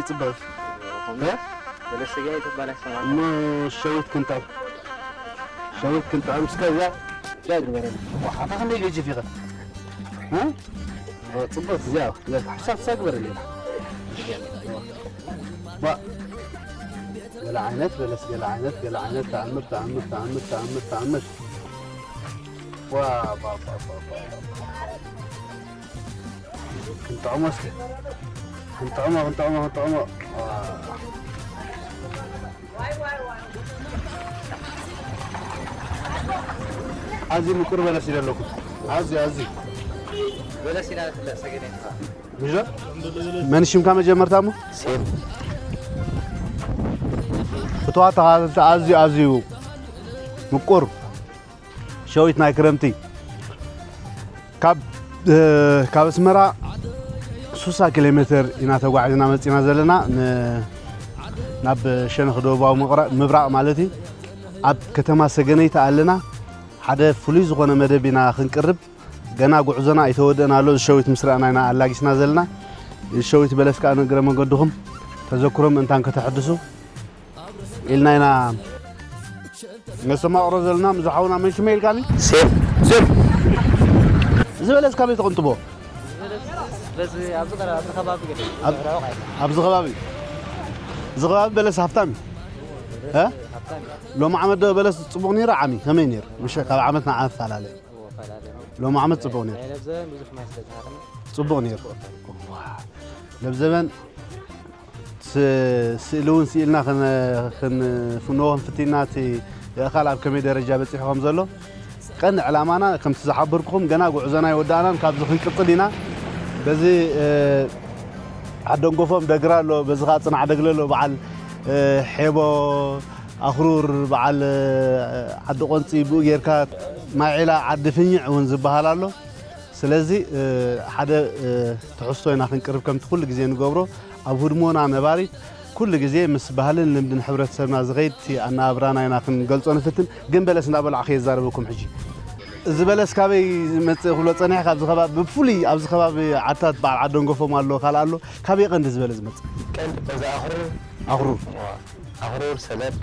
ጽባይ። እ? በለስ ሰገነይቲ ትባል ኣይሰማዕኩ። እሞ ሸዊት ክንጣብ። ሸዊት ክንጣብ እስከ እዛ እዛ ግበረኒ። ዋሓታ ክንደይ ገጅፍ ኢኻ? እ? ኦ፣ ጽቡቅ እዚኣ፣ እዚኣ ሓሳብ እሳ ግበረኒ። ባ-፣ ገለ ዓይነት በለስ፣ ገለ ዓይነት፣ ገለ ዓይነት ተኣምር፣ ተኣምር፣ ተኣምር፣ ተኣምር፣ ተኣምር። ዋ፣ ባ፣ ባ። ክንጥዕሞ እስኪ። ክንጥዕሞ፣ ክንጥዕሞ፣ ክንጥዕሞ። ኣዝዩ ምቁር በለስ ኢለ ኣለኩ። ኣዝዩ፣ ኣዝዩ። በለስ ኢና ንፍለጥ ሰገነ። ምሽ ዶ? መን ሽምካ መጀመርታ እሞ? ሴም። ፍትዋት ተኸታተልቲ ኣዝዩ፣ ኣዝዩ ምቁር ሸዊት ናይ ክረምቲ ካብ፣ እ፣ ካብ ኣስመራ ሱሳ ኪሎ ሜትር ኢና ተጓዒዝና መጺና ዘለና። ን-፣ ናብ ሸነኽ ደቡባዊ ምቕራ-፣ ምብራቕ ማለት እዩ። ኣብ ከተማ ሰገነይቲ ኣለና። ሓደ ፍሉይ ዝኾነ መደብ ኢና ክንቅርብ። ገና ጉዕዞና ኣይተወደእን ኣሎ። እዚ ሸዊት ምስ ረኣና ኢና ኣላጊስና ዘለና። እዚ ሸዊት በለስ ከኣ ንእግረ መገድኹም ተዘክሮ ምእንታን ከተሐድሱ ኢልና ኢና ነስተማቕሮ ዘለና። ምስ ሓውና መን ሽመይ ኢልካኒ? ሴም። ሴም። እዚ በለስ ካበይ ተቐንጥቦ? በዚ ኣብዚ ቀረ-፣ ኣብዚ ከባቢ ገለ ኣብ-፣ ርሑቕ ኣይኮነን። ኣብዚ ከባቢ። እዚ ከባቢ በለስ ሃፍታም እዩ። እ? ሃፍታም እዩ። ሎሚ ዓመት ዶ በለስ ጽቡቕ ነይሩ? ዓሚ ከመይ ነይሩ? ምሽ ካብ ዓመት ንዓመት ፈላለ። እዎ፣ ፈላለ። ሎሚ ዓመት ጽቡቕ ነይሩ። ናይ ለብዘበን ብዙሕ ማይ ስለ ዝሃረመ። ጽቡቕ ነይሩ። ዋ። ለብዘበን ስ-፣ ስእሊ እውን ስኢልና ክን-፣ ክንፍንዎ ክንፍትና እቲ የእኻል ኣብ ከመይ ደረጃ በጺሑ ከም ዘሎ ቀንዲ ዕላማና ከምቲ ዝሓበርኩኹም ገና ጉዕዞና ኣይወዳእናን፣ ካብዚ ክንቅጽል ኢና። በዚ፣ እ፣ ዓደንጎፎም ደግራ ኣሎ፣ በዚ ኸዓ ጽናዕ ደግለ ኣሎ፣ በዓል፣ እ፣ ሔቦ፣ ኣኽሩር፣ በዓል፣ እ፣ ዓዲ ቆንጺ ብኡ ጌርካ ማይ ዒላ፣ ዓዲ ፍኝዕ እውን ዝበሃል ኣሎ። ስለዚ፣ እ፣ ሓደ፣ እ፣ ትሕዝቶ ኢና ክንቅርብ ከምቲ ኩሉ ግዜ ንገብሮ። ኣብ ህድሞና ነባሪት ኩሉ ግዜ ምስ ባህልን ልምድን ሕብረተሰብና ዝኸይድ እቲ ኣነባብራና ኢና ክንገልጾ ንፍትን። ግን በለስ እንዳበላዕኹ እየ ዝዛረበኩም ሕጂ። እዚ በለስ ካበይ ዝመጽእ ክብሎ ጸኒሐ፣ ካብዚ ከባቢ፣ ብፍሉይ ኣብዚ ከባቢ ዓድታት በዓል ዓደንጎፎም ኣሎ፣ ካልእ ኣሎ። ካበይ ቀንዲ እዚ በለስ ዝመጽእ? ቀንዲ በዚ ኣኽሩር። ኣኽሩር። ዋ፣ ኣኽሩር፣ ሰለድ።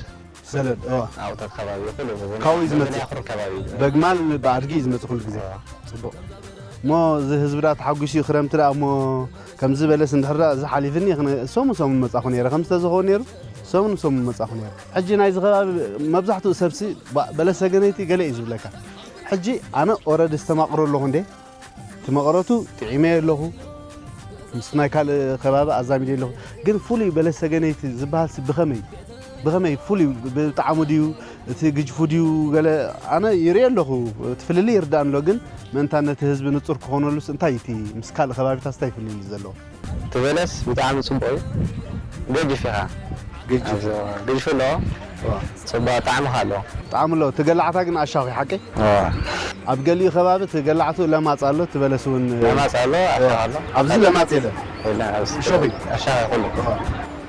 ሰለድ፣ እዋ። ኣብኡ ከባቢ ኩሉ ካብኡ እዩ ዝመጽእ። ናይ ኣኽሩር ከባቢ እዩ። በግማል ብኣድጊ እዩ ዝመጽእ ኩሉ ግዜ። እዋ። ጽቡቕ። እሞ እዚ ህዝቢ ደኣ ተሓጒሱ እዩ ክረምቲ ደኣ እሞ ከምዚ በለስ እንድሕር ደኣ እዚ ሓሊፍኒ ክነ-፣ ሰሙን ሰሙን መጻኹ ነይረ። ከምዚ ተዝኸውን ነይሩ፣ ሰሙን ሰሙን መጻኹ ነይረ። ሕጂ ናይዚ ከባቢ መብዛሕትኡ ሰብሲ ባ-፣ በለስ ሰገነይቲ ገለ እዩ ዝብለካ። ሕጂ ኣነ ኦረዲ ዝተማቕሮ ኣለኹ እንዴ? እቲ መቐረቱ ጥዒመዮ ኣለኹ፣ ምስ ናይ ካልእ ከባቢ ኣዛሚደ ኣለኹ። ግን ፍሉይ በለስ ሰገነይቲ ዝበሃልሲ ብኸመይ? ብኸመይ ፍሉይ? ብጣዕሙ ድዩ? እቲ ግጅፉ ድዩ? ገለ ኣነ ይርኢ ኣለኹ፣ እቲ ፍልልይ ይርዳእኒ ኣሎ። ግን ምእንታን ነቲ ህዝቢ ንጹር ክኾነሉስ እንታይ እቲ ምስ ካልእ ከባቢታት እንታይ ፍልልይ ዘለዎ? እቲ በለስ ብጣዕሚ ጽቡቕ እዩ። ገጅፍ ኢኻ። ገጅፍ። ኣብዚ ገጅፍ ኣለዎ። እዋ። ጽቡቕ ጣዕሚ ከኣ ኣለዎ። ጣዕሚ ኣለዎ። እቲ ገላዕታ ግን ኣሻኺ ሓቂ? እዋ። ኣብ ገሊኡ ከባቢ እቲ ገላዕቱ ለማጽ ኣሎ፣ እቲ በለስ እውን ለማጽ ኣሎ፣ ኣሻኺ ኣሎ። ኣብዚ ለማጽ የለን። የለን፣ ኣብዚ እሾኺ። ኣሻኺ ኩሉ። እዋ።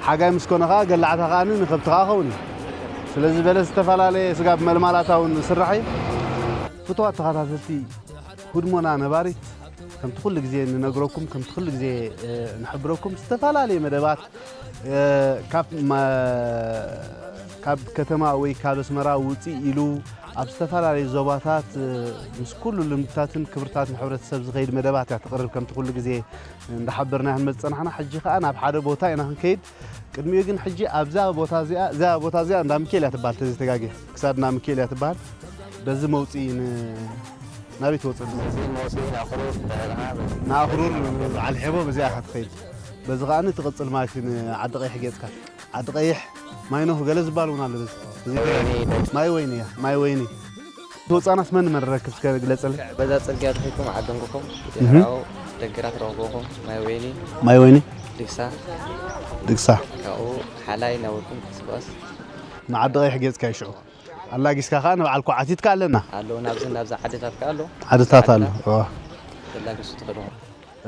ሓጋይ ምስ ኮነ ከኣ ገላዕታ ከኣ ንከብቲ ከኣ ክኸውን እዩ። ስለዚ በለስ ዝተፈላለየ ስጋብ መልማላታ እውን ዝስራሕ እዩ። ፍቱዋት ተኸታተልቲ ህድሞና ነባሪት፣ ከምቲ ኩሉ ግዜ ንነግረኩም፣ ከምቲ ኩሉ ግዜ፣ እ፣ ንሕብረኩም፣ ዝተፈላለየ መደባት፣ እ፣ ካብ መ-፣ ካብ ከተማ ወይ ካብ ኣስመራ ውፅእ ኢሉ ኣብ ዝተፈላለዩ ዞባታት፣ እ፣ ምስ ኩሉ ልምድታትን ክብርታትን ሕብረተሰብ ዝኸይድ መደባት እያ ተቕርብ። ከምቲ ኩሉ ግዜ እንዳሓበርና ክንመጽእ ጸናሕና፣ ሕጂ ኸኣ ናብ ሓደ ቦታ ኢና ክንከይድ። ቅድሚኡ ግን ሕጂ ኣብዛ ቦታ እዚኣ፣ እዛ ቦታ እዚኣ እንዳ ሚካኤል እያ ትበሃል፣ ተዘይተጋግየ። ክሳድ እንዳ ሚካኤል እያ ትበሃል። በዚ መውፅኢ ን-፣ ናበይ ትወፅእ? በዚ መውፅኢ ንኣኽሩር ትበሃል፣ በዚ ንኣኽሩር በዓል ሔቦ በዚኣ ኢኻ ትኸይድ። በዚ ከኣ ትቕፅል ማለት እዩ ንዓዲ ቀይሕ ገፅካ። ዓዲ ቀይሕ፣ ማይ ኖህ ገለ ዝበሃል እውን ኣሎ። በዚ፣ በዚ ማይ ወይኒ። ማይ ወይኒ እያ፣ ማይ ወይኒ። ትወፃናስ መን መን ረክብ እስከ ግለፀለይ? በዛ ፅርግያ ኣትሒድኩም ዓደንጎፎም፣ እህ። ብድሕራኡ ደግራት ረኽብኹም፣ ማይ ወይኒ፣ ማይ ወይኒ። ድግሳ። ድግሳ። ካብኡ ሓላይ ናበልኩም ቀስቀስ። ንዓዲ ቀይሕ ገፅካ እዩ ሽዑ። ኣላጊስካ ከኣ ንበዓል ኮዓቲትካ ኣለና። ኣለዉ፣ ናብዚ፣ ናብዚ ዓድታት ከኣ ኣለዉ። ዓድታት ኣሎ። ዓድታት። እዋ። ተላጊሱ ትኸዱ።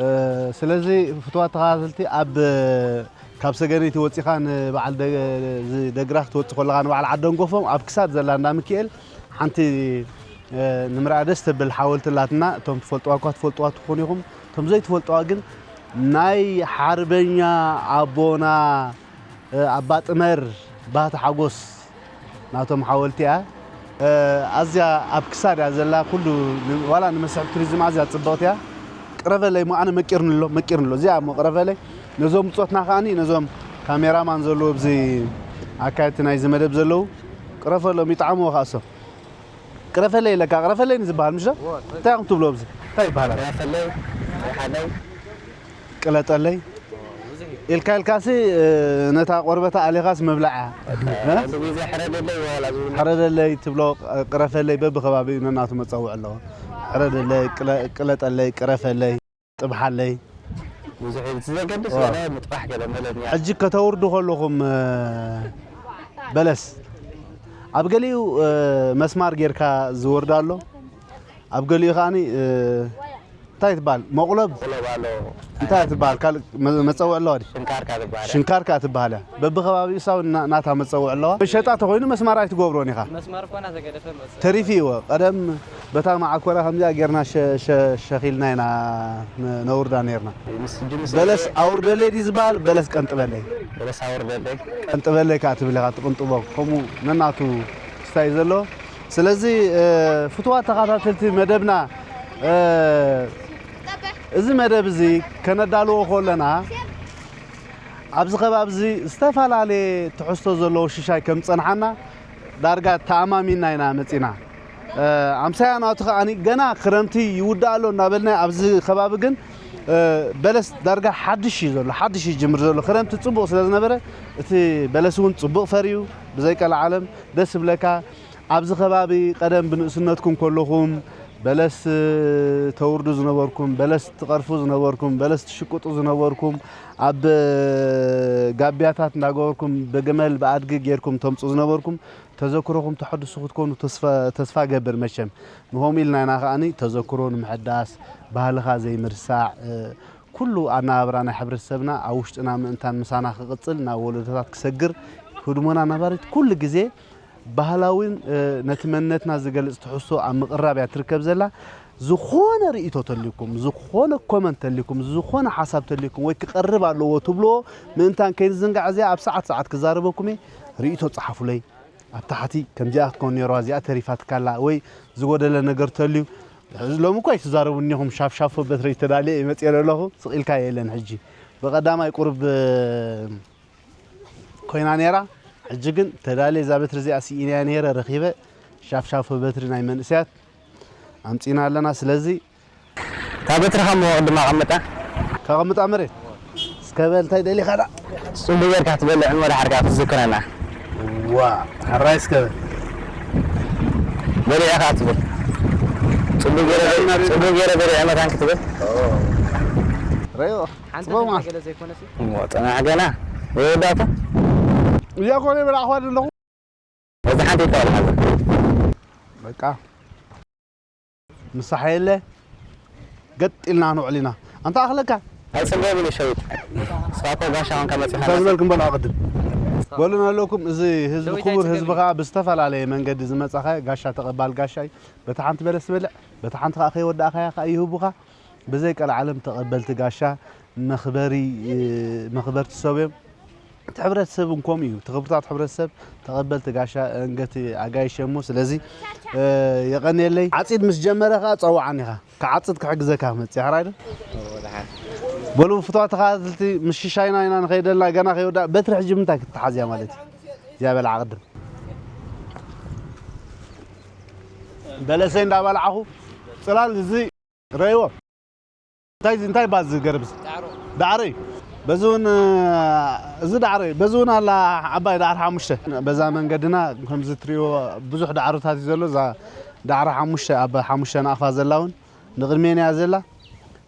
እ፣ ስለዚ ፍቱዋት ተኸታተልቲ፣ ኣብ፣ ካብ ሰገነይቲ ወጺኻ ንበዓል ደ-፣ እዚ ደግራ ክትወጽእ ከለኻ፣ ንበዓል ዓደንጎፎም ኣብ ክሳድ ዘላ እንዳ ሚካኤል ሓንቲ፣ እ፣ ንምርኣ ደስ ተብል ሓወልቲ ኣላትና። እቶም ትፈልጥዋ እኳ ትፈልጥዋ ትኾኑ ኢኹም። እቶም ዘይትፈልጥዋ ግን ናይ ሓርበኛ ኣቦና፣ እ፣ ኣባ ጥመር ባህታ ሓጎስ ናቶም ሓወልቲ እያ። እ፣ ኣዝያ ኣብ ክሳድ እያ ዘላ። ኩሉ ን-፣ ዋላ ንመስሕብ ቱሪዝም ኣዝያ ጽብቕቲ እያ። ቅረበለይ እሞ ኣነ መቂርኒ ኣሎ፣ መቂርኒ ኣሎ። እዚኣ እሞ ቅረበለይ። ነዞም ብጾትና ከኣኒ፣ ነዞም ካሜራማን ዘለዉ ኣብዚ ኣካየድቲ ናይዚ መደብ ዘለዉ፣ ቅረፈሎም፣ ይጥዓምዎ ከኣ እሶም። ቅረፈለይ ኢለካ፣ ቅረፈለይ ንዝበሃል፣ ምሽ ዶ? እንታይ ኢኹም ትብሉ ኣብዚ? እንታይ ይበሃል? ቅረፈለይ፣ ሓለይ። ቅለጠለይ ኢልካ ኢልካሲ፣ እ፣ ነታ ቆርበታ ኣሊኻስ ምብላዕ እያ። እ? ኣብዚ ግዜ ሕረደለይ ዋላ ዝብል። ሕረደለይ ትብሎ፣ ቅረፈለይ በብኸባቢኡ ነናቱ መጸውዒ ኣለዎ። ሕረደለይ፣ ቅለ-፣ ቅለጠለይ፣ ቅረፈለይ፣ ጥብሓለይ። ብዙሕ እዩ። እቲ ዘገድስ ዋ። ገለ ምጥባሕ ገለ መለኒ። ሕጂ ከተውርዱ ከለኹም፣ እ፣ በለስ ኣብ ገሊኡ፣ እ፣ መስማር ጌርካ ዝወርድ ኣሎ። ኣብ ገሊኡ ከኣኒ፣ እ፣ እንታይ ትበሃል? መቑለብ? መቑለብ ኣሎ። እንታይ ትበሃል? ካልእ መ-፣ መጸውዒ ኣለዋ ድዩ? ሽንካርካ ትበሃል። ሽንካርካ ትበሃል እያ። በብኸባቢኡ ሳው ና-፣ ናታ መጸውዒ ኣለዋ። መሸጣ ተኾይኑ መስማር ኣይትገብሮን ኢኻ። መስማር እኮ እናተገደፈ መጽእ። ተሪፊ እዎ። ቀደም በታ መዓኮራ ከምዚኣ ጌርና ሸ-፣ ሸ-፣ ሸኺልና ኢና ነ-፣ ነውርዳ ኔርና። ምስ፣ ድምስ በለስ ኣውርደለይ ድዩ ዝበሃል? በለስ ቀንጥበለይ። በለስ ኣውርደለይ። ቀንጥበለይ ከኣ ትብል ኢኻ፣ ትቕንጥቦ። ከምኡ ነናቱ ስታይ ዘሎ። ስለዚ፣ እ፣ ፍቱዋት ተኸታተልቲ መደብና፣ እ፣ እዚ መደብ እዚ ከነዳልዎ ከለና፣ ኣብዚ ከባቢ እዚ ዝተፈላለየ ትሕዝቶ ዘለዎ ሽሻይ ከም ዝጸንሓና ዳርጋ ተኣማሚንና ኢና መጺና። እ፣ ኣምሳያ ናቱ ከኣኒ ገና ክረምቲ ይውዳእ ኣሎ እናበልና ኣብዚ ከባቢ ግን፣ እ፣ በለስ ዳርጋ ሓድሽ እዩ ዘሎ፣ ሓድሽ ይጅምር ዘሎ። ክረምቲ ጽቡቕ ስለ ዝነበረ እቲ በለስ እውን ጽቡቕ ፈርዩ ብዘይ ቀልዓለም ደስ ይብለካ። ኣብዚ ከባቢ ቀደም ብንእስነትኩም ከለኹም በለስ ተውርዱ ዝነበርኩም፣ በለስ ትቐርፉ ዝነበርኩም፣ በለስ ትሽቅጡ ዝነበርኩም፣ ኣብ ጋብያታት እንዳገበርኩም ብግመል ብኣድጊ ጌርኩም ተምጹ ዝነበርኩም ተዘክሮኹም ተሐድሱ ክትኮኑ ተስፋ፣ ተስፋ ገብር። መቸም ንኸምኡ ኢልና ኢና ከኣኒ ተዘክሮ ንምሕዳስ፣ ባህልኻ ዘይምርሳዕ፣ እ፣ ኩሉ ኣነባብራ ናይ ሕብረተሰብና ኣብ ውሽጥና ምእንታን ምሳና ክቕጽል ናብ ወለዶታት ክሰግር ህድሞና ነባሪት ኩሉ ግዜ ባህላዊን፣ እ፣ ነቲ መንነትና ዝገልጽ ትሕዝቶ ኣብ ምቕራብ እያ ትርከብ ዘላ። ዝኾነ ርእይቶ ተልዩኩም፣ ዝኾነ ኮመንት ተልዩኩም፣ ዝኾነ ሓሳብ ተልዩኩም ወይ ክቐርብ ኣለዎ ትብልዎ ምእንታን ከይንዝንጋዕ እዚኣ ኣብ ሰዓት ሰዓት ክዛረበኩም እየ። ርእይቶ ጸሓፉለይ። ኣብ ታሕቲ ከምዚኣ ክትከውን ነይርዋ፣ እዚኣ ተሪፋትካ ኣላ ወይ ዝጎደለ ነገር ተልዩ። ሕዚ ሎሚ እኮ ኣይትዛረቡን እኒኹም፣ ሻፍሻፎ በትረይ ተዳልየ እየ መፅየ ዘለኹ። ስቕ ኢልካ የለን ሕጂ። ብቐዳማይ ቁሩብ ኮይና ነይራ። ሕጂ ግን ተዳልየ እዛ በትሪ እዚኣ ስኢነያ ነይረ ረኺበ። ሻፍሻፎ በትሪ ናይ መንእሰያት ኣምጺና ኣለና። ስለዚ እታ በትሪ ካብ ቅድማ ኣቐምጣ። ከቐምጣ መሬት። እስከ በል እንታይ ደሊኻ ዳ? ጽቡቕ ጌርካ ክትበልዕ እሞ ድሓር ከኣ ክትዝክረና። ዋ፣ ሕራይ እስከ በል። በሊዐ ከኣ ትብል። ጽቡቕ ጌረ በል-፣ ጽቡቕ ጌረ በሊዐ መታን ክትብል። ረዮ፣ ሓንቲ ጽቡቕ ነገር ማለት። ገለ ዘይኮነሲ። እሞ ጽናሕ ገና። ይወዳእታ። እያ ኮነ ብላዕኳ ኣለኹ። በዛ ሓንቲ ይተባልሓ። በቃ። ምሳሕ የለ፣ ገጥ ኢልና ንውዕል ኢና። ኣንታ ኣኽለካ። ኣይጽገብ ኢሉ ሸዊት። ንስኻ እኮ ጋሻ ኾንካ መጺኻ እንታይ ዝበልኩም በሉ ኣቕድም። በሉ ንህለኩም፣ እዚ ህዝቢ ሸዊት ክቡር ህዝቢ ኣይጽገብ ከዓ ብዝተፈላለየ መንገዲ ዝመጻኻ ጋሻ ተቐባል ጋሻ እዩ። በታ ሓንቲ በለስ ትበልዕ፣ በታ ሓንቲ ከዓ ከይወዳእኻያ ከዓ ይህቡኻ። ብዘይ ቀልዓለም ተቐበልቲ ጋሻ መኽበሪ፣ መኽበርቲ ሰብ እዮም። እቲ ሕብረተሰብ እውን ከምኡ እዩ። እቲ ክቡራት ሕብረተሰብ ተቐበልቲ ጋሻ፣ ኣንገቲ ኣጋይሽ እሞ፣ ስለዚ፣ እ፣ የቐንየለይ። ዓጺድ ምስ ጀመረ ከኣ ጸውዓኒ ኢኻ። ክዓጽድ ክሕግዘካ ክመጽእ፣ ሕራይ ዶ? በሉ ፍቱዋት ተኸታተልቲ፣ ምስ ሽሻይና ኢና ንኸይደልና፣ ገና ከይወዳእ፣ በትሪ ሕጂ ምንታይ ክትተሓዝያ ማለት እዩ? እዚኣ በልዓ ቅድም። በለሰይ እንዳበላዕኹ፣ ጽላል እዚ ረእይዎ። እንታይ እዚ፣ እንታይ ይባል እዚ ገረብ እዚ? ዳዕሮ። ዳዕሮ እዩ። በዚ እውን፣ እዚ ዳዕሮ እዩ። በዚ እውን ኣላ ዓባይ ዳዕሮ ሓሙሽተ። በዛ መንገድና ከምዚ ትሪእዎ ብዙሕ ዳዕሮታት እዩ ዘሎ። እዛ ዳዕሮ ሓሙሽተ፣ ኣብ ሓሙሽተ ናቕፋ ዘላ እውን ንቕድሜና እያ ዘላ።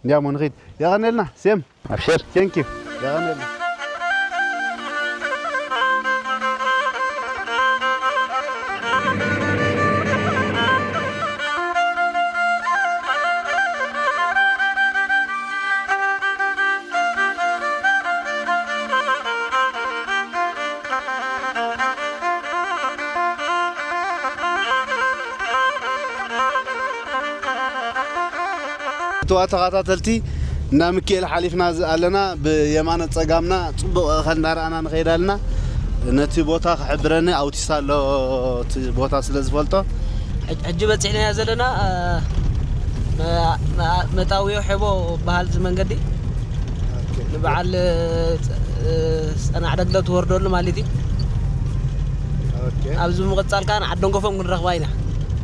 እንዲያሞ ንኺድ። የቐንየልና፣ ሴም። ኣብሽር። Thank you። የቐንየልና። ክቡራት ተኸታተልቲ፣ እንዳ ሚካኤል ሓሊፍና ዝ- ኣለና። ብየማነ ጸጋምና ጽቡቕ እኸል እንዳረኣና ንኸይድ ኣለና። ነቲ ቦታ ክሕብረኒ ኣውቲስ ኣሎ፣ እቲ ቦታ ስለ ዝፈልጦ። ሕጂ በፂሕናዮ ዘለና መጣውዮ ሔቦ በሃል እዚ መንገዲ ንበዓል ጸናዕ ደግለ ትወርደሉ ማለት እዩ። ኣብዚ ብምቕፃል ከዓ ዓደንጎፎም ክንረኽባ ኢና።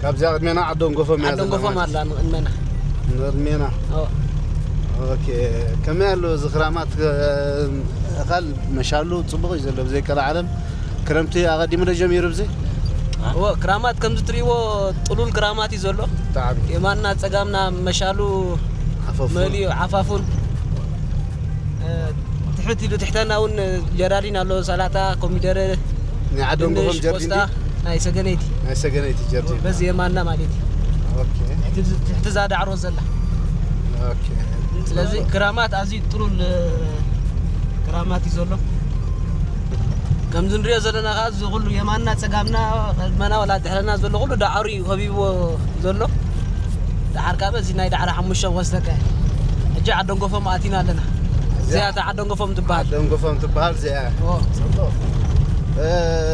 ካብዚኣ ቅድሜና ዓደንጎፎም እያ ዘላ ዓደንጎፎም ማለት ኣላ ንቕድሜና። ንቕድሜና። ኦኬ። ከመይ ኣሎ እዚ ክራማት? እኻል መሻሉ ፅቡቕ እዩ ዘሎ ብዘይ ቀልዓለም። ክረምቲ ኣቐዲሙ ዶ ጀሚሩ ብዚ? እዎ፣ ክራማት ከምዚ ትርእይዎ ጥሉል ክራማት እዩ ዘሎ። ብጣዕሚ። የማንና ጸጋምና መሻሉ ዓፈፉን። መሊኡ ዓፋፉን። ትሕት ኢሉ ትሕተና እውን ጀራዲን ኣሎ፣ ሰላጣ፣ ኮሚደረ፣ ናይ ዓደንጎፎም ድንሽ፣ ጀርዲን ቆስጣ፣ ድዩ? ናይ ሰገነይቲ። ናይ ሰገነይቲ ጀርዲን። በዚ የማና ማለት እዩ። ኦኬ። ትሕቲ እዛ ዳዕሮ ዘላ። ኦኬ። ስለዚ ክራማት ኣዝዩ ጥሉል ክራማት እዩ ዘሎ። ከምዚ ንሪኦ ዘለና ከዓ እዚ ኩሉ የማንና ጸጋምና ቅድመና ዋላ ድሕረና ዘሎ ኩሉ ዳዕሮ እዩ ከቢብዎ ዘሎ። ደሓር ካብ እዚ ናይ ዳዕሮ ሓሙሽተ ወስደካ። ሕጂ ዓደንጎፎም ኣቲና ኣለና። እዚኣ እታ ዓደንጎፎም ትበሃል። ዓደንጎፎም ትበሃል እዚኣ። ኦ። ጽቡቕ። እ፣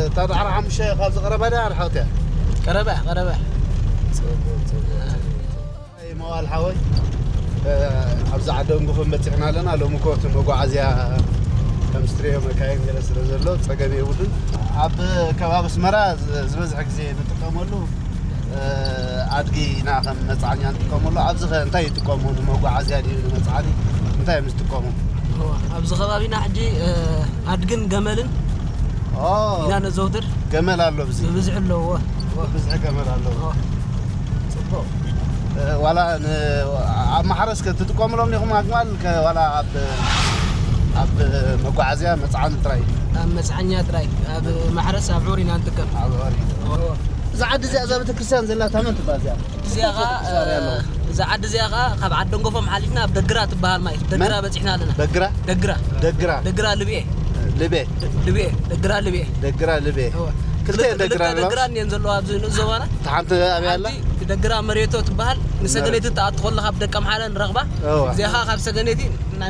እታ ዳዕሮ ሓሙሽተ ካብዚ ቀረባ ድያ ርሕቕቲ እያ? ቀረባ እያ፣ ቀረባ እያ። ጽቡቕ፣ ጽቡቕ። ኣይ፣ መዋል ሓወይ፣ እ፣ ኣብዚ ዓደንጎፎም በጺሕና ኣለና። ሎሚ እኮ እቲ መጓዓዝያ ከም ስትሪዮ መካይን ገለ ስለ ዘሎ ጸገም የብሉን። ኣብ ከባቢ ኣስመራ ዝ-፣ ዝበዝሐ ግዜ ንጥቀመሉ ኣድጊ ኢና ከም መጽዓኛ ንጥቀመሉ። ኣብዚ ኸ እንታይ ይጥቀሙ? ንመጓዓዝያ ድዩ ንመጽዓኒ? እንታይ እዮም ዝጥቀሙ? እወ፣ ኣብዚ ከባቢና ሕጂ፣ እ፣ ኣድግን ገመልን ኦ፣ ኢና ነዘውትር። ገመል ኣሎ ብዚ? ብብዝሒ ኣለዎ። እወ። ብብዝሒ ገመል ኣለዎ። እወ። ጽቡቕ። እ፣ ዋላ ን-፣ ኣብ ማሕረስ ከ ትጥቀሙሎም ኢኹም ኣግማል ከ ዋላ ኣብ፣ ኣብ መጓዓዝያ መጽዓኒ ጥራይ? ኣብ መጽዓኛ ጥራይ። ኣብ ማሕረስ ኣብ ዑር ኢና ንጥቀም። ኣብ ዑር። እወ። እዛ ዓዲ እዚኣ፣ እዛ ቤተክርስትያን ዘላታ መን ትበሃል እዚኣ? እዚኣ ኸዓ፣ እዛ ዓዲ እዚኣ ኸዓ ካብ ዓዲ ደንጎፎም ሓሊፍና ኣብ ደግራ ትበሃል ማለት እዩ። ደግራ መን? በጺሕና ኣለና። በግራ? ደግራ። ደግራ። ደግራ ልብኤ። ልቤ። ልብኤ። ደግራ ልብኤ። ደግራ ልቤ። እወ። ክልተ ክልተ፣ ደግራ ክልተ ኣለዋ? ደግራ እኒአን ዘለዋ ኣብዚ ንኡስ ዞባና። እታ ሓንቲ ኣበይ ኣላ? ሓንቲ ደግራ መሬቶ ትበሃል። ንሰገነይቲ መሬቶ። ትኣቱ ከለኻ ኣብ ደቀ ምሓረ ንረኽባ። እወ። እዚኣ ኸዓ ካብ ሰገነይቲ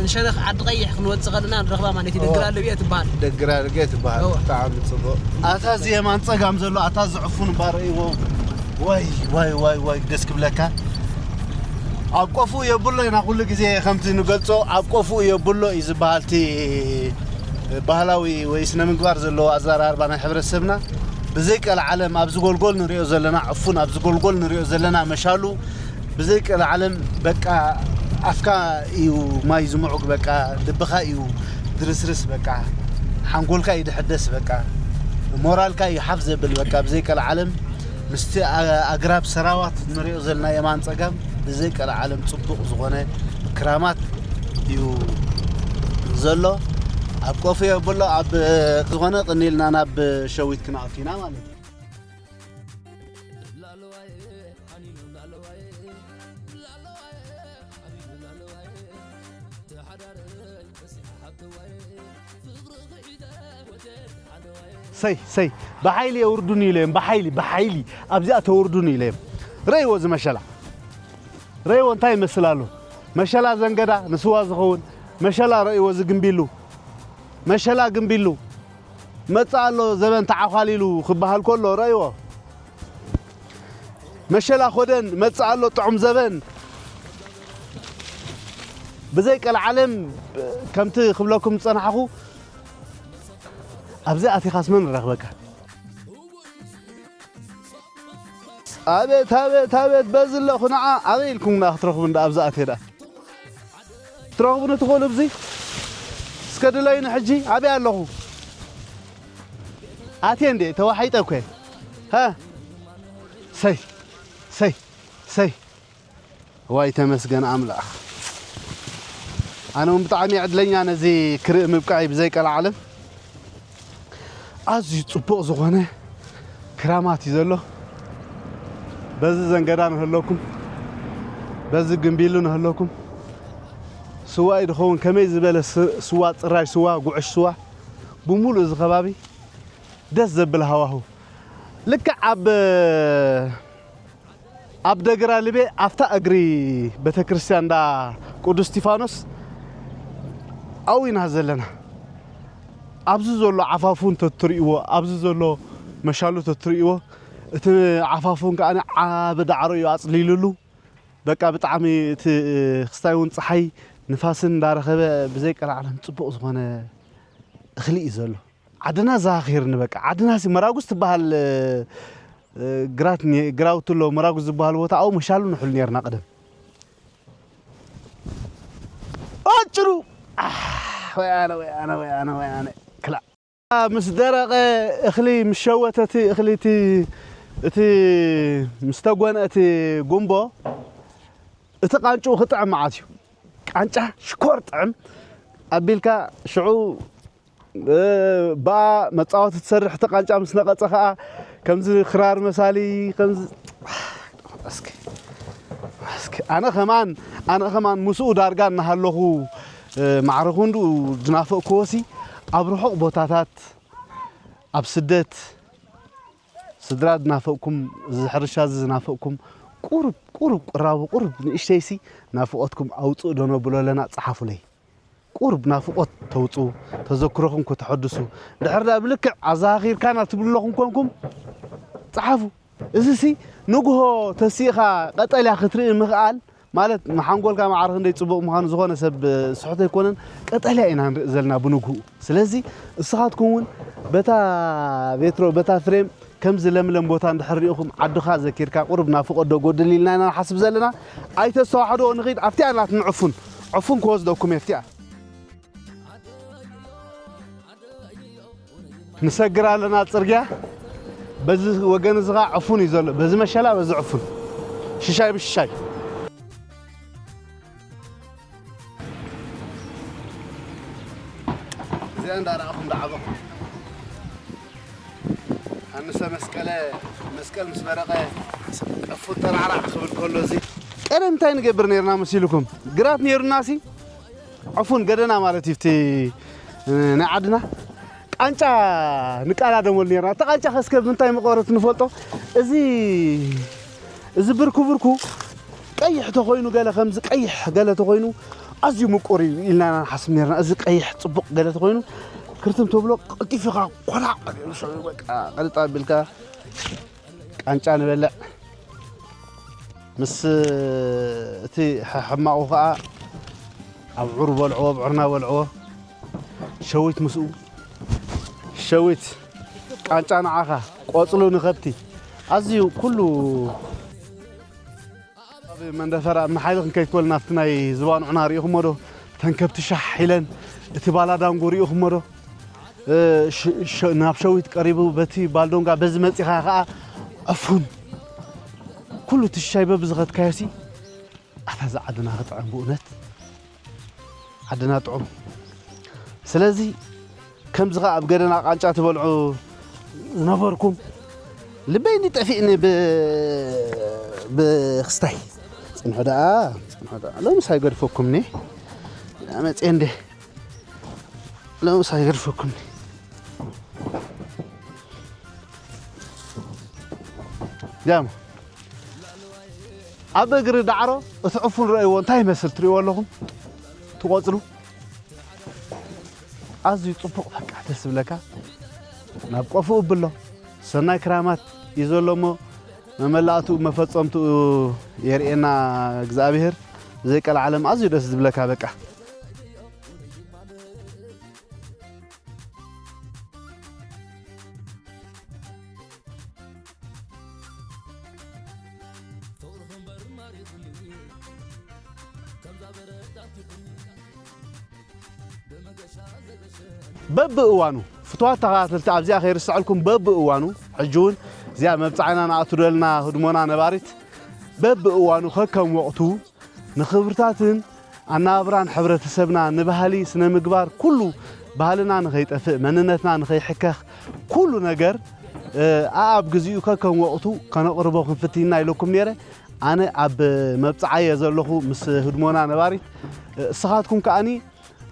ንሸነኽ ዓዲ ቀይሕ ክንወጽእ ከለና ንረኽባ ማለት እዩ። እወ። ደግራ ልብኤ ትበሃል። ደግራ ልብኤ ትበሃል። እወ። ብጣዕሚ ጽቡቕ። ኣታ እዚ የማን ጸጋም ዘሎ፣ ኣታ እዚ ዕፉን እባ ረእይዎ። ዋይ፣ ዋይ፣ ዋይ፣ ዋይ፣ ደስ ክብለካ። ኣብ ቆፉ የብሎ ኢና ኩሉ ግዜ ከምቲ ንገልጾ፣ ኣብ ቆፉ የብሎ እዩ ዝበሃል እቲ ባህላዊ ወይ ስነ ምግባር ዘለዎ ኣዘራርባ ናይ ሕብረተሰብና። ብዘይ ቀልዓለም ኣብዚ ጎልጎል ንሪኦ ዘለና ዕፉን፣ ኣብዚ ጎልጎል ንሪኦ ዘለና መሻሉ፣ ብዘይ ቀልዓለም በቃ ኣፍካ እዩ ማይ ዝምዑግ፣ በቃ ልብኻ እዩ ድርስርስ፣ በቃ ሓንጎልካ እዩ ድሕደስ፣ በቃ ሞራልካ እዩ ሓፍ ዘብል፣ በቃ ብዘይ ቀልዓለም ምስቲ ኣ-፣ ኣግራብ ሰራዋት ንሪኦ ዘለና የማን ጸጋም ብዘይ ቀልዓለም ጽቡቕ ዝኾነ ክራማት እዩ ዘሎ። ኣብ ቆፎ የብሎ፣ ኣብ ዝኾነ ቅኒ ኢልና ናብ ሸዊት ክንኣቱ ኢና ማለት እዩ። ሰይ፣ ሰይ፣ ብሓይሊ የውርዱኒ ኢለ እዮም፣ ብሓይሊ፣ ብሓይሊ ኣብዚኣ ተውርዱኒ ኢለ እዮም። ረእይዎ እዚ መሸላ። ረእይዎ እንታይ ይመስል ኣሎ። መሸላ ዘንገዳ ንስዋ ዝኸውን። መሸላ ረእይዎ እዚ ግምቢሉ። መሸላ ግምቢሉ። መጽእ ኣሎ ዘበን ተዓዃሊሉ ክበሃል ከሎ ረእይዎ። መሸላ ኮደን መጽእ ኣሎ ጥዑም ዘበን። ብዘይ ቀልዓለም ከምቲ ክብለኩም ዝጸናሕኹ ኣብዚ ኣቲኻስ መን ረኽበካ? ኣቤት፣ ኣቤት፣ ኣቤት፣ በዚ ኣለኹ ንዓ ኣበይ ኢልኩም ንዓ ክትረኽቡ እንዳ ኣብዚ ኣትየ ደኣ? ትረኽቡኒ ትኽእሉ ብዚ? እስከ ድለዩኒ ሕጂ፣ ኣበይ ኣለኹ? ኣትየ እንዴ፣ ተዋሒጠ እኮ እየ። ሃ? ሰይ፣ ሰይ፣ ሰይ። ዋይ ተመስገን ኣምላኽ። ኣነ እውን ብጣዕሚ ዕድለኛ ነዚ ክርኢ ምብቃዕይ ብዘይ ቀልዓለም። ኣዝዩ ጽቡቕ ዝኾነ ክራማት እዩ ዘሎ። በዚ ዘንገዳ ንህለኩም፣ በዚ ግምቢሉ ንህለኩም። ስዋ እዩ ድኸውን፣ ከመይ ዝበለ ስ-፣ ስዋ፣ ጽራይ ስዋ፣ ጉዕሽ ስዋ፣ ብምሉእ እዚ ከባቢ ደስ ዘብል ሃዋህው። ልክዕ ኣብ ኣብ ደግራ ልቤ ኣብታ እግሪ ቤተክርስትያን እንዳ ቅዱስ እስጢፋኖስ ኣብኡ ኢና ዘለና። ኣብዚ ዘሎ ዓፋፉ እንተትርእይዎ፣ ኣብዚ ዘሎ መሻሉ እንተትርእይዎ፣ እቲ ዓፋፉን ከኣ ዓቢ ዳዕሮ እዩ ኣጽሊሉሉ። በቃ ብጣዕሚ እቲ ክስታይ እውን ጸሓይ ንፋስን እንዳረኸበ ብዘይ ቀልዓለም ጽቡቕ ዝኾነ እኽሊ እዩ ዘሎ። ዓድና ዘኻኺርኒ በቃ። ዓድና ሲ መራጉስ ትበሃል፣ እ፣ ግራት ኒ-፣ ግራውቲ ኣሎ፣ መራጉስ ዝበሃል ቦታ ኣብኡ መሻሉ ንሕሉ ነርና ቀደም። ኣጭሩ! ኣህ፣ ወይ ኣነ፣ ወይ ኣነ፣ ወይ ኣነ፣ ወይ ኣነ። ክላ-፣ ምስ ደረቐ እኽሊ፣ ምስ ሸወተ እቲ እኽሊ፣ እቲ፣ እቲ ምስ ተጎንአ እቲ ጉምቦ፣ እቲ ቃንጭኡ ክጥዕም መዓት እዩ። ቃንጫ ሽኮር ጥዕም ኣቢልካ ሽዑ፣ እ፣ ብኣ መጻወቲ ትሰርሕ፣ እቲ ቃንጫ ምስ ነቐጸ ኸኣ ከምዚ ክራር መሳሊ፣ ከምዚ እስኪ፣ እስኪ ኣነ ኸማን፣ ኣነ ኸማን ምስኡ ዳርጋ እናሃለኹ፣ እ፣ ማዕረ ክንድኡ ዝናፈቅክዎሲ ኣብ ርሑቕ ቦታታት፣ ኣብ ስደት ስድራ ዝናፈቅኩም፣ እዚ ሕርሻ እዚ ዝናፈቅኩም፣ ቁሩብ፣ ቁሩብ ቅራቡ፣ ቁሩብ ንእሽተይሲ ናፍቆትኩም ኣውጽኡ ዶ ነብሎ ኣለና፣ ጸሓፉለይ። ቁሩብ ናፍቆት ተውጽኡ፣ ተዘክሮኹም ከተሐድሱ። ድሕር ደኣ ብልክዕ ኣዘኻኺርካና ትብሉ ኣለኹም ኮንኩም፣ ጸሓፉ። እዚሲ ንግሆ ተሲእኻ ቀጠልያ ክትርኢ ምኽኣል፣ ማለት፣ ሓንጎልካ ማዕረ ክንደይ ጽቡቕ ምዃኑ ዝኾነ ሰብ ስሕቶ ኣይኮነን። ቀጠልያ ኢና ንርኢ ዘለና ብንግሁ። ስለዚ፣ እስኻትኩም እውን በታ ቬትሮ፣ በታ ፍሬም፣ ከምዚ ለምለም ቦታ እንድሕር ሪእኹም፣ ዓድኻ ዘኪርካ፣ ቁሩብ ናፍቖት ዶ ጎድል ኢልና ኢና ንሓስብ ዘለና። ኣይተስተዋሕድዎ፣ ንኺድ፣ ኣብቲኣ ናትና ዕፉን፣ ዕፉን ክወስደኩም እየ፣ ኣብቲኣ። ንሰግር ኣለና ጽርግያ። በዚ ወገን እዚ ኸዓ ዕፉን እዩ ዘሎ። በዚ መሸላ፣ በዚ ዕፉን። ሽሻይ ብሽሻይ። እዚኣ እንዳረኣኹም ደዓበኹም። ኣንሰ መስቀለ፣ መስቀል ምስ በረቐ ዕፉን ተራዕራዕ ክብል ከሎ እዚ ቀደም እንታይ ንገብር ነይርና መሲልኩም? ግራት ነይሩናሲ ዕፉን ገደና ማለት እዩ፣ እቲ ናይ ዓድና ቃንጫ ንቃላደመሉ ነርና። እታ ቃንጫ ከስከብ ምንታይ ምቆረት ንፈልጦ። እዚ፣ እዚ ብርኩ ብርኩ ቀይሕ ተኾይኑ፣ ገለ ከምዚ ቀይሕ ገለ ተኾይኑ ኣዝዩ ምቁር እዩ ኢልና ኢና ንሓስብ ነርና። እዚ ቀይሕ ጽቡቕ ገለ ተኾይኑ ክርትም ተብሎ፣ ቀልጢፍኻ ኮላዕ፣ በቃ፣ ቀልጣ ኣቢልካ ቃንጫ ንበልዕ። ምስ እቲ ሕ-፣ ሕማቑ ኸኣ ኣብዑር በልዕዎ፣ ኣብዑርና በልዕዎ። ሸዊት ምስኡ፣ ሸዊት ቃንጫ ንዓኻ፣ ቆጽሉ ንኸብቲ። ኣዝዩ ኩሉ ኣብ መንደፈራ ኣብ መሓይል ክንከይድ ከሎ ናብቲ ናይ ዝባንዑና ርኢኹሞ ዶ? እተን ከብቲ ሻሕ ኢለን፣ እቲ ባላዳንጎ ርኢኹሞ ዶ? እ፣ ሽ-፣ ሸ-፣ ናብ ሸዊት ቀሪቡ፣ በቲ ባልዶንጋ በዚ መጺኻ ኸኣ ዕፉን። ኩሉ እቲ ሽሻይ በብዝኸድካዮሲ፣ ኣታ እዛ ዓድና ክጥዕም ብእውነት። ዓድና ጥዑም። ስለዚ ከምዚ ኸኣ ኣብ ገደና ቃንጫ ትበልዑ ዝነበርኩም፣ ልበይ እንዲ ጠፊእኒ ብ-፣ ብኽስታይ። ጽንሑ ደኣ፣ ጽንሑ ደኣ። ሎምስ ኣይገድፈኩምኒ። መጽየ እንዴ። ሎምስ ኣይገድፈኩምኒ። ያም። ኣብ እግሪ ዳዕሮ እቲ ዕፉን ረእይዎ እንታይ ይመስል ትርእይዎ ኣለኹም? ትቆጽሉ? ኣዝዩ ጽቡቕ፣ በቃ ደስ ዝብለካ። ናብ ቆፍኡ ብሎ። ሰናይ ክራማት እዩ ዘሎ እሞ መመላእትኡ መፈጸምትኡ የርእየና እግዚኣብሔር። ብዘይ ቀልዓለም ኣዝዩ ደስ ዝብለካ በቃ። በብእዋኑ ፍትዋት ተኸታተልቲ ኣብዚኣ ከይርስዐልኩም በብእዋኑ ሕጂ እውን እዚኣ መብፃዕና ንኣቱ ደልና ህድሞና ነባሪት በብእዋኑ ከከም ወቕቱ ንኽብርታትን ኣነባብራን ሕብረተሰብና ንባህሊ ስነ ምግባር ኩሉ ባህልና ንኸይጠፍእ መንነትና ንኸይሕከኽ ኩሉ ነገር ኣኣብ ግዚኡ ከከም ወቕቱ ከነቕርቦ ክንፍትን ኢና ኢለኩም ነይረ። ኣነ ኣብ መብፅዓየ ዘለኹ ምስ ህድሞና ነባሪት እስኻትኩም ከኣኒ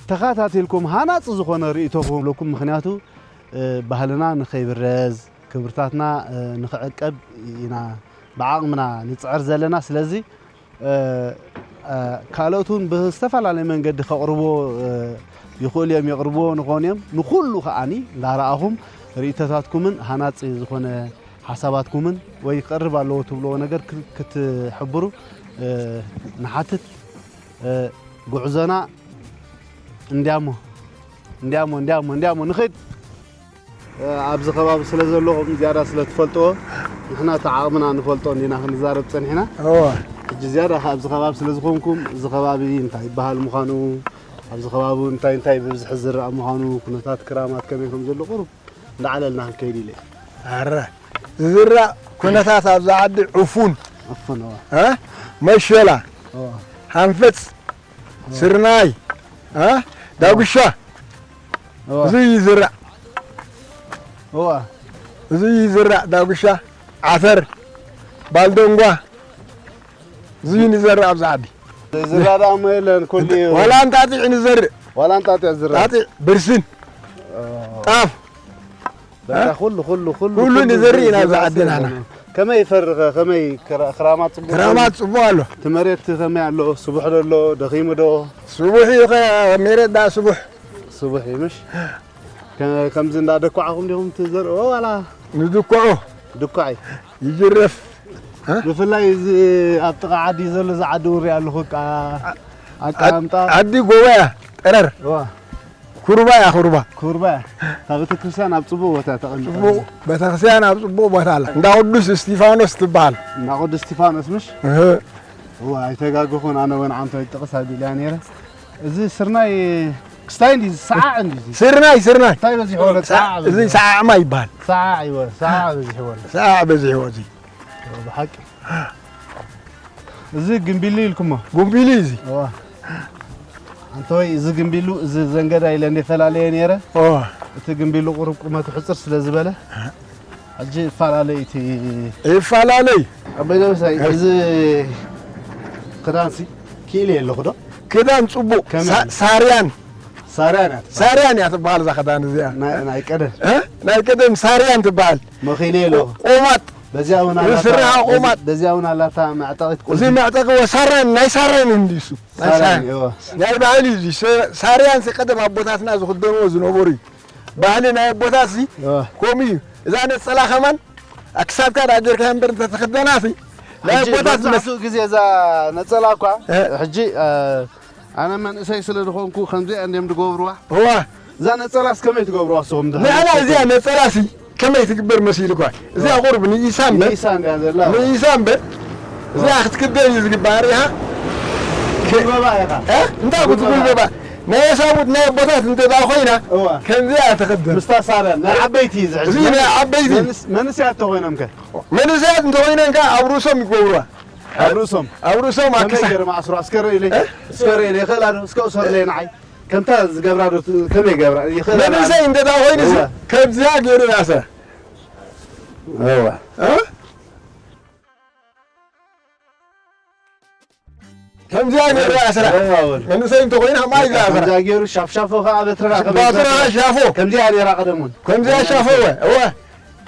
ተኸታቲልኩም ሃናፂ ዝኾነ ርእይቶ ክህብለኩም ምኽንያቱ ባህልና ንኸይብረዝ ክብርታትና ንኽዕቀብ ኢና ብዓቕምና ንጽዕር ዘለና። ስለዚ፣ እ፣ እ፣ ካልኦት እውን ብዝተፈላለየ መንገዲ ከቕርቦ፣ እ፣ ይኽእሉ እዮም፣ የቕርብዎ ንኾኑ እዮም። ንኹሉ ከዓኒ እንዳረኣኹም ርእይቶታትኩምን ሃናጺ ዝኾነ ሓሳባትኩምን ወይ ክቐርብ ኣለዎ ትብልዎ ነገር ክ-፣ ክትሕብሩ፣ እ፣ ንሓትት። እ፣ ጉዕዞና እንዲያሞ፣ እንዲያሞ፣ እንዲያሞ፣ እንዲያሞ ንኸይድ። እ፣ ኣብዚ ከባቢ ስለ ዘለኹም ዝያዳ ስለ ትፈልጥዎ፣ ንሕና እቲ ዓቕምና ንፈልጦ እንዲና ክንዛረብ ጸኒሕና። እወ። ሕጂ ዝያዳ ከ ኣብዚ ከባቢ ስለ ዝኾንኩም፣ እዚ ከባቢ እንታይ ይበሃል ምዃኑ፣ ኣብዚ ከባቢ እንታይ እንታይ ብብዝሒ ዝረኣ ምዃኑ፣ ኩነታት ክራማት ከመይ ከም ዘሎ ቁሩብ እንዳዓለልና ክንከይድ ኢለ። ኣረ፣ ዝዝራእ ኩነታት ኣብዛ ዓዲ ዕፉን፣ ዕፉን፣ እወ። እ? መሸላ፣ እወ። ሃንፈጽ፣ ስርናይ፣ እ? ዳጉሻ፣ እወ። እዚ ይዝራእ። እወ። እዚ ይዝራእ፣ ዳጉሻ፣ ዓተር፣ ባልደንጓ፣ እዚ ንዘርእ ኣብዛ ዓዲ። ዝራ ደኣ እሞ የለን፣ ኩሉ እዩ። ዋላ እንጣጢዕ ንዘርእ። ዋላ እንጣጢዕ ዝራ። ጣጢዕ፣ ብርስን፣ ኦ። ጣፍ። በቃ እ? ኩሉ፣ ኩሉ፣ ኩሉ፣ ኩሉ ኩሉ ንዘርእ ኢና ዝራ ኣብዚ ዓዲ ስለ ናና። ዝኾነ። ከመይ ይፈርኸ? ከመይ ክራ-፣ ክራማት ጽቡቕ ክራማት ኮይኑ? ጽቡቕ ኣሎ። እቲ መሬት ከመይ ኣሎ? ስቡሕ ዶ ኣሎ? ደኺሙ ዶ? ስቡሕ እዩ፣ ከ-፣ መሬት ደኣ ስቡሕ። ስቡሕ እዩ፣ ምሽ? ከ-፣ ከምዚ እንዳደኳዕኹም ዲኹም ትዘርእዎ ዋላ? ንድኩዑ። ድኳዕ እዩ። ይጅረፍ። እ? ብፍላይ እዚ ኣብ ጥቓ ዓዲ ዘሎ፣ እዚ ዓዲ ውሪ ኣለኹ፣ ቃ-፣ ዓ-፣ ኣቀማምጣ። ዓዲ ጎቦ እያ፣ ጠረር። ዋ። ኩርባ እያ፣ ኩርባ። ኩርባ እያ። እታ ቤተክርስትያን ኣብ ጽቡቕ ቦታ ተቐሚጣ ጽቡቕ ኣላ። ቤተክርስትያን ኣብ ጽቡቕ ቦታ ኣላ። እንዳ ቅዱስ እስቲፋኖስ ትበሃል። እንዳ ቅዱስ እስቲፋኖስ ምሽ? እህ። እዋ፣ ኣይተጋገኹን፣ ኣነ እውን ዓንቶ ይጥቕስ ኣቢለ እያ ነይረ። እዚ ስርናይ ክስታይ እንዲ፣ ሰዓዕ እንዲ እዚ። ስርናይ፣ ስርናይ። እንታይ በዚሕዎ? ሰዓዕ እዚ በዚሕዎ። ሰዓዕ ማይ ይበሃል። ሰዓዕ ይወ-፣ ሰዓዕ በዚሕዎ። ሰዓዕ በዚሕዎ እዚ። ብሓቂ። እዚ ግምቢሉ ኢልኩሞ? ግምቢሉ እዚ። እዋ። ኣንተ ወይ እዚ ግምቢሉ፣ እዚ ዘንገዳ ኢለ እንደ ፈላለየ ነይረ። እዋ። እቲ ግምቢሉ ቁሩብ ቁመቱ ሕጽር ስለ ዝበለ፣ ሕጂ ይፈላለይ እቲ ይፈላለይ። ኣቦይ ደበሳይ፣ እህ። እዚ ክዳንሲ ክኢለ ኣለኹ ዶ? ክዳን ጽቡቕ። ከመይ? ሳ-፣ ሳርያን። ሳርያን እያ ትበሃል። ሳርያን እያ ትበሃል እዛ ክዳን እዚኣ። ናይ፣ ናይ ቀደም። እ? ናይ ቀደም ሳርያን ትበሃል። መኺለ ኣለኹ። ቆማጥ። በዚኣ እውን ኣላታ፣ ዝስራሓ በዚ-፣ ቆማጥ። በዚኣ እውን ኣላታ መዕጠቒት ቁልፊ። እዚ መዕጠቒ ወ-፣ ሳርያን፣ ናይ ሳርያን እንዲ እሱ። ናይ ሳርያን፣ ሳርያን። እዎ። ናይ ባህሊ እዩ እዚ። ሰ-፣ ሳርያን ሲ ቀደም ኣቦታትና ዝኽደንዎ ዝነበሩ እዩ። ባህሊ ናይ ኣቦታት ሲ እዎ። ከምኡ እዩ። እዛ ነጸላ ከማን ኣክሳብካ ዳ ጌርካ እምበር እንተተኸደና ሲ ናይ ሕጂ ኣቦታት መብዛሕትኡ መስ-፣ ግዜ እዛ ነጸላ እኳ እ። ሕጂ፣ እ፣ ኣነ መንእሰይ ስለ ዝኾንኩ ከምዚኣ እንድዮም ዝገብርዋ። እዋ። እዛ ነጸላስ ከመይ ትገብርዋ ንስኹም ድሕሪ ንሕና እዚኣ ነጸላሲ ከመይ ትግበር መሲልኳ? እዚኣ ቁሩብ ንኢሳ እምበር። ንኢሳ እንድያ ዘላ። ንኢሳ እምበር። እዚኣ ክትክደን እዩ ዝግባእ ሪኢኻ? ክትጉልበባ ኢኻ። እ? እንታይ ክትጉልበባ? ክትጉልበባ? ናይ ኣሳቡት ናይ ኣቦታት እንተ ደኣ ኮይና እዋ። ከምዚኣ ትኽደን። ምስታ ሳርያ ናይ ዓበይቲ እዩ ዝሕጂ። እዚ ናይ ዓበይቲ። መንስ-፣ መንእሰያት ተኾይኖም ከ? መንእሰያት እንተኾይነን ከኣ ኣብ ርእሶም ይገብርዋ። ኣብ ርእሶም? ኣብ ርእሶም ከመይ ኣክሳ-፣ ገይረ መኣስሮ? እስከ ርእይለይ። እ? እስከ ርእይለይ። ይኽእላ ዶ? እስከ እሰርለይ ንዓይ። ከምታ ዝገብራ ዶ ት-፣ ከመይ ገብራ? ይኽእላ ዶ? መንእሰይ እንተ ደኣ ኮይኑ እወ። ከምዚኣ ገይሩ ይኣስራ። እወ። እ? ከምዚኣ ገይሩ ይኣስራ። እወ፣ እወ። መንእሰይ እንተ ኮይኑ ከማይ ይኣስራ። ከምዚኣ ገይሩ ሻፍሻፎ ከኣ በትርኻ ከመይ ባትርኻ ይኣስራ? ሻፎ። ከምዚኣ ነይራ ቀደም እውን። ከምዚኣ ሻፎ እወ። እወ።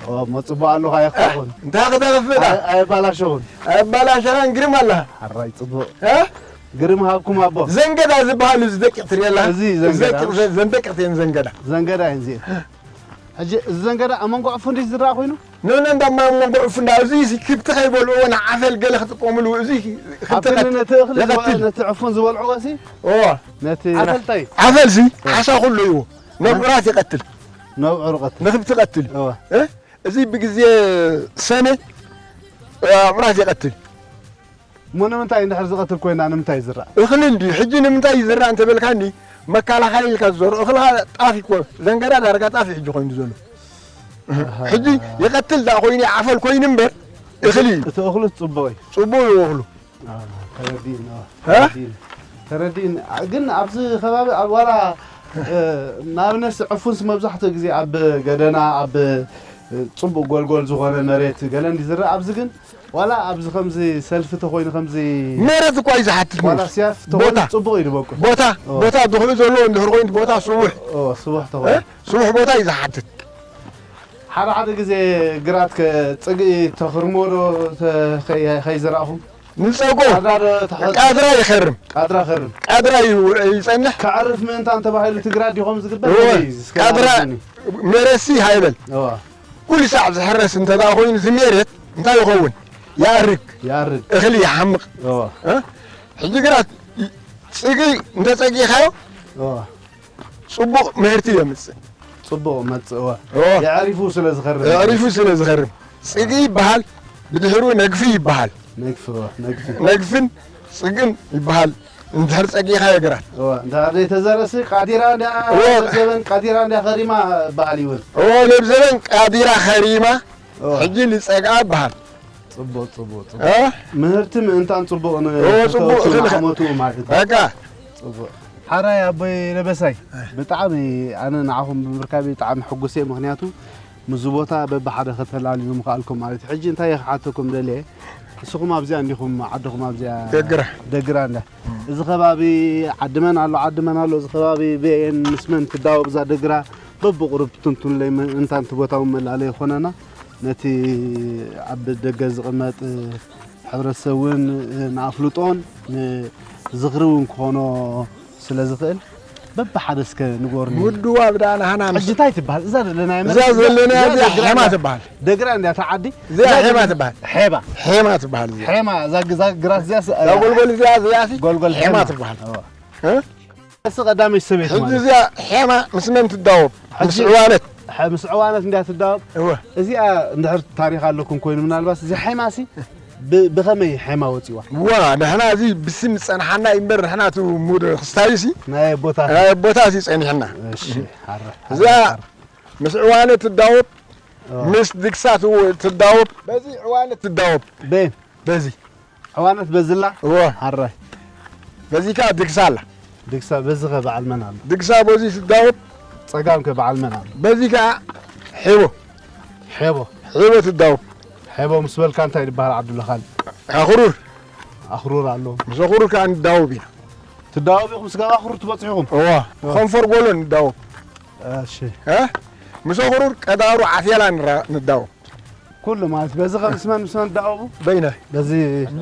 ኦ፣ እሞ ጽቡቕ ኣለኹ፣ ኣየኽፋእኹን። እንታይ ከተኽፍእ? ኣይ-፣ ኣየባላሸኹን። ኣየባላሸኻን፣ ግርም ኣለኻ። ሓራይ ጽቡቕ። እ? ግርም ሃብኩም ኣቦ። ዘንገዳ ዝበሃል እዚ ደቂቕ ትርኢ ኣለኻ? እዚ ዘንገዳ። ደቂቕ ዘ-፣ ዘን ደቂቕ እየን ዘንገዳ። ዘንገዳ እየን እዚኤን። ሕጂ እዚ ዘንገዳ ኣብ መንጎ ዕፉን ድዩ ዝረኣ ኮይኑ? ኖ፣ ኖ፣ እንዳ ኣብ መንጎ ዕፉን እንዳ፣ እዚ፣ እዚ ክብቲ ከይበልዕዎ ንዓፈል ገለ ክጥቀምሉ፣ እዚ ክብቲ ኣብ ክንዲ ቀት-፣ ነቲ እኽሊ ዝበ-፣ ይቐትል። ነቲ ዕፉን ዝበልዕዎ ሲ? ኦ። ነቲ ዓፈል እንታይ? ዓፈል ሲ፣ እ። ዓሳ ኩሉ እዩ። ነብዑራት ይቐትል። ነብዑር ይቐትል። ንኽብቲ ይቐትል። እወ። እ? እዚ ብግዜ ሰነ፣ እ፣ ኣዕዋፍ ይቐትል። እሞ ንምንታይ እንድሕር ዝቐትል ኮይና ንምንታይ ይዝራእ? እኽሊ እንድዩ። ሕጂ ንምንታይ ይዝራእ እንተበልካኒ፣ መከላኸሊ ኢልካ ዝዘርኦ እኽልኻ ጣፍ እኮ፣ ዘንገዳ ዳርጋ ጣፍ እዩ ሕጂ ኮይኑ ዘሎ። ኣሃ። ሕጂ ይቐትል ደኣ ኮይኑ፣ ዓፈል ኮይኑ እምበር፣ እኽሊ እዩ። እቲ እኽሊ ጽቡቕ እዩ። ጽቡቕ እዩ እኽሉ። አ፣ ተረዲእኒ፣ አ፣ እ? ተረዲእኒ። ተረዲእኒ። አ፣ ግን ኣብዚ ከባቢ ኣብ ዋላ፣ እ፣ ንኣብነት ዕፉንስ መብዛሕትኡ ግዜ ኣብ ገደና፣ ኣብ፣ እ፣ ጽቡቕ ጎልጎል ዝኾነ መሬት ገለ እንዲ ዝረአ፣ ኣብዚ ግን ዋላ ኣብዚ ከምዚ ሰልፊ ተኾይኑ ከምዚ መሬት እኳ እዩ ዝሓትት ዋላ ነይሩ። ስያፍ ተኾይኑ ቦታ። ጽቡቕ እዩ ዝበቁል። ቦታ፣ ኦ። ቦታ ድሕሪ ዘለዎ እንድሕር ኮይኑ ቦታ ስቡሕ። ኦ፣ ስቡሕ ተኾይኑ። እ? ስቡሕ ቦታ እዩ ዝሓትት። ሓደ ሓደ ግዜ ግራት ጽግኢ ተኽርሞ ዶ ከይዘራእኹም? ንጸጎ ቃድራ ይኸርም። ቃድራ ይኸርም። ቃድራ ይጸንሕ። ከዕርፍ ምእንታን ተባሂሉ እቲ ግራት ዲኹም ዝግበር? ቃድራ መረሲ ሃይበል። ኩሉ ሳዕ ዝሕረስ እንተ ደኣ ኮይኑ እቲ መሬት እንታይ ይኸውን? ይኣርግ። ይኣርግ። እኽሊ ይሓምቕ። ሕጂ ግራት ጽግኢ እንተ ጸጊእኻዮ ጽቡቕ ምህርቲ የምጽእ። ጽቡቕ መጽእ። እወ። እወ። የዕሪፉ ስለ ዝኸርም። የዕሪፉ ስለ ዝኸርም። ጽግኢ ይበሃል፣ ብድሕሩ ነግፊ ይበሃል። ነግፊ፣ እወ፣ ነግፊ። ነግፍን ጽግን ይበሃል። እንድሕር ጸጊኻ የግራት። እወ፣ እንድሕር ዘይተዘረሲ ቃዲራ እንድያ፣ እወ። ለብዘበን ቃዲራ እንድያ ኸሪማ በሃል ይብል። እወ፣ ለብዘበን ቃዲራ ኸሪማ፣ እወ። ሕጂ ልጸግኣ በሃል። ጽቡቕ፣ ጽቡቕ፣ ጽቡቕ። እ? ምህርቲ ምእንታን ጽቡቕ ን-፣ እዎ፣ ጽቡቕ፣ ንተወክል እኽሊ ኸ-፣ ዓመቱ ማለት እዩ። በቃ። ጽቡቕ። ሓራይ ኣቦይ ለበሳይ፣ ብጣዕሚ ኣነ ንዓኹም ብምርካበይ ብጣዕሚ ሕጉስ እየ። ምኽንያቱ ምስዚ ቦታ በብሓደ ከተላልዩ ምኽኣልኩም ማለት እዩ። ሕጂ እንታይ እየ ክሓተኩም ደልየ፣ ንስኹም ኣብዚኣ እንዲኹም ዓድኹም ኣብዚኣ ደግራ። ደግራ እንዳ። እዚ ከባቢ ዓዲ መን ኣሎ፣ ዓዲ መን ኣሎ፣ እዚ ከባቢ በየን ምስ መን ትዳወብ እዛ ደግራ፣ በብቑሩብ ትንቱንለይ ምእንታን እቲ ቦታ እውን መላለዪ ይኾነና። ነቲ ኣብ ደገ ዝቕመጥ ሕብረተሰብ እውን ንኣፍልጦን ንዝኽሪ እውን ክኾኖ ስለ ዝኽእል በብሓደ እስከ ንገሩኒ። ምድዋብ ደኣ ናህና ምስ ሕጂ እንታይ ትበሃል? እዛ ዘለናያ እዛ መሬት፣ እዛ ዘለናያ እዛ እዚኣ ግራት ሔማ እያ። ትበሃል። ደግራ እንድያ እታ ዓዲ። እዚኣ እዛ ሔማ ዘለ-፣ ትበሃል። ሔባ። ሔማ ትበሃል እዚኣ። ሔማ፣ እዛ ግ-፣ እዛ ግራት እዚኣ ስ-፣ እዛ ጎልጎል እዚኣ፣ እዚኣ ሲ እዛ ጎልጎል ሔማ ሔማ። ትበሃል። እዋ። እ? እሱ ቀዳመይ ሰበይቲ ሕጂ ማለት እዚኣ ሔማ ምስ መን ትዳወብ? ምስ ሕጂ ዕዋነት። ሐ-፣ ምስ ዕዋነት እንድያ ትዳወብ? እወ። እዚኣ እንድሕር ታሪኽ ኣለኩም ኮይኑ ምናልባት እዚኣ ሔማ ሲ ብ-፣ ብኸመይ ሔማ ወፂዋ? እዋ፣ ንሕና እዚ ብስም ዝጸንሓና እዩ እምበር ንሕና እቲ ሙድ ክስታዩ ሲ ናይ ኣቦታት። ናይ ኣቦታት እዩ ጸኒሕና። እሺ፣ ሓረ፣ እዛ ሓረ። ምስ ዕዋነት ትዳወብ፣ እዋ። ምስ ድግሳ ትው-፣ ትዳወብ፣ በዚ ዕዋነት ትዳወብ። በየን? በዚ። ዕዋነት በዝላ? እወ። ሓረ። በዚ ከኣ ድግሳ ኣላ። ድግሳ፣ በዚ ከ በዓል መን ኣሎ? ድግሳ በዚ ትዳወብ። ጸጋም ከ በዓል መን ኣሎ? በዚ ከኣ ሔቦ። ሔቦ። ሔቦ ትዳወብ። ሔቦ ምስ በልካ እንታይ ይበሃል ዓዱ ለኻል? ኣኽሩር። ኣኽሩር ኣሎ። ምስ ኣኽሩር ከኣ ንዳወብ ኢና። ትዳወብ ኢኹም ስጋብ ኣኽሩር ትበጽሑ ኢኹም? እዋ። እዋ። ኾንፎር ጎሎ ንዳወብ። እሺ። እ? ምስ ኣኽሩር ቀዳሩ ዓፍያላ ንራ-፣ ንዳወብ። ኩሉ ማለት በዚ ከ ምስ መን ምስ መን ትዳወቡ? በይነ። በዚ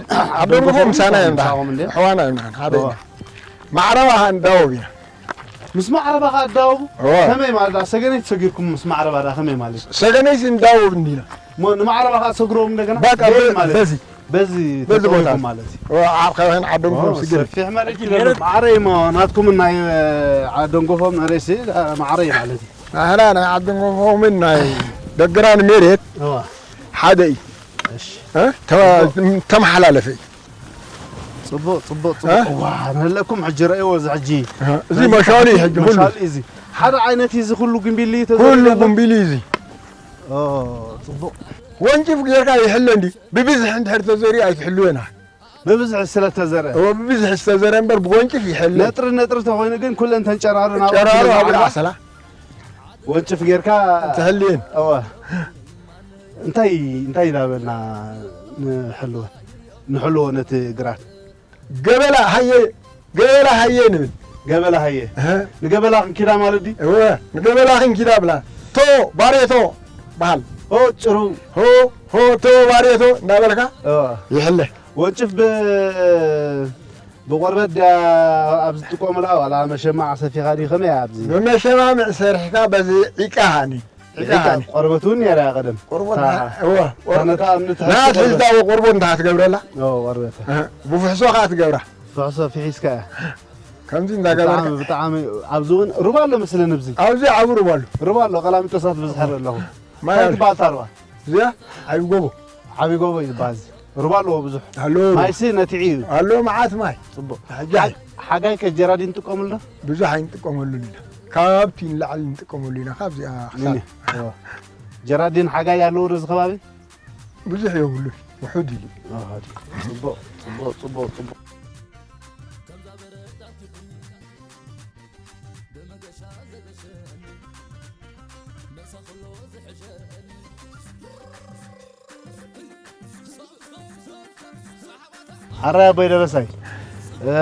ዓዶም ዓዶም ጎፎ ጎፎ ምሳና እዮም ምሳኹም እንዴ? ኣሕዋና እዮም ንሕና፣ ሓደ እዋ። ኢና። ማዕረባ ኸኣ ንዳወብ ኢና። ምስ ማዕረባ ኸኣ ትዳወቡ? እዋ። ከመይ ማለት ደኣ? ሰገነይቲ ሰጊርኩም ምስ ማዕረባ ደኣ ከመይ ማለት? ሰገነይቲ ንዳወብ እንዲና። እሞ ንማዕረባ ኸኣ ትሰግርዎም እንደገና? በቃ በየን በ-፣ ማለት? በዚ። በዚ በዚ ቦታ። ተጠዊኹም ማለት እዩ። እዋ፣ ኣብ ከባቢን ዓዶም ጎፎ ኦ፣ ስግር። ሰፊሕ መሬት እዩ። ማዕረ እዩ እሞ ናትኩም ናይ ዓዶም ጎፎ መሬት ሲ፣ ማዕረ እዩ ማለት እዩ። ናህና ናይ ዓዲ ጎፎምን ናይ ደግራን መሬት እዋ። ሓደ እዩ። እሺ። እ? ተማ-፣ ተመሓላለፈ እዩ። ጽቡቕ፣ ጽቡቕ፣ ጽቡቕ። እ? እዋ፣ ንህለኩም ሕጂ ረእይዎ እዚ ሕጂ። እ፣ እዚ እዚ መሻሉ እዩ ሕጂ ኩሉ። መሻሉ እዩ እዚ። ሓደ ዓይነት እዩ እዚ ኩሉ ግምቢል እዩ ተዘሪኡ ኩሉ ዘሎ? ግምቢል እዩ እዚ። ኦ፣ ጽቡቕ። ወንጭፍ ጌርካ ይሕለ እንዲ ብብዝሒ እንድሕር ተዘሪኡ ኣይትሕልወን። ብብዝሒ ስለ ተዘርአ። እወ፣ ብብዝሒ ዝተዘርአ እምበር ብጎንጭፍ ይሕለ። ነጥሪ ነጥሪ ተኾይኑ ግን ኩለን ተንጨራሩ ናብ ጨራሩ ወንጭፍ ኣብኡ ይዓላ። ዓሰላ። ወንጭፍ ጌርካ ትሕልየን። እወ። እንታይ፣ እንታይ እንዳበልና ንሕልወ፣ ንሕልዎ ነቲ ግራት? ገበላ ሃየ፣ ገበላ ሃየ ንብል። ገበላ ሃየ። እህ። ንገበላ ክንኪዳ ማለት ድዩ? እወ፣ ንገበላ ክንኪዳ ብላ። ቶ፣ ባሬቶ በሃል። ሆ፣ ጭሩ። ሆ፣ ሆ፣ ቶ፣ ባሬቶ እንዳበልካ እወ። ይሕለ። ወንጭፍ ብ-፣ ብቆርበት ድያ ኣብዚ ትጥቀሙላ ዋላ መሸማዕ ሰፊኻ ድዩ? ከመይ እያ ኣብዚ? ብመሸማምዕ ሰሪሕካ በዚ ዒቃ ሃኒ። ዒቃ ዒቃ ሃኒ። ቆርበት እውን ነይራ እያ ቀደም። ቆርበት እታ፣ ና-፣ እወ፣ እታ ቆር-፣ ነታ እምኒ ትሕቲ ናት ቆርበት። ሒዝታ እወ ቆርበት እንታ ትገብረላ። እወ፣ ቆርበት። እህ፣ ብፍሕሶ ኸዓ ትገብራ። ፍሕሶ ፍሒስካ እያ። ከምዚ እንዳገበርካ። ብጣዕሚ፣ ብጣዕሚ ኣብዚ እውን ሩባ ኣሎ መስለኒ ኣብዚ። ኣብዚ ዓቢ ሩባ ኣሎ። ሩባ ኣሎ፣ ቀላሚጦሳት ብዝሕር ኣለኹ። ማይ እንታይ ኣሎ። ትበሃል እታ ሩባ? እዚኣ ዓቢ ጎቦ። ዓቢ ጎቦ እዩ ዝበሃል እዚ። ሩባ ኣለዎ ብዙሕ። ኣለዎ ሩባ። ማይሲ ነቲዒ እዩ። ኣለዎ መዓት ማይ። ጽቡቕ። ሕጂ ሓ-፣ ሓጋይ ከ ጀራዲን ትጥቀሙሉ ዶ? ብዙሕ ኣይንጥቀመሉን ኢና። ካብቲ ንላዕሊ ንጥቀመሉ ኢና፣ ካብዚኣ ክሳብ እኒ፣ እዎ። ጀራዲን ሓጋይ ኣለዎ ዶ እዚ ከባቢ? ብዙሕ የብሉን። ውሑድ ኢሉ። ውሑድ። ጽቡቕ፣ ጽቡቕ፣ ጽቡቕ፣ ጽቡቕ። ሓራይ ኣቦይ ደበሳይ፣ እ፣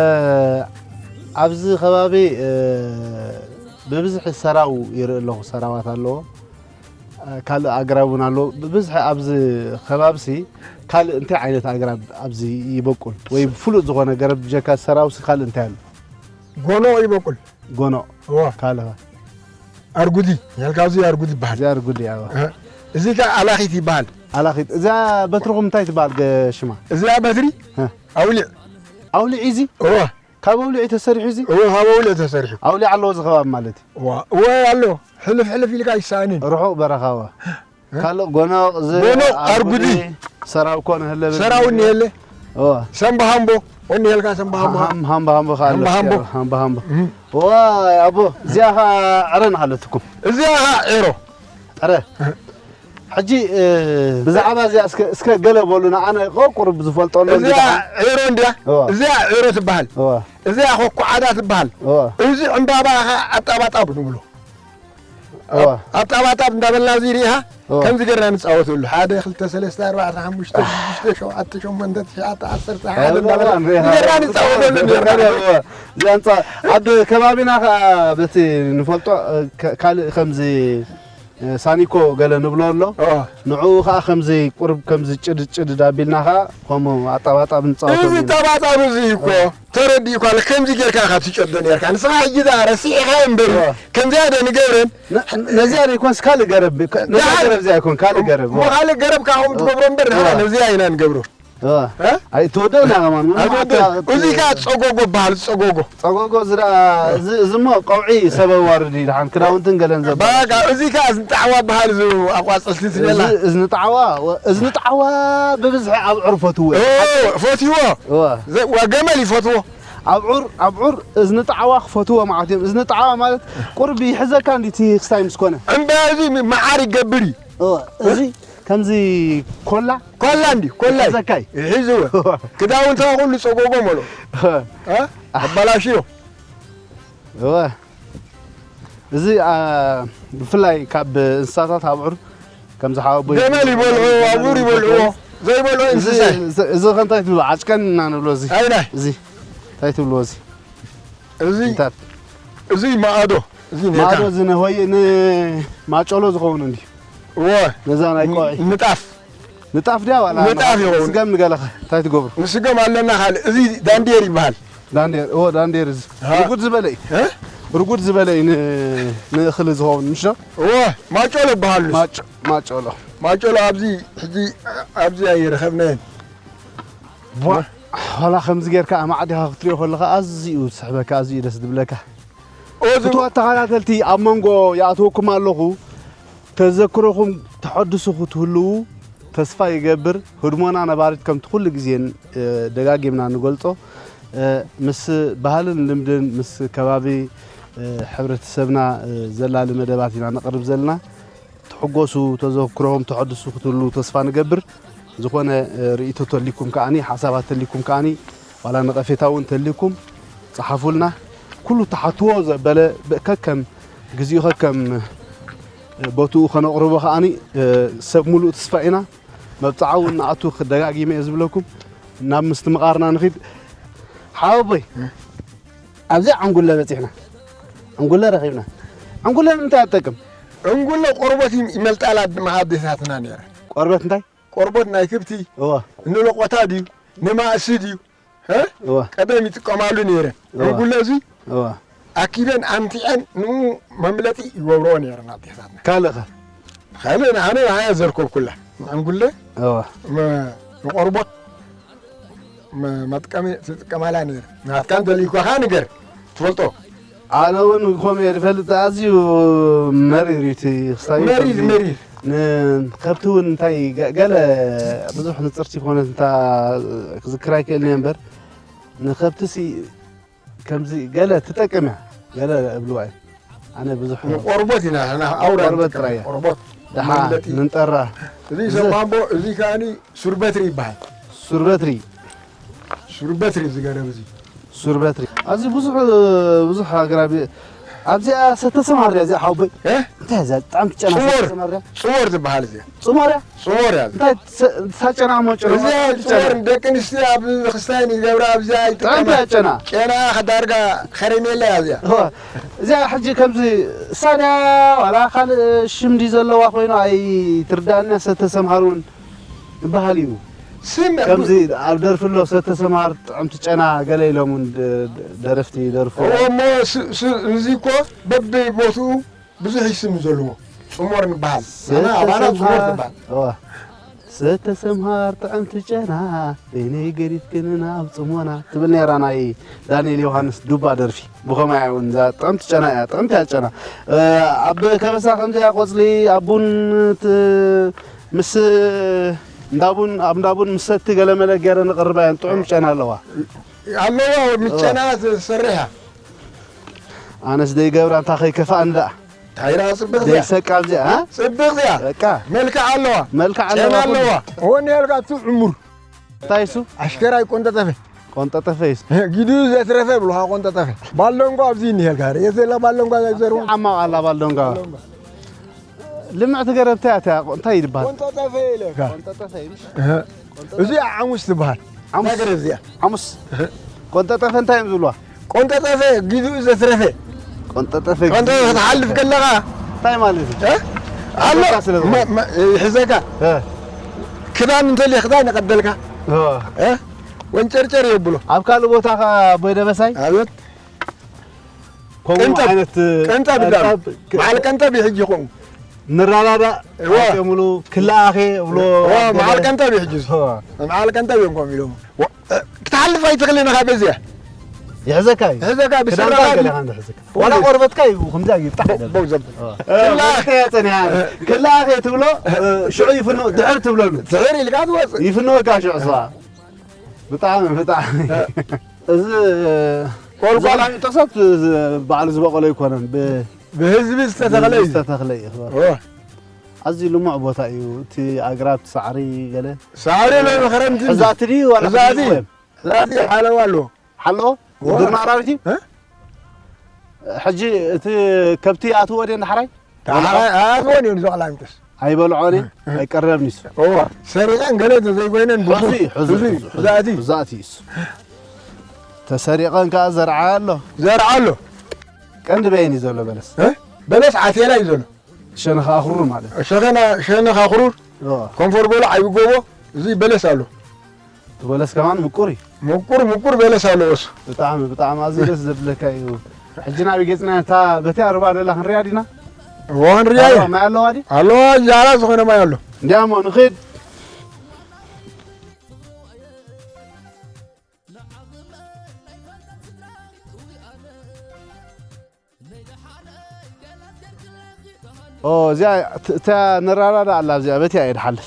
ኣብዚ ከባቢ፣ እ፣ ብብዝሒ ሰራው ይርኢ ኣለኹ፣ ሰራዋት ኣለዎ። ካልእ ኣግራብ እውን ኣሎ። ብብዝሒ ኣብዚ ከባቢሲ ካልእ እንታይ ዓይነት ኣግራብ ኣብዚ ይበቁል? ወይ ፍሉጥ ዝኾነ ገረብ ብጀካ ሰራውሲ ካልእ እንታይ ኣሎ? ጎኖ ይበቁል። ጎኖ። እዋ። ካልእ ኸ? ኣርጉዲ፣ ያልካ እዚ ኣርጉዲ ይበሃል። እዚ ኣርጉዲ፣ ኣዋ። እ፣ እዚ ከ ኣላኺት ይበሃል። ኣላኺት። እዛ በትርኹም እንታይ ትበሃል ገ-፣ ሽማ? እዚኣ በትሪ፣ እ። ኣውሊዕ። ኣውሊዕ እዚ? እዋ። ካብ ኣውሊዕ እዩ ተሰሪሑ እዚ? እወ፣ ካብ ኣውሊዕ ተሰሪሑ። ኣውሊዕ ኣለዎ እዚ ከባቢ ማለት እዩ? እዋ፣ እወ ኣሎ። ሕልፍ ሕልፍ ኢልካ ኣይሰኣንን። ርሑቕ በረኻ እወ። እ? ካልእ ጎኖቕ፣ ዝ-፣ ጎኖቕ፣ ኣርጉዲ፣ ኣርጉዲ፣ ሰራው ኮነ ህለ በል። ሰራው እኒሀለ። እወ። ሰምባሃምቦ፣ ወኒሀልካ ሰምባሃምቦ። ሃም-፣ ሃምባሃምቦ ከኣ ኣሎ። ሃምባሃምቦ። ሃምባሃምቦ። እም። ዋይ ኣቦ፣ እዚኣ ኸኣ ዕረ ናሃለትኩም። እዚኣ ኸኣ ዒሮ። ዕረ። እ። ሕጂ፣ እ፣ ብዛዕባ እዚኣ እስከ፣ እስከ ገለ በሉና። ኣነ እኮ ቁሩብ ዝፈልጦ ኣሎ እዚኣ እንዲኻ። ዒሮ እንድያ? እዋ። እዚኣ ዒሮ ትበሃል። እዋ። እዚኣ ኮኩዓዳ ትበሃል። እዋ። እዚ ዕምባባ ኸዓ ኣጣባጣብ ንብሎ። እዋ። ኣጣባጣብ እንዳበልና እዚ ሪኢኻ? እዋ። ከምዚ ጌርና ንጻወተሉ። ሓደ፣ ክልተ፣ ሰለስተ፣ ኣርባዕተ፣ ሓሙሽተ፣ ሽዱሽተ፣ ሸውዓተ፣ ሸሞንተ፣ ትሽዓተ፣ ዓሰርተ፣ ሓደ እዋ፣ እንዳበልና እዋ፣ እዋ፣ ጌርና ንጻወተሉ እዋ፣ ኔርና። እዋ። እዛ ኣንጻ-፣ ኣብ ከባቢና ኸዓ በቲ ንፈልጦ፣ እ፣ ከ-፣ ካልእ ከምዚ ሳኒኮ ገለ ንብሎ ኣሎ። ኦ። ንዕኡ ኸዓ ከምዚ ቁርብ ከምዚ ጭድድ ጭድድ ኣቢልና ኸዓ ከምኡ ኣጣባጣብ ንጻወተሉ እዚ ኢና። ጠባጣብ እዚ እኮ ኦ። ተረዲእኳ ኣሎ። ከምዚ ጌርካ ኢኻ ትጨዶ ኔርካ። ንስኻ ሕጂ ደኣ ረሲዕኻዮ እምበር ኦ። ከምዚኣ ዶ ንገብረን? ነ-፣ ነዚኣ ዶ ይኮንስ ካልእ ገረብ? ከ-፣ ነዛ ደሓን። ገረብ እዚኣ ይኮን ካልእ ገረብ። እሞ ኦ። ካልእ ገረብ ካብኦም ኦ። ትገብሮ እምበር ንሕና ኦ። ነዚኣ ኢና ንገብሮ። እዋ። እ? ኣይትወደእና ከማን፣ ምንም ኣይትወደእን። ኣታ-፣ እዚ ከኣ ጸጎጎ በሃል፣ ጸጎጎ። ጸጎጎ እዚ ደኣ፣ እዚ፣ እዚ እሞ ቀውዒ ሰብ ኣዋርድ እዩ፣ ደሓን ክዳውንትን ገለን ዘበላሹ። በቃ፣ እዚ ከኣ እዝኒ ጣዕዋ በሃል፣ እዚ ኣብ ቋጽልቲ ትበላ። እዚ እዝኒ ጣዕዋ፣ ወ-፣ እዝኒ ጣዕዋ ብብዝሒ ኣብዑር ፈትዎ። ኦ፣ ፈትዎ። እዋ። ዘ-፣ ዋ ገመል ይፈትዎ። ኣብዑር፣ ኣብዑር እዝኒ ጣዕዋ ክፈትዎ ማለት እዮም። እዝኒ ጣዕዋ ማለት ቁርቢ ይሕዘካ እንዲ እቲ ክስታይ ምስ ኮነ። እምበ፣ እዚ መዓር ይገብር እዩ። እዋ፣ እዚ ከምዚ ኮላ ኮላ እንዲ፣ ኮላ እዩ። ዘካይ። ይሕዝዎ። ክዳውንትኻ ኩሉ ጸጎጎ መሎ። እ? ኣባላሽዮ። እወ። እዚ፣ አ፣ ብፍላይ ካብ እንስሳታት ኣብዑር ከም ዝሓወቦ ገመል ይበልዑ፣ ኣብዑር ይበልዑ። ዘይበልዑ እዚ፣ እንስሳ። እዚ፣ እዚ ከ እንታይ ትብሎ? ዓጭቀን ኢና ንብሎ እዚ። ኣይናይ። እዚ እንታይ ትብሎ እዚ? እዚ፣ እንታይ? እዚ ማዕዶ። እዚ ኔርካ። ማዕዶ እዚ ንሆይ፣ ንማጨሎ ዝኸውን እንዲ። እወ። ነዛ ናይ ቆዒ። ንጣፍ። ንጣፍ ድያ ዋላ ንጣፍ ይኸውን። ስገም ንገለኸ እንታይ ትገብሩ? ንስገም ኣለና ካልእ። እዚ ዳንዴር ይበሃል። ዳንዴር፣ እወ፣ ዳንዴር እዚ። ሃ። ርጉድ ዝበለ እዩ። እ? ርጉድ ዝበለ እዩ ን-፣ ንእኽሊ ዝኸውን፣ ምሽ ዶ? እወ፣ ማጨሎ ይበሃል ንሱ። ማጭ-፣ ማጨሎ። ማጨሎ ኣብዚ፣ ሕጂ ኣብዚ ኣይረኸብናዮን። ቧ፣ ዋላ ከምዚ ጌርካ ኣማዕዲኻ ክትሪኦ ከለኻ ኣዝዩ ዝስሕበካ፣ ኣዝዩ ደስ ዝብለካ። ኦ፣ ዝብ- ፍቱዋት ተኸታተልቲ፣ ኣብ መንጎ ይኣትወኩም ኣለኹ። ተዘክሮኹም ተሐድሱ ክትህልዉ ተስፋ ይገብር። ህድሞና ነባሪት ከምቲ ኩሉ ግዜ፣ እ፣ ደጋጊምና ንገልጾ፣ እ፣ ምስ ባህልን ልምድን፣ ምስ ከባቢ፣ እ፣ ሕብረተሰብና፣ እ፣ ዘላሊ መደባት ኢና ነቕርብ ዘለና። ትሕጎሱ፣ ተዘክሮኹም ተሐድሱ ክትህልዉ ተስፋ ንገብር። ዝኾነ፣ እ፣ ርእይቶ ተሊኩም ከኣኒ፣ ሓሳባት ተሊኩም ከኣኒ፣ ዋላ ነቐፌታ እውን ተሊኩም፣ ጸሓፉልና። ኩሉ ተሓትዎ ዘበለ፣ ብ-፣ ከከም ግዚኡ፣ ከከም፣ እ፣ ቦትኡ ከነቕርቦ ከኣኒ፣ እ፣ ሰብ ሙሉእ ተስፋ ኢና። መብጽዓ እውን ንኣቱ ክደጋጊመ እየ ዝብለኩም። ናብ ምስትምቓርና ንኺድ። ሓወቦይ፣ ኣብዚ ዕንጉለ በጺሕና። ዕንጉለ ረኺብና። ዕንጉለ ንምንታይ እያ ትጠቅም? ዕንጉለ ቆርበት ይም-፣ ይመልጣላ ድማ ኣዴታትና ነይረ። ቆርበት እንታይ? ቆርበት ናይ ክብቲ፣ እወ። ንሎቆታ ድዩ፣ ንማእሲ ድዩ፣ እ? እወ። ቀደም ይጥቀማሉ ነይረን። እወ። ዕንጉለ እዚ እወ። ኣኪበን ኣምቲዐን ንኡ መምለጢ ይገብርኦ ነይረን ኣዴታትና። ካልእ ኸ? ካልእ ንዓነ ንዓያ ዘርከብኩላ። ዕንጉለ እወ። መ-፣ ንቆርበት መ-፣ መጥቀሚ ትጥቀማላ ነይረ። ናትካ እንተልዩኳ ኸዓ ንገር፣ ትፈልጦ። ኣነ እውን ከምኡ እየ ዝፈልጥ፣ ኣዝዩ መሪር እዩ እቲ ክስታይ መሪር፣ ከምዚ መሪር። ንከብቲ እውን እንታይ ገ-፣ ገለ ብዙሕ ንጽርቲ ኮነት እንታ ክዝክር ኣይክእልን እየ እምበር፣ ንከብትሲ ከምዚ ገለ ትጠቅም እያ፣ ገለ እብልዋ እየ። ኣነ ብዙሕ ንቆርቦት ኢና፣ ንሕና ኣውራ ቆርበት ንጥቀም። ጥራይ እያ። ቆርቦት፣ ደሓ መምለጢ። ንንጠራ። እዚ እዚ ሰማምቦ፣ እዚ ከኣኒ ሱር በትሪ ይበሃል። ሱር በትሪ። ሱር በትሪ እዚ ገረብ እዚ። ሱር በትሪ። ኣብዚ ብዙሕ፣ ብዙሕ ኣግራብ፣ ኣብዚኣ ሰተ ሰማር እያ እዚኣ ሓወቦይ። እ? እንታይ እያ እዚኣ? ብጣዕሚ ትጨና ጽሞር። ሰተ ሰማር እያ። ጽሞር ትበሃል እዚኣ። ጽሞር እያ? ጽሞር እያ። እንታይ ሰ-፣ ሳጨና እሞ ጨና እዚኣ ማለት ጽሞር ትጨና። ደቂ ኣንስትዮ ኣብ ክስታይን ይገብራ ኣብዚኣ ይጥቀማ። ጥዕምቲ እያ ጨና። ጨና ዳርጋ ከረሜላ እያ እዚኣ። እዋ። እዚኣ ሕጂ ከምዚ ሳድያ ዋላ ካልእ ሽም ድዩ ዘለዋ ኮይኑ ኣይትርዳእና። ሰተ ሰምሃር እውን ይበሃል እዩ። ስም ከምዚ ኣብ ደርፊ ኣሎ፣ ሰተ ሰምሃር ጥዕምቲ ጨና ገለ ኢሎም እውን ደ-፣ ደረፍቲ ይደርፉ። እዎ፣ እሞ ስ-፣ ስ-፣ እዚ እኮ በብቦትኡ ብዙሕ እዩ ስም ዘለዎ። ጽሞር ንበሃል። ኣና ኣባና ጽሞር ትበሃል። እዋ። ሰተ ሰምሃር ጥዕምቲ ጨና፣ በይነይ ገዲፍክን ናብ ጽሞና ትብል ነይራ ናይ ዳንኤል ዮሃንስ ዱባ ደርፊ። ብኸማያ እውን እዛ ጥዕምቲ ጨና እያ፣ ጥዕምቲ እያ ጨና። እ፣ ኣብ ከበሳ ከምዚኣ ቆጽሊ፣ ኣብ ቡን ት-፣ ምስ እንዳቡን፣ ኣብ እንዳቡን ምስ ሰቲ ገለመለ ገይረ ንቕርባ እየን። ጥዑም ጨና ኣለዋ። ኣለዋ፣ ምስ ጨና ትሰርሕ እያ። ኣነስ ደይገብራ እንታ ከይከፍኣኒ ደኣ። ታይራ ጽብቕ እዚኣ። ደይሰቃ ኣብዚኣ፣ እ? ጽብቕ እዚኣ። በቃ። መልክዕ ኣለዋ። መልክዕ ጨና ኣለዋ። ኣለዋ። እወ፣ እኒሀልካ እሱ ዕሙር። እንታይ እሱ? ኣሽከራይ ቆንጠጠፈ። ቆንጠጠፈ እሱ። ጊዱ ዘትረፈ ብሉኻ ቆንጠጠፈ። ባሎንጓ ኣብዚ እኒሀልካ። ርእየ ዘላ ባሎንጓ ዘርዋ። ዓማቕ ኣላ ባሎንጓ። ባሎንጓ። ልምዕቲ ገረብ እንታይ እያ? እንታይ ይባሃል? ቆንጠጠፈ ኢለካ። ቆንጠጠፈ እዩ። እህ። እዚ ዓሙስ ትበሃል። ዓሙስ? እዛ ገረብ እዚኣ። ዓሙስ? እህ። ቆንጠጠፈ እንታይ እዮም ዝብልዋ? ቆንጠጠፈ ጊዱ ዘትረፈ። ቆንጠጠፈ ቆንጠጠፈ ጊዱ ክትሓልፍ ዘትረፈ። ከለኻ እንታይ ማለት እዩ? እ? ኣሎ። ስለ ዝኾነ። መ-፣ መ-፣ ይሕዘካ። እ። ክዳን እንተልየ ክዳን ይቐደልካ። እ። እ? ወንጨርጨር የብሎ። ኣብ ካልእ ቦታ ኸ ኣቦይ ደበሳይ? ኣቤት። ከምኡ ቀንጠብ፣ ዓይነት ቀንጠብ ይብላሉ። ቀንጠብ፣ በዓል ቀንጠብ እዩ ሕጂ ከምኡ። ንረዳዳእ እወ። ሓቂ ሙሉ ክለኣኸ እብሎ እወ፣ ኣበለ። በዓል ቀንጠብ እዩ ሕጂ እዚ። እወ። በዓል ቀንጠብ እዮም ከምኡ ኢሎም። ወ-፣ እ፣ ክትሓልፍ ኣይትኽእልን ኢኻ በዚኣ። ይሕዘካ እዩ። ይሕዘካ፣ ክዳንካ ብስራኻ ገለ እዩ። ኻን ዝሕዘካ። ዋላ ቆርበትካ እዩ፣ ከምዚ እዩ፣ ጣሕ ይብል። በው ዘብል። እወ። ክላ-፣ ክላኸ ጸኒሓ። ክላኸ ትብሎ፣ እ፣ ሽዑ ይፍኖ፣ ድሕር ትብለሉ። ድሕር ኢልካ ትወጽእ። ይፍኖካ ሽዑ ስዋ። ብጣዕሚ፣ ብጣዕሚ። እ። እዚ ቆልቋል ዘላሚጦሳት ዝ-፣ ባዕሉ ዝበቆሎ ኣይኮነን። ብ-፣ ብህዝቢ ዝተተኽለ ብህዝቢ እዩ። ዝተተኽለ እዩ። እወ። ኣዝዩ ልሙዕ ቦታ እዩ። እቲ ኣግራብ፣ እቲ ሳዕሪ ገለ። ሳዕሪ ናይ መኸረምቲ እንጂ። ሕዛእቲ ድዩ ዋላ ሕዛእቲ። ክልቲኡ እዮም? ሕዛእቲ ሓለዋ ኣለዎ። ሓለዎ? እወ። ዱር ኣራዊት እዩ? እ? ሕጂ እቲ ከብቲ ኣትዎ ድየን ዳሕራይ? ዳሕራይ ኣትወን እየን፣ እዞ ኣላሚጦስ። ኣይበልዖን እየ፣ እ፣ እ። ኣይቀረብን እዩ። እወ፣ ሰሪቐን ገለ ተዘይኮይነን ብዙ፣ ሕዙ እዩ፣ ሕዙ፣ ብዙ እዩ፣ ሕዙ፣ ሕዛእቲ። ሕዛእቲ እዩ እሱ። ተሰሪቐን ከኣ ዘርዓ ኣሎ። ዘርዓ ኣሎ። ቀንዲ በየን እዩ ዘሎ በለስ? እ? በለስ ዓቴላ እዩ ዘሎ። ሸነኻ ኣኽሩር ማለት እዩ። ሸኸና-፣ ሸነኻ ኣኽሩር፣ እወ። ኮንፎር ጎሎ፣ ዓቢ ጎቦ፣ እዚ በለስ ኣሎ። እቲ በለስ ከማን ምቁር እዩ። ምቁር፣ ምቁር በለስ ኣለዎ እሱ። ብጣዕሚ፣ ብጣዕሚ ኣዝዩ ደስ ዘብለካ እዩ። ሕጂ ናበይ ገጽና እታ በቲ ኣርባ ደላ ክንሪኣ ዲና? እወ፣ ክንሪኣ እታ እዩ። ማይ ኣለዋ ድዩ? ኣለዋ፣ ጃራ ዝኾነ ማይ ኣሎ። እንዲያሞ ንኺድ። ኦ፣ እዚኣ ት-፣ እታ ንረዳዳ ኣላ፣ እዚኣ በቲኣ እየ ድሓልፍ።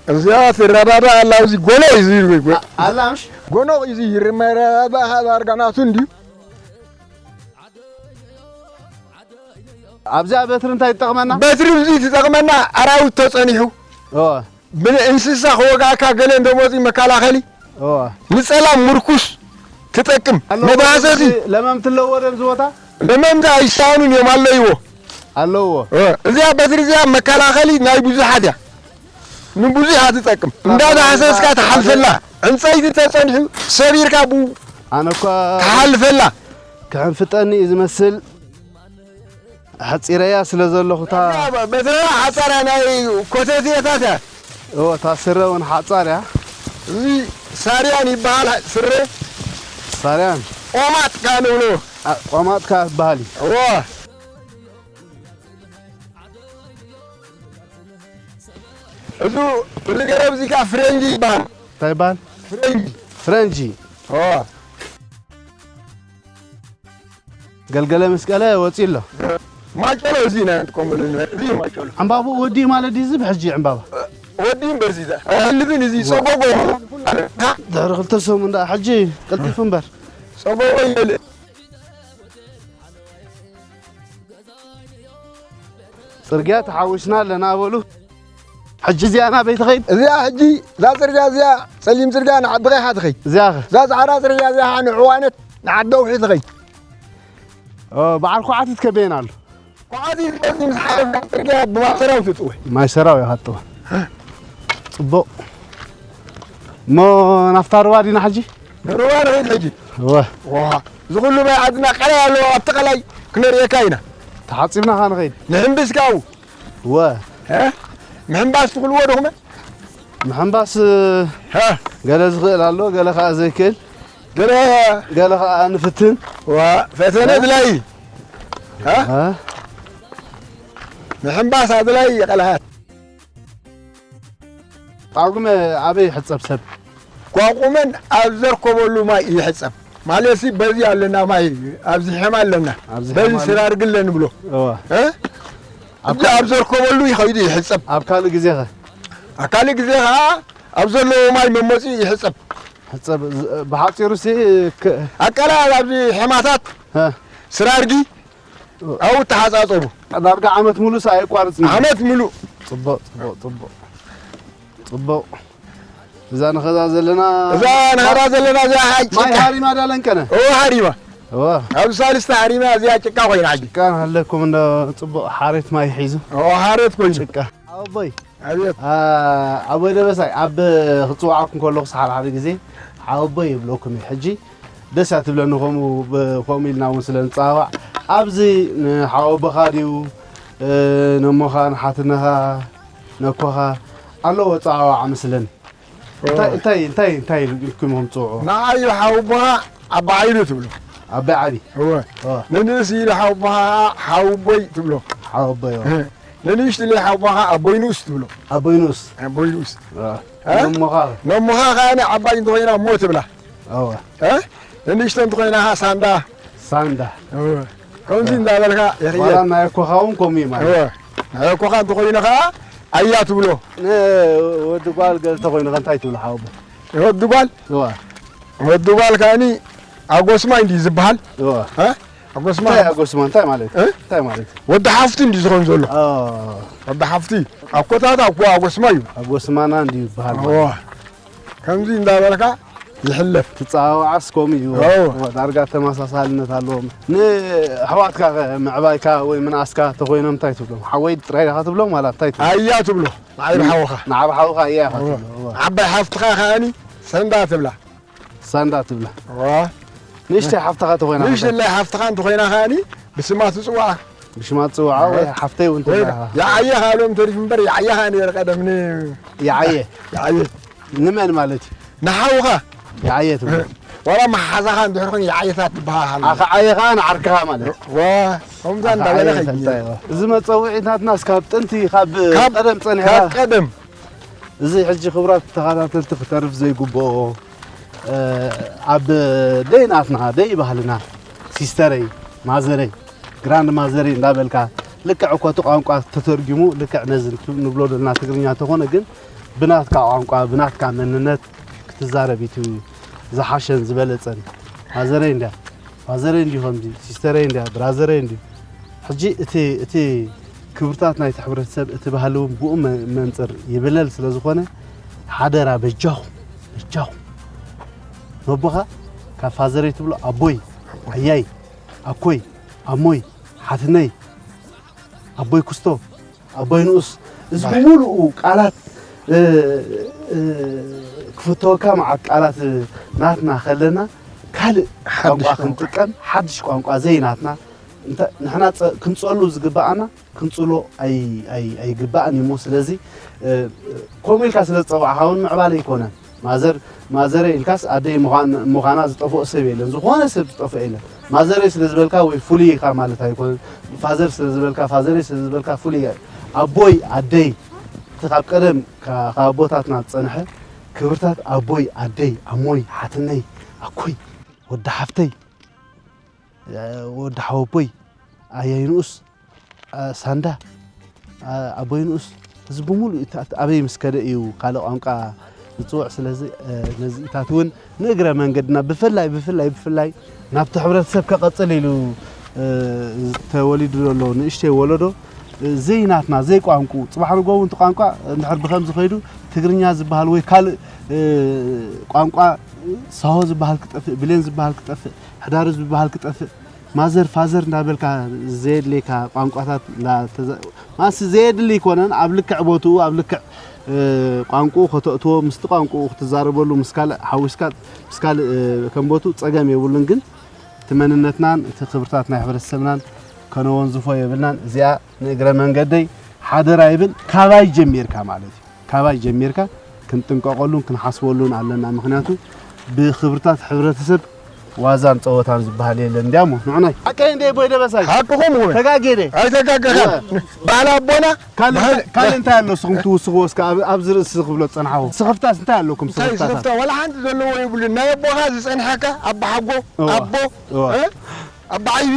እዚኣ ትረዳዳ ኣላ፣ ኣብዚ ጎሎ እዩ፣ እዚ ጎ-፣ ኣ-፣ ኣላ ምሽ? ጎኖ እዩ፣ እዚ ይርመረባ፣ ዳርጋ ናቱ እንድዩ። ኣብዚኣ በትሪ እንታይ ትጠቕመና? በትሪ እዚ ትጠቕመና፣ ኣራዊት ተጸኒሑ። ኦ። ብእንስሳ ክወጋእካ ገለ እንዶ መፂኡ መከላኸሊ። እዋ። ንፀላም ምርኩስ ትጠቅም። ኣለዎ መዳህሰሲ። ለመምቲ ኣለዎ ደም ዝቦታ? ለመምቲ ኣይሳኑን እዮም ኣለይዎ። ኣለዎ። እ፣ እዚኣ በትሪ እዚኣ መከላኸሊ ናይ ብዙሓት እያ። ንብዙሕ እያ ትጠቅም። እንዳዳህሰስካ ትሓልፈላ። ዕንፀይቲ ተፀኒሑ ሰቢርካ ብኡ ኣነ እኳ ትሓልፈላ። ክሕንፍጠኒ እዩ ዝመስል። ሓፂረያ ስለ ዘለኹ እታ በትራ ሓፃርያ ናይ ኮተቴታት እያ። እወ፣ እታ ስረ እውን ሓፃር እያ። እዚ ሳርያን ይበሃል ስረ። ሳርያን። ቆማጥ ከኣ ንብሎ። ኣ፣ ቆማጥ ከኣ ይበሃል እዩ። እወ። እዚ፣ እዚ ገረብ እዚ ከኣ ፍሬንጂ ይበሃል። እንታይ ይበሃል? ፍሬንጂ። ፍሬንጂ። እወ። ገልገለ መስቀለ ወፂኡ ኣሎ። ማጨሎ እዚ ኢና ንጥቀመሉ ንብል። እዚ ማጨሎ። ዕምባብኡ ወዲኡ ማለት ድዩ እዚ ብሕጂ ዕምባባ? ወዲኡ እምበር እዚ ኣይሃልፍን እዚ ዋ። ጸጎጎ። ድሕሪ ክልተ ሰሙን ደኣ ሕጂ ቀልጢፉ እምበር። ጸጎጎ ይመልእ። ጽርግያ ተሓዊስና ኣለና በሉ። ሕጂ እዚኣ ናበይ ትኸይድ? እዚኣ ሕጂ፣ እዛ ጽርግያ እዚኣ፣ ጸሊም ጽርግያ ንዓቢ ኸይሓ ትኸይድ። እዚኣ ኸ? እዛ ጻዕዳ ጽርግያ እዚኣ ኸዓ ንዕዋነት ንዓዲ ደውሒ ትኸይድ። ኦ፣ በዓል ኳዕቲት ከበየን ኣሎ? ኳዕቲት በዚ ምስ ሓለፍካ ጽርግያ ብማይ ሰራው ትጥወ። ማይ ሰራው ኢኻ ትጥወ። ጽቡቕ። እሞ ናብታ ሩባ ዲና ሕጂ? ሩባ ንኸይድ ሕጂ። እወ። ዋ፣ እዚ ኩሉ ማይ ዓድና ቀላይ ኣለዎ፣ ኣብቲ ቀላይ ክነርእየካ ኢና። ተሓጺብና ኸዓ ንኸይድ። ንሕምብስ ካብኡ። እወ። እ? ምሕምባስ ትኽእልዎ ዶ ኹመ? ምሕምባስ፣ እ፣ ሀ? ገለ ዝኽእል ኣሎ፣ ገለ ኸዓ ዘይክእል። ገለ ገለ ኸዓ ንፍትን። ዋ፣ ፈተነ እ? ኣድላይ። እ? እ? ምሕምባስ ኣድላይ ይቐልሃት። ጳጉመ ኣበይ ይሕጸብ ሰብ? ቋቁመን ኣብ ዘርከበሉ ማይ ይሕጸብ። ማለትሲ በዚ ኣለና ማይ፣ ኣብዚ ሕማ ኣለና። ኣብዚ በዚ ሕማ ስራርግለ ንብሎ። እወ። እ? ኣብ እዚ ኣብ ዘርከበሉ ይኸይዱ ይሕጸብ። ኣብ ካልእ ግዜ ኸ? ኣብ ካልእ ግዜ ኸዓ ኣብ ዘለዎ ማይ መመጺኡ ይሕጸብ። ሕጸብ ዝ-፣ ብሓጺሩሲ ክ-፣ ኣቀላል ኣብዚ ሕማታት እ። ስራርጊ ኣብኡ ተሓጻጸቡ። ዳርጋ ዓመት ሙሉእ ኣየቋርጽን። ዓመት ሙሉእ። ጽቡቕ፣ ጽቡቕ፣ ጽቡቕ። ጽቡቕ። እዛ ንኸዛ ዘለና እዛ ንኸዛ ዘለና እዛ ማይ ጭቃ። ሃሪማ ዳለንከነ? እወ፣ ሃሪማ። እወ። ኣብ ሳልስቲ ሃሪማ እዚኣ ጭቃ ኮይና ሕጂ። ጭቃ ሃለኩም እንዶ ጽቡቕ ሓሬት ማይ ሒዙ። እወ፣ ሓሬት ኮይኑ። ጭቃ። ኣቦይ። ኣብየት። ኣ-፣ ኣቦይ ደበሳይ፣ ኣብ ክጽውዓኩም ከለኹ ሓደ ሓደ ግዜ፣ ሓወቦይ ይብለኩም እየ። ሕጂ ደስ እያ ትብለኒ፣ ከምኡ ብ-፣ ከምኡ ኢልና እውን ስለ ንጸዋዋዕ። ኣብዚ ንሓወቦኻ ድዩ፣ እ፣ ነሞኻ፣ ንሓትነኻ፣ ነኮኻ ኣለዎ ኣጸዋውዓ መስለኒ። እወ። እንታይ፣ እንታይ፣ እንታይ፣ እንታይ ኢልኩም ኢኹም ትጽውዕዎ? ንዓዩ ሓወቦኻ ኣባ ዓይሉ ትብሎ። ኣባ ዓቢ? እወ። እወ። ንንእስ ኢሉ ሓወቦኻ ሓወቦይ ትብሎ። ሓወቦይ፣ እወ። እ። ንንእሽትለይ ሓቦኻ ኣቦይ ንኡስ ትብሎ። ኣቦይ ንኡስ። ኣቦይ ንኡስ። አ። እ? ነሞኻ። ነሞኻ ኸኣ ዓባይ እንተኾይና እሞ ትብላ። እወ። እ? ንንእሽቶ እንተኾይና ኸኣ ሳንዳ። ሳንዳ። እወ። ከምዚ እንዳበልካ የኽየት። ዋላ ናይ ኣኮኻ እውን ከምኡ እዩ ማለት። እወ። ናይ ኣኮኻ እንተኾይኑ ኸኣ ኣያ ትብሎ። ንወዲ ጓል ገለ እንተኾይኑ ኸ እንታይ ትብሎ ሓወቦ? ወዲ ጓል? እወ። ወዲ ጓል ከኣኒ ኣጎስማይ እንድዩ ዝበሃል። እወ። እ? ኣጎስማይ። እንታይ ኣጎስማ እንታይ ማለት እዩ? እ? እንታይ ማለት እዩ? ወዲ ሓፍቲ እንድዩ ዝኾን ዘሎ። ኦ። ወዲ ሓፍቲ። ኣኮታት ኣኮ ኣጎስማይ እዩ። ኣጎስማና እንድዩ ይበሃል ማለት እወ። እዩ። ከምዚ እንዳበልካ ይሕለፍ። ትጸዋወዓስ ከምኡ እዩ። እወ። እወ፣ ዳርጋ ተመሳሳልነት ኣለዎም። ንኣሕዋትካ ከ ምዕባይካ ወይ ምንኣስካ ተኾይኖም እንታይ ትብሎም? ሓወይ ጥራይ ዲኻ ትብሎም ዋላ እንታይ ትብሎም? ኣያ ትብሎ። ንዓይ ሓውኻ። ንዓብ ሓውኻ እያ ኢኻ እወ። ትብሎ። እወ። ዓባይ ሓፍትኻ ከኣኒ ሰንዳ ትብላ። ሳንዳ ትብላ። እዋ። ንእሽተይ ሓፍትኻ ተኾይና ንእሽተይ ሓፍትኻ እንተኾይና ከኣኒ ብስማ ትጽዋዓ። ብሽማ ትጽዋዓ ወይ እዋ። ሓፍተይ እውን ወይ ትብላ። ይዓየ ካልኦም ተሪፉ እምበር ይዓየ ከኣ ነይሩ ቀደም ን-፣ ይዓየ? ይዓየ። ንመን ማለት እዩ? ንሓውኻ። ይዓየ ትብላ። ዋላ መሓዛኻ እንድሕር ኮይኑ ይዓየታት ትበሃል። ኣኻ ዓየ ከኣ ንዓርክኻ ማለት እዩ። ዋ፣ ከምዛ እንዳበለ ይዓየ ኸይድ። እንታይ እዩ? እዚ መጸውዒታትና እስካብ ጥንቲ ካብ ካብ ቀደም ጸኒሕና ካብ ቀደም። እዚ ሕጂ ክቡራት ተኸታተልቲ ክተርፍ ዘይግብኦ እ፣ ኣብ ደይ ናትና፣ ደይ ባህልና፣ ሲስተረይ፣ ማዘረይ፣ ግራንድ ማዘረይ እንዳበልካ፣ ልክዕ እኮ እቲ ቋንቋ ተተርጊሙ፣ ልክዕ ነዚ ንቱ-፣ ንብሎ ዘለና ትግርኛ እንተኾነ፣ ግን ብናትካ ቋንቋ፣ ብናትካ መንነት ክትዛረብ እዩ እቲ ዝሓሸን ዝበለጸን። ማዘረይ እንድያ፣ ፋዘረይ እንድዩ ከምዚ፣ ሲስተረይ እንድያ፣ ብራዘረይ እንድዩ። ሕጂ እቲ፣ እቲ ክብርታት ናይቲ ሕብረተሰብ፣ እቲ ባህሊ እውን ብኡ መ-፣ መንጽር ይብለል ስለ ዝኾነ፣ ሓደራ በጃኹም፣ በጃኹም። ነቦኻ ካብ ፋዘረይ ትብሎ ኣቦይ፣ ኣያይ፣ ኣኮይ፣ ኣሞይ፣ ሓትነይ፣ ኣቦይ ኩስቶ፣ ኣቦይ ንኡስ፣ እዚ ባህ። ብምሉኡ ቃላት፣ እ፣ እ፣ ክፍተወካ መዓት ቃላት ናትና ከለና፣ ካልእ ሓድሽ ቋንቋ ቋንቋ። ክንጥቀም፣ ሓድሽ ቋንቋ ዘይናትና፣ እንተ-፣ ንሕና ጸ-፣ ክንጸሉ ዝግብኣና፣ ክንጽሎ ኣይ-፣ ኣይ-፣ ኣይግባእን እዩ እሞ፣ ስለዚ፣ እ፣ ከምኡ ኢልካ ስለ ዝጸዋዕኻ እውን ምዕባለ ኣይኮነን። ማዘር፣ ማዘረይ ኢልካስ ኣደይ ምዃን-፣ ምዃና ዝጠፍኦ ሰብ የለን። ዝኾነ ሰብ ዝጠፍኦ የለን። ማዘረይ ስለ ዝበልካ ወይ ፍሉይ ኢኻ ማለት ኣይኮነን። ፋዘር ስለ ዝበልካ፣ ፋዘረይ ስለ ዝበልካ ፍሉይ። ኣቦይ፣ ኣደይ፣ እቲ ካብ ቀደም ካ-፣ ካብ ኣቦታትና ዝጸንሐ ክብርታት ኣቦይ፣ ኣደይ፣ ኣሞይ፣ ሓትነይ፣ ኣኮይ፣ ወዲ ሓፍተይ፣ ወዲ ሓወቦይ፣ ኣያይ ንኡስ፣ ኣ፣ ሳንዳ፣ ኣ፣ ኣቦይ ንኡስ፣ እዚ ብምሉእ እቲ፣ እቲ ኣበይ ምስ ከደ እዩ ካልእ ቋንቋ ዝጽውዕ? ስለዚ፣ እ፣ ነዚኢታት እውን ንእግረ መንገድና ብፍላይ፣ ብፍላይ፣ ብፍላይ ናብቲ ሕብረተሰብ ከቐጽል ኢሉ፣ እ፣ ተወሊዱ ዘሎ ንእሽተይ ወለዶ፣ እ፣ ዘይናትና፣ ዘይቋንቁ፣ ጽባሕ ንግሆ እውን እቲ ቋንቋ እንድሕር ብኸምዚ ኸይዱ ትግርኛ ዝበሃል ወይ ካልእ፣ እ፣ ቋንቋ ሳሆ ዝበሃል ክጠፍእ፣ ብሌን ዝበሃል ክጠፍእ፣ ሕዳሪ ዝበሃል ክጠፍእ፣ ማዘር ፋዘር እንዳበልካ ዘየድልየካ ቋንቋታት እንዳ ተዘ-፣ ማሲ ዘየድሊ ኣይኮነን። ኣብ ልክዕ ቦትኡ፣ ኣብ ልክዕ፣ እ፣ ቋንቋኡ ከተእትዎ፣ ምስቲ ቋንቋኡ ክትዛረበሉ፣ ምስ ካልእ ሓዊስካ፣ ምስ ካልእ፣ እ፣ ከም ቦትኡ ጸገም የብሉን። ግን እቲ መንነትናን እቲ ክብርታት ናይ ሕብረተሰብናን ከነወንዝፎ የብልናን። እዚኣ ንእግረ መንገደይ ሓደራ ይብል። ካባይ ጀሚርካ ማለት እዩ። ካባይ ጀሚርካ ክንጥንቀቐሉን ክንሓስበሉን ኣለና። ምኽንያቱ ብኽብርታት ሕብረተሰብ ዋዛን ጸወታን ዝበሃል የለን። እንዲያሞ ንዑናይ ሓቀይ እንደ ቦይ ደበሳይ ሓቅኹም እውን ተጋጌደ። ኣይተጋገኻን። እወ። ባህሊ ኣቦና ካልእ ባህሊ እንታይ ኣሎ? እስኹም ትውስኽዎ እስከ ኣብ- ኣብዚ ርእሲ ክብሎ ዝጸንሓኹ። ስኽፍታስ እንታይ ኣለኩም? እንታይ ስኽፍታታት? ስኽፍታ? ዋላ ሓንቲ ዘለዎ የብሉን። ናይ ኣቦኻ ዝጸንሐካ ኣባሓጎ፣ እወ። ኣቦ፣ እወ። እ? ኣባ ዓይቢ፣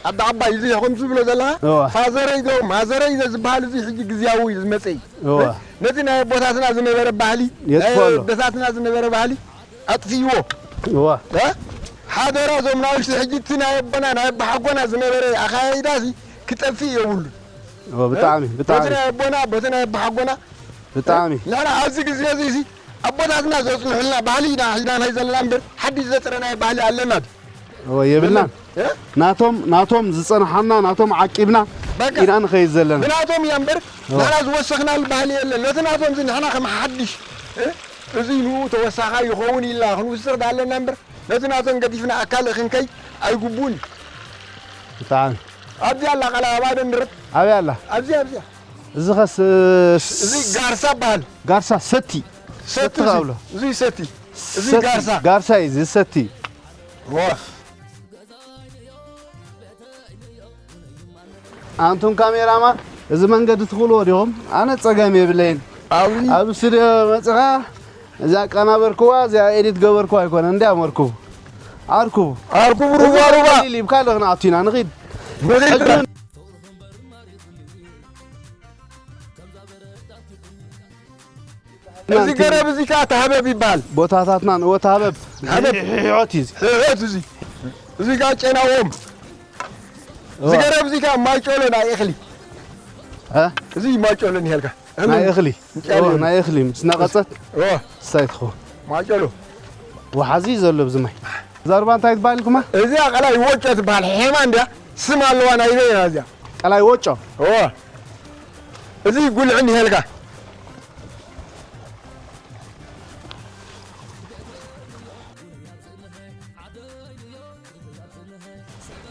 ኣባ ዓባይ፣ እዚ ከምዚ ትብሎ ዘለኻ፣ እወ። ፋዘረይ ዶ ማዘረይ ዶ ዝበሃል፣ እዚ ሕጂ ግዝያዊ እዩ ዝመጸ እዩ። እወ። ነቲ ናይ ኣቦታትና ዝነበረ ባህሊ፣ የጥፍኦ ናይ ኣሎ። ኣቦታትና ዝነበረ ባህሊ ኣጥፍይዎ። እወ። እ? ሓደራ፣ እዞም ናውሽቲ ሕጂ እቲ ናይ ኣቦና፣ ናይ ኣባሓጎና ዝነበረ ኣኻያይዳ እዚ ክጠፍእ የብሉን። እወ፣ ብጣዕሚ፣ እ? በቲ ብጣዕሚ። ናይ ኣቦና፣ በቲ ናይ ኣባሓጎና፣ ብጣዕሚ። ንሕና ኣብዚ ግዜ እዚ፣ እዚ ኣቦታትና ዘጽንሑልና ባህሊ ኢና ሒዝና ናይ ዘለና እምበር፣ ሓድሽ ዘጥረናዮ ባህሊ ኣለና ድዩ? እወ፣ የብልናን። እ? ናቶም፣ ናቶም ዝጸንሓና፣ ናቶም ዓቂብና በቃ። ኢና ንኸይድ ዘለና። ብናቶም እያ እምበር፣ እወ። ንሕና ዝወሰኽናሉ ባህሊ የለን። ነቲ ናቶም እዚ ንሕና ከም ሓድሽ፣ እ? እዚ ንኡ ተወሳኻይ ይኸውን ኢልና ክንውስኽ ዳለና እምበር፣ ነቲ ናቶም ገዲፍና ኣብ ካልእ ክንከይድ ኣይግቡን። ብጣዕሚ። ኣብዚኣ ኣላ ቃላ ኣባዶ ንርብ። ኣበይ ኣላ? ኣብዚኣ፣ ኣብዚኣ። እዚ ኸስ፣ እዚ ጋርሳ በሃል። ጋርሳ ሰቲ። ሰቲ ሰቲ እዚ። ካብሎ። እዚ ሰቲ። እዚ ሰቲ፣ ጋርሳ። ጋርሳ እዩ፣ እዚ ሰቲ። ዋ። ኣንቱም ካሜራማን፣ እዚ መንገዲ ትኽእልዎ ዲኹም? ኣነ ጸገም የብለይን። ኣብዚ ኣብ ስቱድዮ መጺኻ፣ እዚኣ ኣቀናበርክዋ፣ እዚኣ ኤዲት ገበርክዋ ኣይኮነን። እንድያ መርኩቡ። ኣርኩቡ። ኣርኩቡ ሩባ፣ ሩባ። ቀሊል እዩ፣ ካልእ ክንኣቱ ኢና፣ ንኺድ። ንኺድ። ሕጂ እዚ ገረብ እዚ ከዓ ተሃበብ ይበሃል። ቦታታትና ንወ ተሃበብ። ተሃበብ። ሕሖት እዩ እዚ። ሕሖት እዚ። እዚ ከዓ ጨናዎም። እዚ እዋ። ገረብ እዚ ከዓ ማይጨሎ ናይ እኽሊ። እ? እዚ ማይጨሎ ንሄልካ። ናይ እኽሊ። ጨሎ። እዋ፣ ናይ እኽሊ ምስ ነቐጸት እዋ። እንታይ ትኸውን? ማይጨሎ። ወሓዚ እዩ ዘሎ ኣብዚ ማይ። እዛ ሩባ እንታይ ትበሃል ኢልኩማ? እዚኣ ቀላይ ወጮ ትበሃል። ሔማ እንድያ። ስም ኣለዋ ናይ በይና እዚኣ። ቀላይ ወጮ? እዋ። እዚ ጉልዒ ንሄልካ።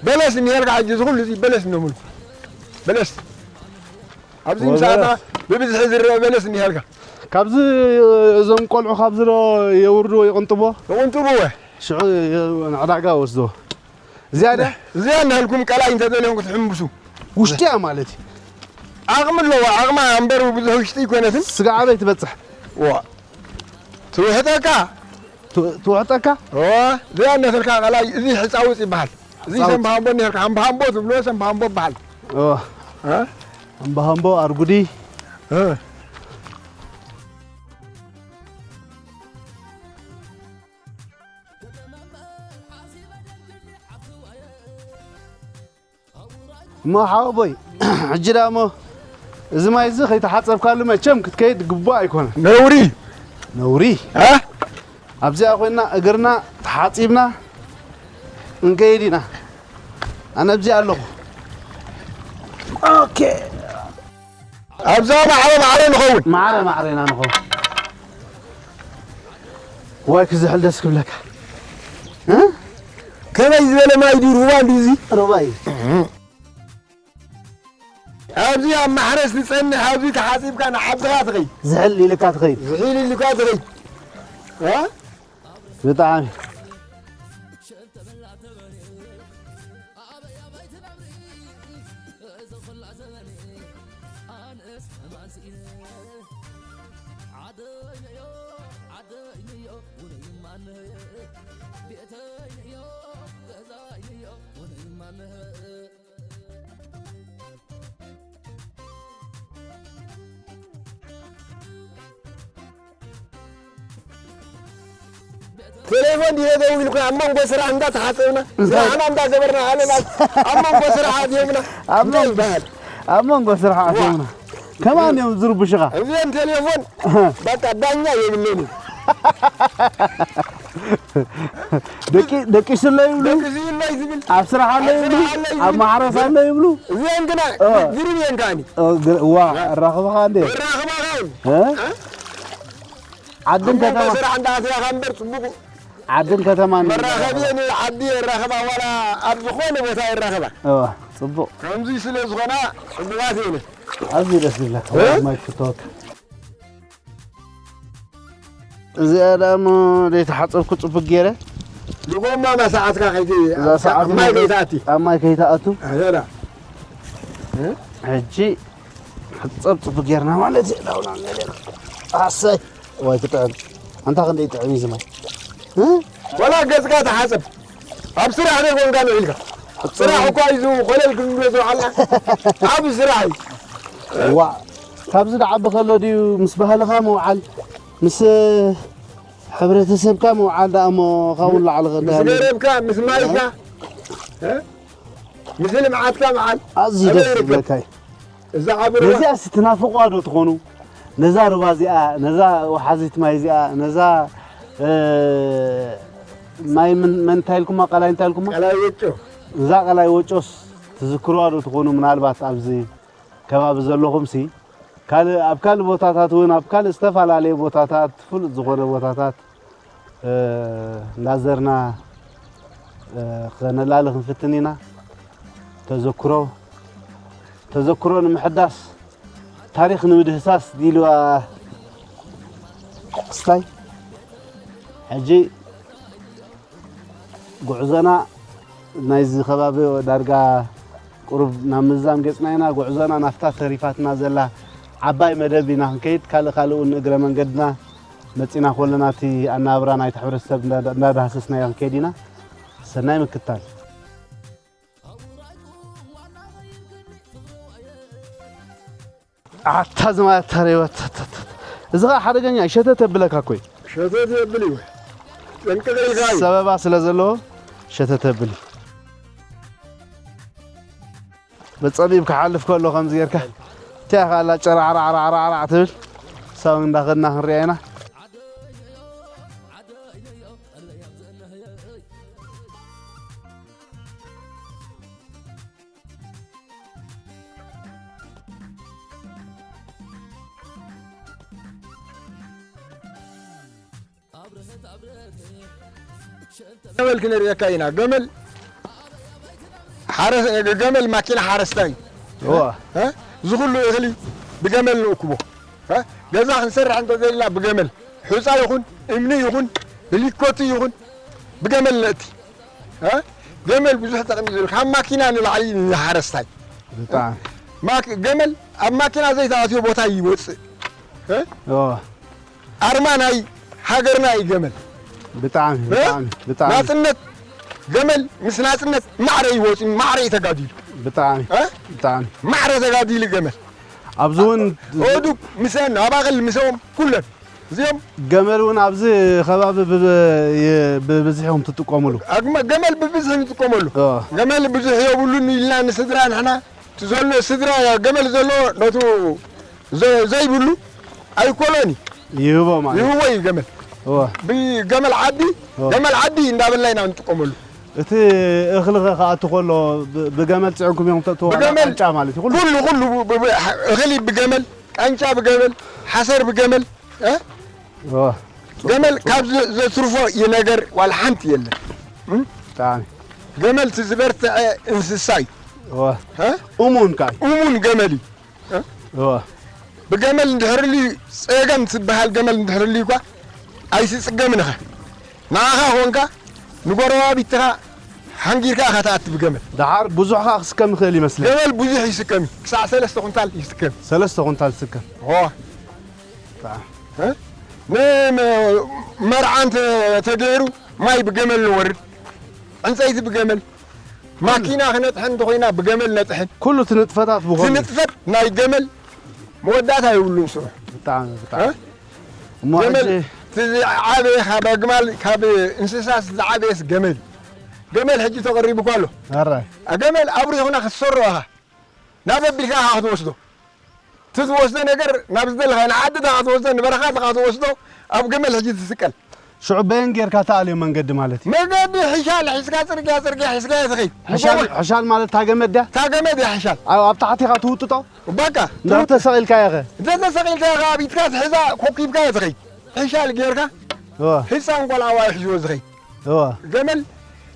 በለስ እኒሄልካ ሕጂ፣ እዚ ኩሉ እዚ በለስ እነምልኩ። በለስ። ኣብዚ ወበለስ። ምሳና ብብዝሒ ዝረአ በለስ እኒሄልካ። ካብዚ እዞም ቆልዑ ካብዚ ዶ የውርድዎ፣ ይቕንጥብዎ? ይቕንጥብዎ። ሽዑ የ-፣ ንዕዳጋ ወስድዎ። እዚኣ ድያ? እዚኣ እናሃልኩም ቀላይ እንተደልዮም ክትሕምብሱ። ውሽጢ እያ ማለት እዩ። ዓቕሚ ኣለዋ፣ ዓቕማ እምበር ብዙሕ ውሽጢ ኣይኮነትን። ስጋ ኣበይ ትበጽሕ? ዋ። ትውሕጠካ። ት-፣ ትውሕጠካ? ዋ፣ እዚኣ እናተልካ ቀላይ፣ እዚ ሕጻውጽ ይበሃል። እዚ ሕጻውጽ። ሰምባሃምቦ እኒሄልካ፣ ሃምባሃምቦ ትብልዎ፣ ሰምባሃምቦ ይበሃል። ዋ። እ? ሃምባሃምቦ፣ ኣርጉዲ። እ። እሞ ሓወቦይ፣ ሕጂ ደኣ እሞ እዚ ማይ እዚ ከይተሓጸብካሉ መቸም ክትከይድ ግቡእ ኣይኮነን። ነውሪ። ነውሪ። እ? ኣብዚኣ ኮይንና እግርና ተሓጺብና ክንከይድ ኢና። ኣነ ኣብዚኣ ኣለኹ። ኦኬ። ኣብዛ ማዕረ ማዕረ ንኸውን። ማዕረ ማዕረ ኢና ንኸውን። ዋይ ክዝሕል ደስ ክብለካ። እ? ከመይ ዝበለ ማይ ድዩ? ሩባ እንድዩ እዚ? ሩባ እዩ። ኣብዚ ኣብ ማሕረስ ትጸንሕ፣ ኣብዚ ተሓጺብካ ንዓድኻ ትኸይድ። ዝሕል ኢልካ ትኸይድ። ዝሕል ኢልካ ትኸይድ። እ? ብጣዕሚ። ቴሌፎን ድየ ደዊልኩ ኣብ መንጎ ስራሕ እንዳተሓፀብና እንታይ? ስራሕና እንዳገበርና ኣለና ኣብ መንጎ ስራሕ ኣትየምና ኣብ እንታይ መንጎ ይበሃል? ኣብ መንጎ ስራሕ ዋ። ኣትየምና ከማን እዮም ዝርብሽኻ እዚኦም ቴሌፎን በቃ ዳኛ የብለኒ ደቂ ደቂ ስለ ይብሉ ደቂ ስለ ይብሉ ኣብ ስራሕ ኣለ ይብሉ ኣብ ማሕረስ ኣለ ይብሉ እዚኦም ግና እ። ግርም እዮም ከዓኒ እ፣ ግር- ዋ ኣራኽብኻ እንዴ ኣራኽባኻ እዮም እ? ዓድን ኣብ መንጎ ከተማ ስራሕ እንዳኣትያኻ እምበር ፅቡቕ ዓድን ከተማን መራኸቢ ንዓዲ የራኽባ ዋላ ኣብ ዝኾነ ቦታ የራኽባ እዋ። ጽቡቕ። ከምዚ ስለ ዝኾና ጽቡቓት እየን። ኣዝዩ ደስ ዝብለካ። እ? ማይ ክፍተወካ። እዚኣ ደኣ እሞ ዘይተሓጸብኩ ጽቡቅ ገይረ። ዝጎማ መሳዓትካ ከይቲ እዛ ሰዓት ማይ ከይትኣቲ። ኣብ ማይ ከይትኣቱ። ኣዘላ። ሕጂ ሕጸብ ጽቡቅ ጌርና ማለት እዩ። ዳውና ገለ። ኣሰይ። ወይ ትጥዕም። ኣንታ ክንደይ ጥዕም እዩ ዝማይ። እ? ወላ ገጽካ ተሓጸብ። ኣብ ስራሕ ዶ ኮንካ ንዒልካ? ስራሕ እኳ እዩ ዝኮለል ክንብሎ ዝውዓልና። ዓቢ ስራሕ እዩ። ዋ ካብዚ ደዓቢ ከሎ ድዩ ምስ ባህልኻ ምውዓል ምስ ሕብረተሰብካ ምውዓል ደኣ እሞ ካብኡ ንላዕሊ ምስ ከዳሊ ገረብካ ምስ ማይካ እ? ምስ ልምዓትካ ምዓል ኣዝዩ ኣበይ ደስ ይርከብ? ዝብለካ እዩ። እዛ ዓቢ ሩባ ነዚኣ ሲ ትናፍቋ ዶ ትኾኑ? ነዛ ሩባ እዚኣ፣ ነዛ ወሓዚት ማይ እዚኣ፣ ነዛ እ፣ ማይ ምን መን እንታይ ኢልኩማ? ቀላይ እንታይ ኢልኩማ? ቀላይ ወጮ እዛ ቀላይ ወጮስ ትዝክርዋ ዶ ትኾኑ? ምናልባት ኣብዚ ከባቢ ዘለኹም ሲ ካልእ ኣብ ካልእ ቦታታት እውን ኣብ ካልእ ዝተፈላለየ ቦታታት ፍሉጥ ዝኾነ ቦታታት እ፣ እንዳዘርና እ፣ ከነላሊ ክንፍትን ኢና። ተዘክሮ ተዘክሮ ንምሕዳስ ታሪኽ ንምድህሳስ ዲልዋ ክስታይ ሕጂ ጉዕዞና ናይዚ ከባቢ ዳርጋ ቁሩብ ናብ ምዝዛም ገጽና ኢና። ጉዕዞና ናብታ ተሪፋትና ዘላ ዓባይ መደብ ኢና ክንከይድ። ካልእ ካልእ እውን ንእግረ መንገድና መጺና ከለና እቲ ኣነባብራ ናይቲ ሕብረተሰብ እንዳ- እንዳዳህሰስና ኢና ክንከይድ ኢና። ሰናይ ምክታል። ኣታ ዝማታ ሬወት እዚ ኸዓ ሓደገኛ እዩ። ሸተት የብለካ እኮ እዩ። ሸተት የብል እዩ። ጥንቅቕ ኢልካ እዩ። ሰበባ ስለ ዘለዎ ሸተት የብል እዩ። ብጸቢብ ክሓልፍ ከሎ ከምዚ ጌርካ እቲኣ ኸኣ ኣላ ጨራዕራዕራዕራዕ ትብል። ሳብ እንዳኸድና ክንሪኣ ኢና። ገመል ክነርእየካ ኢና። ገመል ሓረ- ገመል ማኪና ሓረስታይ እዩ። እዋ። እ? እዚ ኩሉ እኽሊ ብገመል ንእክቦ። እ? ገዛ ክንሰርሕ እንተዘይልና ብገመል፣ ሑፃ ይኹን እምኒ ይኹን ብሊኮቲ ይኹን ብገመል ነእቲ። እ? ገመል ብዙሕ ጠቕሚ እዩ። ካብ ማኪና ንላዕሊ ንሓረስታይ። ብጣዕሚ። ማክ- ገመል ኣብ ማኪና ዘይተኣትዮ ቦታ ይወፅእ። እ? እዋ። ኣርማ ናይ ሃገርና እዩ ገመል። ብጣዕሚ እ? ብጣዕሚ ብጣዕሚ ናጽነት ገመል ምስ ናጽነት ማዕረ እዩ ወጺኡ፣ ማዕረ እዩ ተጋዲሉ። ብጣዕሚ እ? ብጣዕሚ ማዕረ ተጋዲሉ ገመል። ኣብዚ እውን ኦዱብ ምሰን ኣባቕል ምሰኦም ኩለን እዚኦም ገመል እውን ኣብዚ ከባቢ ብ- የ- ብብዝሒ እዮም ትጥቀሙሉ። ኣግመ- ገመል ብብዝሒ ንጥቀመሉ። ኦ። ገመል ብዙሕ የብሉን ኢልና ንስድራ ንሕና እቲ ዘሎ ስድራ ገመል ዘሎ ነቱ ዘ- ዘይብሉ ኣይኮሎን እዩ። ይህቦ ማለት ይህቦ እዩ ገመል። እወ። ብገመል ዓዲ ኦ። ገመል ዓዲ እንዳበልና ኢና ንጥቀመሉ። እቲ እኽሊ ኸ ክኣቱ ከሎ ብ- ብገመል ጽዕንኩም እዮም ተእትዎ ዋላ ብገመል ቃንጫ ማለት እዩ። ኩሉ ኩሉ ኩሉ ብ- ብ- ብ- እኽሊ ብገመል፣ ቃንጫ ብገመል፣ ሓሰር ብገመል እ? እወ። ገመል ካብ ዘ- ዘትርፎ ይነገር ዋላ ሓንቲ የለን። እም? ብጣዕሚ ገመል እቲ ዝበርትዐ እንስሳ እዩ። እወ። እ? እሙን ከኣ እዩ። እሙን ገመል እዩ። እወ። ብገመል እንድሕር ልዩ ጸገም ትበሃል ገመል እንድሕር ልዩ እኳ ኣይትጽገምን ኢኻ። ንዓኻ ኮንካ ንጎረባቢትኻ ሓንጊርካ ኢኻ ትኣቲ ብገመል። ደሓር ብዙሕ ከኣ ክስከም ይኽእል ይመስለኒ። ገመል ብዙሕ ይስከም እዩ። ክሳዕ ሰለስተ ኩንታል ይስከም። ሰለስተ ኩንታል ዝስከም። እወ። እ? ንመርዓ እንተ ተገይሩ ማይ ብገመል ንወርድ። ዕንጸይቲ ብገመል ማኪና ክነጥሕን እንተኾይና ብገመል ነጥሕን። ኩሉ እቲ ንጥፈታት ብኸምኡ። እቲ ንጥፈት ናይ ገመል መወዳእታ የብሉን ስርሑ። ብጣዕሚ ብጣዕሚ። እ? እሞ ገመል ሕጂ እቲ ዝዓበየ ካብ ኣግማል ካብ እንስሳስ ዝዓበየስ ገመል እዩ። ገመል ሕጂ ተቐሪቡ እኳ ኣሎ። ኣራይ። ገመል ኣብሪኹና ክትሰሮ ኢኻ። ናብ ኣቢልካ ኢኻ ክትወስዶ። እቲ ትወስዶ ነገር ናብ ዝደለኻ ንዓዲ ኢኻ ትወስዶ ንበረኻ ኢኻ ትወስዶ ኣብ ገመል ሕጂ ትስቀል። ሽዑ በየን ጌርካ ትኣልዮ መንገዲ ማለት እዩ? መገዲ ሕሻል ሒዝካ ጽርግያ ጽርግያ ሒዝካዮ ትኸይድ። ሕሻል ሕሻል ማለት እታ ገመድ ድያ? እታ ገመድ እያ ሕሻል። ኣብ ኣብ ታሕቲ ኢኻ ትውጥጦ? በቃ እንዳ ተሰቒልካ ኢኻ? እንተ ተሰቒልካ ኢኻ ኣብ ኢድካ ትሕዛ ኮብኪብካዮ ትኸይድ። ሕሻል ጌርካ እወ ህፃን ቆልዓ ዋይ ሒዝዎ ዝኸይድ እወ ገመል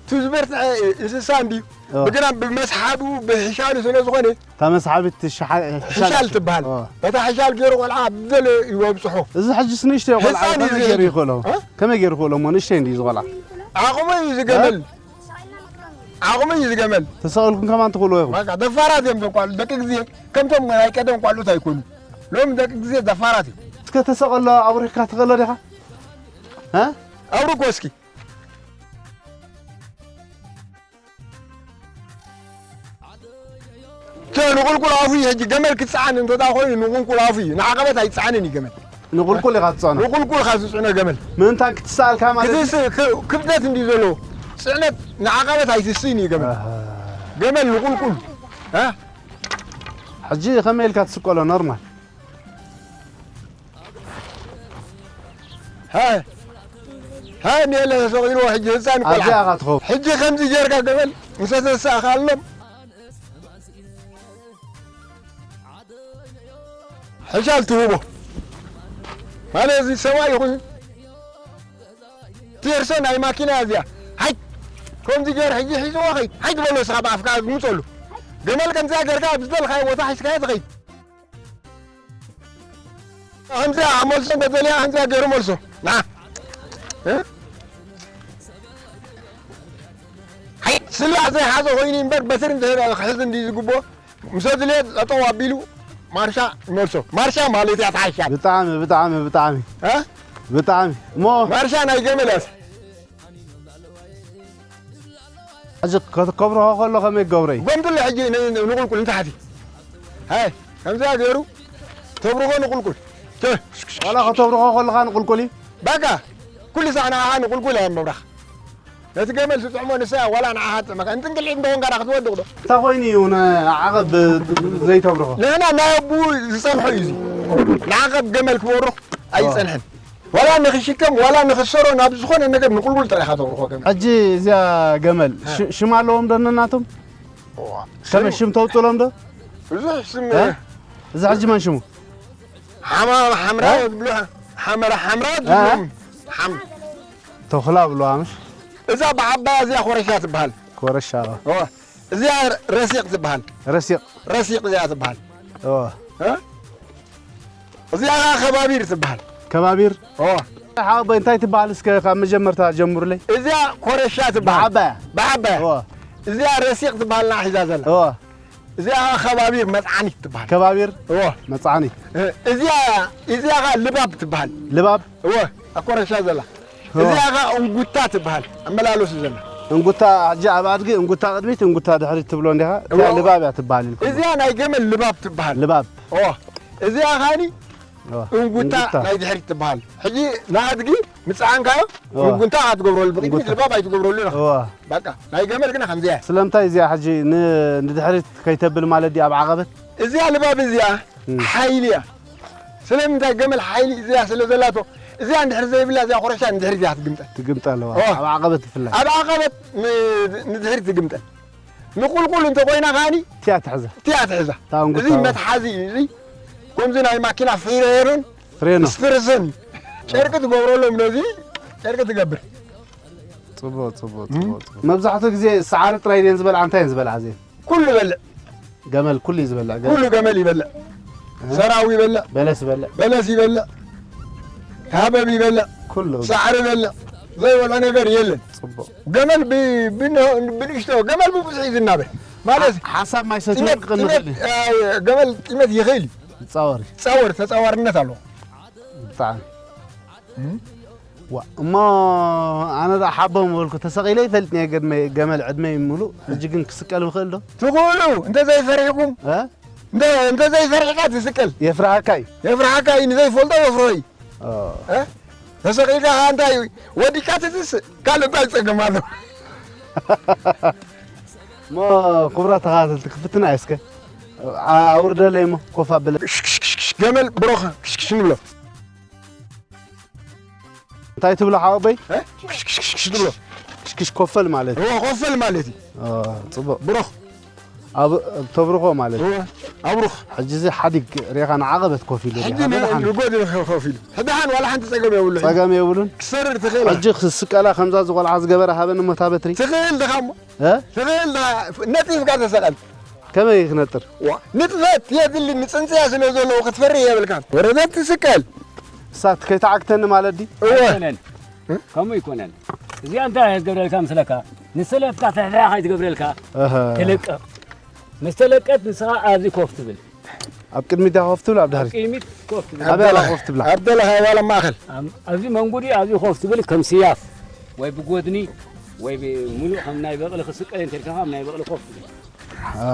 እቲ ዝበርትዐ እንስሳ እንድዩ። ኦ። ብግና ብመስሓቡ ብሕሻሉ ስለ ዝኾነ እታ መስሓቢት ትሽሓ-፣ ሕሻል ሕሻል ትበሃል። ኦ። በታ ሕሻል ገይሩ ቆልዓ ኣብ ዝደለዮ ይበብፅሖ። እዚ ሕጂስ ንእሽተይ ቆልዓ ህፃን እዩ ከመይ እዚ ገይሩ ሕጂ። ይኽእሎ? እ? ከመይ ገይሩ ይኽእሎ እሞ ንእሽተይ እንድዩ ዝቆልዓ? ዓቕሙ እዩ ዝገመል። እ? ዓቕሙ እዩ ዝገመል። ተሰቒልኩም ከማን ትኽእልዎ ኢኹም? በቃ ደፋራት እዮም እዞም ቆልዑ። ደቂ ግዜ ከምቶም ናይ ቀደም ቆልዑት ኣይኮኑ። ሎም ደቂ ግዜ ደፋራት እዮም። እስከ ተሰቐሎ ኣብሪኽካ ትኽእሎ ዲኻ? እ? ኣብርኮ እስኪ። ተ-፣ ንቁልቁል ኣፉ እዩ። ሕጂ ገመል ክፀዓን እንተዳ ኮይኑ ንቁልቁል ኣፉ እዩ። ንዓቐበት ኣይፀዓንን እዩ ገመል። ንቁልቁል ኢኻ ትፀዕኖ? ንቁልቁል ኢኻ ዝፅዕኖ ገመል። ምእንታን ክትሰኣልካ ማለት እዩ? ክትስ-፣ ክ-፣ ክብደት እንድዩ ዘለዎ። ፅዕነት ንዓቐበት ኣይትስእን እዩ ገመል። ኣሃ። ገመል ንቁልቁል። እ? ሕጂ ከመይ ኢልካ ትስቀሎ ኖርማል? ሃ፣ ሃ፣ ሜለ ተሰቒልዎ ሕጂ ህፃን ቆልዓ። ኣብዚኣ ኢኻ ትኸውን። ሕጂ ከምዚ ጌርካ ገመል ምስ ተተሳእኻሎም ሕሻል ትህቦ። ማለት እዚ ሰብኣይ ይኹን ቴርሶ ናይ ማኪና እዚኣ። ሃይ! ከምዚ ጌር ሕጂ ሒዝዎ ኸይድ። ሃይ ትበሎ ንስኻ ብኣፍካ ምፀሉ። ገመል ከምዚኣ ጌርካ ኣብ ዝደለኻዮ ቦታ ሒዝካዮ ትኸይድ። ከምዚኣ መልሶ እንተደልያ ከምዚኣ ገይሩ መልሶ። ና። እ? ሃይ፣ ስላዕ ዘይሓዞ ኮይኑ እምበር በትሪ እንድሕር ክሕዝ እንድዩ ዝግብኦ። ምስ ኣድልየ ጠጠው ኣቢሉ ማርሻ ይመልሶ። ማርሻ ማለት እያ ትሓሻል። ብጣዕሚ፣ ብጣዕሚ፣ ብጣዕሚ። እ? ብጣዕሚ። እሞ ማርሻ ናይ ገመል እያ። ሕጂ ከ-፣ ከብርሆ ከሎ ከመይ ክገብሮ እዩ? ጎምትሎ ሕጂ ን-፣ ን-፣ ንቁልቁል ንታሕቲ። ሃይ፣ ከምዚኣ ገይሩ ተብርሆ ንቁልቁል። ተ-፣ ዋላ ከተብርሆ ከለኻ ንቁልቁል እዩ? በቃ፣ ኩሉ ሳዕ ንዓኻ ንቁልቁል እያ ምብራኽ። ነቲ ገመል ትጥዕሞ ንሳ እያ፣ ዋላ ንዓኻ ትጥዕመካ። እንጥንቅልዒት እንተኾንካ ዳ ክትወድቕ ዶ? እንታይ ኮይኑ እዩ ንዓቐብ ዘይተብርሆ? ንሕና ናይ ኣቡኡ ዝጸንሖ እዩ እዚ። ንዓቐብ ገመል ክበርኽ ኣይጸንሐን። ዋላ ንኽሽከም፣ ዋላ ንኽሰሮ፣ ናብ ዝኾነ ነገር ንቁልቁል ጥራይ ኢኻ ተብርኾ ገመል። ሕጂ እዚኣ ገመል፣ እ። ሽ-፣ ሽም ኣለዎም ዶ ነናቶም? እዋ። ከመይ ሽም ሽም ተውጽሎም ዶ? ብዙሕ ሽም እ? እዚ ሕጂ መን ሽሙ? ሓማ-፣ ሓምራ እ? ዝብሉ፣ ሓመራ ሓምራ እ? ዝብሉ። ሓም-፣ ተኹላ ብለዋ ምሽ? እዛ ብዓባያ እዚኣ ኮረሻ ትበሃል። ኮረሻ፣ ኦ። ኦ። እዚኣ ረሲቕ ትበሃል። ረሲቕ። ረሲቕ እዚኣ ትበሃል። ኦ። እ? እዚኣ ኸዓ ከባቢር ትበሃል። ከባቢር? ኦ። ሓወቦይ እንታይ ትበሃል እስከ ካብ መጀመርታ ጀምሩለይ? እዚኣ ኮረሻ ትበሃል። ብዓባያ? ብዓባያ። ኦ። እዚኣ ረሲቕ ትበሃል ንዓ ሒዛ ዘላ። ኦ። እዚኣ ኸዓ ከባቢር መጽዓኒት ትበሃል። ከባቢር? ኦ። መጽዓኒት። እ፣ እዚኣ፣ እዚኣ ኸዓ ልባብ ትበሃል። ልባብ? ኦ፣ ኣብ ኮረሻ ዘላ። ኦ። እዚኣ ኸዓ እንጉታ ትበሃል። ኣመላለሱ ዘላ። እንጉታ፣ ሕጂ ኣብ ኣድጊ እንጉታ ቅድሚት፣ እንጉታ ድሕሪት ትብሎ እንዲኻ? እዚኣ እዎ። ልባብ እያ ትበሃል ኢልኩም። እዚኣ ናይ ገመል ልባብ ትበሃል። ልባብ። ኦ፣ እዚኣ ኸዓኒ ኦ፣ እንጉታ እንጉታ። ናይ ድሕሪት ትበሃል። ሕጂ ንኣድጊ ምጽዓንካዮ ኦ። እንጉታ ኢኻ ትገብረሉ፣ ብቕድሚት እንጉታ። ልባብ ኣይትገብረሉ ኢኻ። ኦ። በቃ፣ ናይ ገመል ግና ከምዚኣ እያ። ስለምንታይ እዚኣ ሕጂ ን-፣ ንድሕሪት ከይተብል ማለት ድያ ኣብ ዓቐበት? እዚኣ ልባብ እዚኣ እም። ሓይሊ እያ። ስለምንታይ ገመል ሓይሊ እዚኣ ስለ ዘላቶ፣ እዚኣ እንድሕር ዘይብላ እዚኣ ኮረሻ ንድሕሪት እያ ትግምጠል። ትግምጠል፣ ዋ። ኦ። ኣብ ዓቐበት ብፍላይ። ኣብ ዓቐበት ን-፣ ንድሕሪት ትግምጠል። ንቁልቁል እንተኾይና ከኣኒ እቲኣ ትሕዛ። እቲኣ ትሕዛ። እታ እንጉታ እዚ ዋ። መትሓዚ እዩ፣ እዚ ከምዚ ናይ ማኪና ፍሬኖን ፍሬኖ። ስፍርስን ጨርቂ ትገብረሎም ነዚ ጨርቂ ትገብር። ጽቡቕ፣ ጽቡቕ፣ እም? ጽቡቕ፣ ጽቡቕ። መብዛሕትኡ ግዜ ሰዓሪ ጥራይ ድየን ዝበልዓ፣ እንታይ እየን ዝበልዓ እዚአን? ኩሉ ይበልዕ። ገመል ኩሉ እዩ ዝበልዕ፣ ገመል። ኩሉ ገመል ይበልዕ። እ? ሰራው ይበልዕ። በለስ ይበልዕ። በለስ ይበልዕ። ሃበብ ይበልዕ። ኩሉ። ሳዕሪ ይበልዕ። ዘይበልዖ ነገር የለን። ጽቡቕ። ገመል ብ-፣ ብንሆ-፣ ብንእሽቶ፣ ገመል ብብዝሒ እዩ ዝናበ። ማለት ሓ-፣ ሓሳብ ማይ ሰትዩ ጢመት፣ ክቕንእ ጢመት፣ ይኽእል እዩ። አ፣ ገመል ጢመት ይኽእል እዩ። ይጻወር እዩ። ጻወር፣ ተጻዋርነት ኣለዎ። ብጣዕሚ። እም? ዋ፣ እሞ ኣነ ደኣ ሓቦ ምበልኩ፣ ተሰቒለ ይፈልጥ እየ ገድመ-፣ ገመል ዕድመይ ምሉእ፣ ሕጂ ግን ክስቀል ምኽእል ዶ? ትኽእሉ፣ እንተዘይፈሪሕኩም፣ እ? እንተ-፣ እንተዘይፈሪሕካ ትስቀል። የፍርሃካ እዩ። የፍርሃካ እዩ፣ ንዘይፈልጦ የፍርሆ እዩ። ኦ። እ? ተሰቒልካ ከኣ እንታይ እዩ? ወዲቕካ ትትስእ፣ ካልእ እንታይ ጸገም ኣሎ? እሞ ክቡራት ተኸታተልቲ፣ ክፍትና እየ እስከ። ኣ-፣ ኣውርደለይ እሞ፣ ኮፍ ኣበለ። ክሽክሽክሽ፣ ገመል ብሮኸ፣ ክሽክሽ ንብሎ። እንታይ ትብሎ ሓወቦይ? እ? ክሽክሽክሽ ትብሎ። ክሽክሽ ኮፈል ማለት እዩ። እዎ፣ ኮፈል ማለት እዩ። ኦ፣ ጽቡቕ። ብሮኽ። ኣብ ተብርኾ ማለት እዩ። እወ ኣብሩኽ ሕጂ እዚ ሓዲግ ሬኻ ንዓቐበት ኮፍ ኢሉ ሬኻ ሕጂ ን- ደሓን ንጎድኒ ከ- ኮፍ ኢሉ ሕድሓን ዋላ ሓንቲ ጸገም የብሉ። ጸገም የብሉን። ክሰርር ትኽእል። ሕጂ ክስቀላ ከምዛ ዝቆልዓ ዝገበረ ሃበኒ ሞታ በትሪ ትኽእል ድኻ እሞ እ? ትኽእል ድኻ ነጢፍካ ተሰቐል። ከመይ ክነጥር? ዋ ንጥፈት የድሊ ንጽንጽያ ስለ ዘለዎ ክትፈርህ የብልካን። ወረደት ትስቀል። እሳት ከይተዓግተኒ ማለት ድዩ? እወ ኣይኮነን። ከምኡ ይኮነን። እዚኣ እንታይ እያ ትገብረልካ ምስለካ? ንሰለፍካ ፍሕፍሕ ከይትገብረልካ እህ። ትልቀቕ። ምስ ተለቀት ንስኻ ኣብዚ ኮፍ ትብል። ኣብ ቅድሚት ዲኻ ኮፍ ትብል ኣብ ድሕሪት? ቅድሚት ኮፍ ትብል። ኣበይ ኢኻ ኮፍ ትብላ? ኣብ ደለኻ ዋላ ማእኸል ኣም- ኣብዚ መንጉዲ ኣብዚ ኮፍ ትብል ከም ስያፍ ወይ ብጎድኒ ወይ ብ- ሙሉእ ከም ናይ በቕሊ ክስቀል እንተልካ ከም ናይ በቕሊ ኮፍ ትብል። አ፣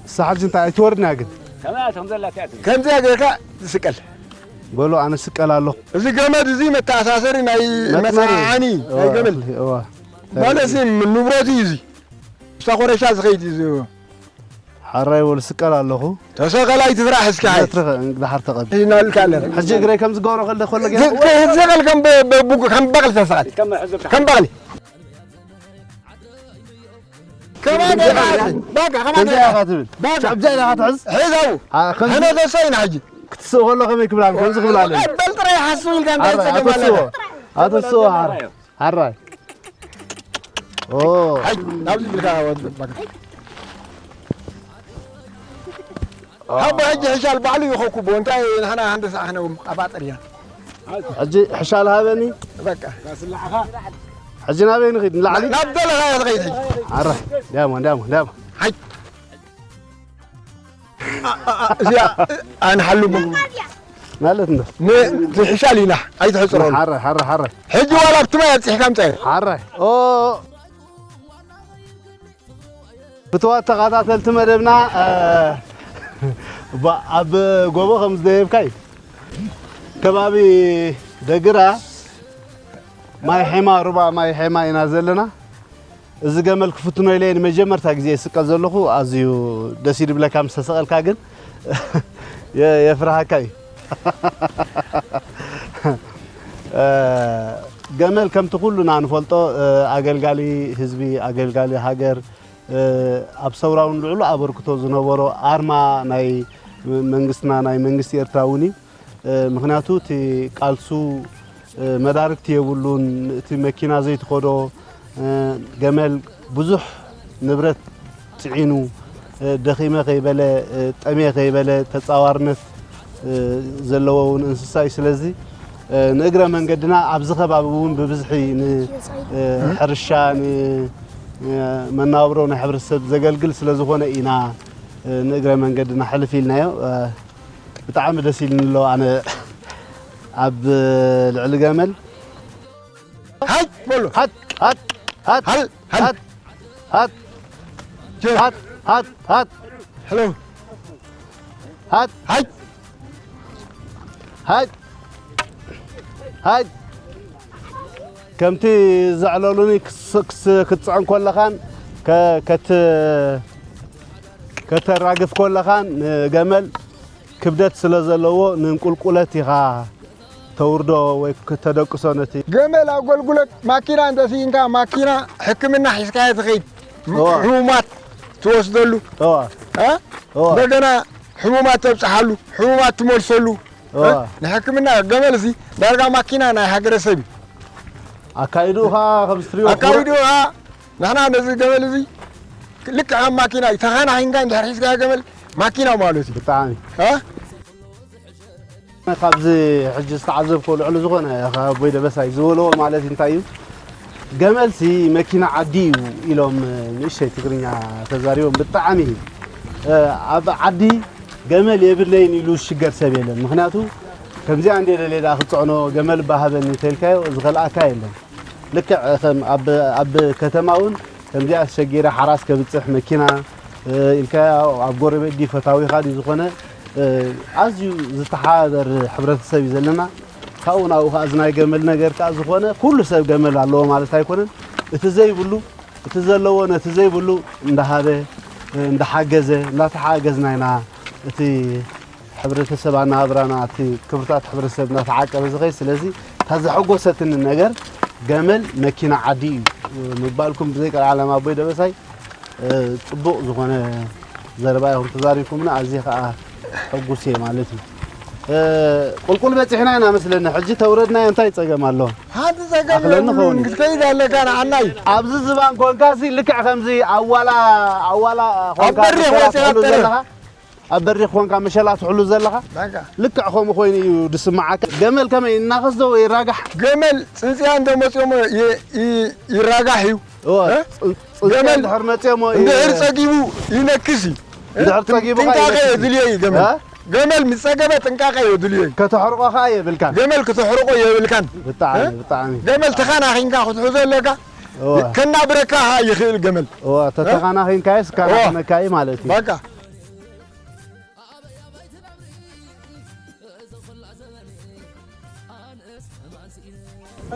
እሳ ሕጂ እንታይ ኣይትወርድና ግን? ከመይ እያ ከም ዘላትያ ትብል። ከምዚኣ ጌርካ ትስቀል። በሉ ኣነ ስቀል ኣለኹ። እዚ ገመድ እዚ መተኣሳሰሪ ናይ መጥመሪ። መፅዓዓኒ ናይ እዋ፣ ገመድ እዋ። ማለት ንብረት እዩ እዚ። ምስታ ኮረሻ ዝኸይድ እዩ እዚ። ሓራይ በሉ ስቀል ኣለኹ። ተሰቐል ኣይትፍራሕ እስኪ ሓይ መትሪ ኸ- ድሓር ተቐቢ። ኢልና ልካ ኣለና። ሕጂ እግረይ ከም ዝገብሮ ከለ ከሎ ገ ዝሰቐል ከም በ- በ- ከም በቕሊ ተሰቐል ከም በቕሊ ከማን ገይርካ ባጋ ከማን ከምዚ ገይርካ ኢኻ ትብል። ባጋ ሻዕ ብዛ ኢኻ ትሕዝ። ሕዛው አ፣ ከምዚ ሕነ ተሳይና ሕጂ ክትስእ ከሎ ከመይ ክብላ ኣሎ? ከምዚ ክብላ ኣሎ። በል ጥራይ ሓስብ ኢልካ እንታይ ሓራይ ጸገም ኣለካ? ኣተስኦ ኣተስኦ ሓራይ ሓራይ ኦ ሓይ ናብዚ ብልካ ወድ ባጋ ሓቦ ሕጂ ሕሻል ባዕሉ ይኸኩቦ እንታይ ንሕና ሃንደሳ ኣሕነዎም ኣባጥር ኢና ሕጂ ሕሻል ሃበኒ በቃ ሕጂ ናበይ ንኺድ ንላዕሊ ናብ ደለኻ እያ ትኸይድ ሕጂ ሓራይ ዳሞ ዳሞ ዳሞ ሓይ እዚኣ ኣንሓልቡ ማለት እንዶ ንሕሻል ኢና ኣይትሕፅረሉ ሓራይ ሓራይ ሓራይ ሕጂ ዋላ ኣብቲ ማይ ኣብፂሕካ ምፃ ሓራይ ኦ ፍትዋት ተኸታተልቲ መደብና እ፣ ባ- ኣብ ጎቦ ከም ዝደየብካ እዩ ከባቢ ደግራ ማይ ሔማ ሩባ ማይ ሔማ ኢና ዘለና እዚ ገመል ክፍትኖ ኢለ ንመጀመርታ ግዜ ይስቀል ዘለኹ ኣዝዩ ደስ ይድብለካ ምስ ተሰቐልካ ግን የ- የፍርሃካ እዩ እ፣ ገመል ከምቲ ኩሉና ንፈልጦ እ፣ ኣገልጋሊ ህዝቢ ኣገልጋሊ ሃገር እ፣ ኣብ ሰውራ እውን ልዕሉ ኣበርክቶ ዝነበሮ ኣርማ ናይ መንግስትና ናይ መንግስቲ ኤርትራ እውን እዩ እ፣ ምክንያቱ እቲ ቃልሱ እ፣ መዳርግቲ የብሉን እቲ መኪና ዘይትኸዶ እ፣ ገመል ብዙሕ ንብረት ፅዒኑ እ፣ ደኺመ ከይበለ እ፣ ጠምየ ከይበለ ተፃዋርነት እ፣ ዘለዎ እውን እንስሳ እዩ ስለዚ እ፣ ንእግረ መንገድና ኣብዚ ከባቢ እውን ብብዝሒ ንሕርሻ ንመናብሮ ናይ ሕብረተሰብ ዘገልግል ስለዝኾነ ኢና እ፣ ንእግረ መንገድና ሕልፍ ኢልናዮ እ፣ ብጣዕሚ ደስ ኢልኒ ኣሎ ኣነ ኣብ ልዕሊ ገመል ሃይ በሎ ሃት ሃት ሃት ሃል ሃል ሃት ሃት ሃት ሃት ሃት ሄሎ ሃት ሃይ ሃት ሃት ከምቲ ዘዕለሉኒ ክስ- ክስ- ክትፅዕን ከለኻን ከ- ከት- ከተራግፍ ከለኻን ንገመል ክብደት ስለ ዘለዎ ንንቁልቁለት ኢኻ ተውርዶ ወይ ከተደቅሶ ነቲ ገመል ኣገልግሎት ማኪና እንተስኢንካ ማኪና ሕክምና ሒዝካዮ ትኸይድ እዋ። ሕሙማት ትወስደሉ እዋ እ? እዋ እንደገና ሕሙማት ተብፅሓሉ ሕሙማት ትመልሰሉ እዋ እ? ንሕክምና ገመል እዚ ዳርጋ ማኪና ናይ ሃገረሰብ እዩ ኣካይድኡ ኸዓ ከም ስትሪዮ ኣካይድኡ ኸዓ ንሕና ነዚ ገመል እዚ ልክዕ ከም ማኪና እዩ ተኻናኺንካ እንድሕር ሒዝካዮ ገመል ማኪና ማለት እዩ ብጣዕሚ እ? ካብዚ ሕጂ ዝተዓዘብኮ ልዕሊ ዝኾነ ካብ ኣቦይ ደበሳይ ዝበልዎ ማለት እንታይ እዩ ገመልሲ መኪና ዓዲ እዩ ኢሎም ንእሽተይ ትግርኛ ተዛሪቦም ብጣዕሚ ኣብ ዓዲ ገመል የብለይን ኢሉ ዝሽገር ሰብ የለን ምክንያቱ ከምዚኣ እንደ ደልየ ደኣ ክፅዕኖ ገመል ባሃበኒ ተልካዮ ዝኸልኣካ የለን ልክዕ ከም ኣብ ኣብ ከተማ እውን ከምዚኣ ተሸጊረ ሓራስ ከብፅሕ መኪና ኢልካ ኣብ ጎረቤት ድዩ ፈታዊኻ ድዩ ዝኾነ ኣዝዩ ዝተሓባበር ሕብረተሰብ እዩ ዘለና ካብኡ ናብኡ ከዓ እዚ ናይ ገመል ነገር ከዓ ዝኾነ ኩሉ ሰብ ገመል ኣለዎ ማለት ኣይኮነን እቲ ዘይብሉ እቲ ዘለዎ ነቲ ዘይብሉ እንዳሃበ እንዳሓገዘ እንዳተሓገዝና ኢና እቲ ሕብረተሰብ ኣናብራና እቲ ክብርታት ሕብረተሰብ እናተዓቀበ ዝኸይድ ስለዚ እታ ዘሐጎሰትኒ ነገር ገመል መኪና ዓዲ እዩ ምባልኩም ብዘይ ቀልዓለም ኣቦይ ደበሳይ ጽቡቕ ዝኾነ ዘረባ ኢኹም ተዛሪብኩምና፣ ኣዝየ ኸኣ ሕጉስ እየ ማለት እዩ። ቁልቁል በጺሕና ኢና መስለኒ። ሕጂ ተውረድናዮ እንታይ ጸገም ኣለዎ? ሓንቲ ጸገም ኣኽለኒ የብሉን። ኸውን። ክትከይድ ኣለካ ንዓናይ። ኣብዚ ዝባን ኮንካሲ ልክዕ ከምዚ ኣዋላ ኣዋላ ኣብ ኮንካ በሪኽ መሸላ ወፂኻ ትሕሉ ትጥርፍ። ዘለኻ፣ ኣብ በሪኽ ኮንካ መሸላ ትሕሉ ዘለኻ በቃ። ልክዕ ከምኡ ኮይኑ እዩ ዝስምዓካ። ገመል ከመይ እናኸስ ዶ ይራጋሕ? ገመል ጽንጽያ እንተመፅኦሞ ይ- ይ- ይራጋሕ እዩ። እወ፣ እ? ጽን- ጽንጽያ ገመል እንድሕር መፅኦሞ ይ- እንድሕር ጸጊቡ ይነክስ እዩ። እንድሕር ጸጊቡ ጥንቃቐ የድልዮ እዩ ገመል። እ? ገመል ምስ ጸገበ ጥንቃቐ የድልዮ እዩ። ከተሕርቆ ኸዓ የብልካን። ገመል ከተሕርቆ የብልካን። ብጣዕሚ፣ እ? ብጣዕሚ። ገመል ተኻናኺንካ ክትሕዞ ኣለካ። እወ። ከናብረካ ይኽእል ገመል። እወ፣ ተተኻናኺንካዮስ እወ። ካናኺነካ እዩ ማለት እዩ። በቃ።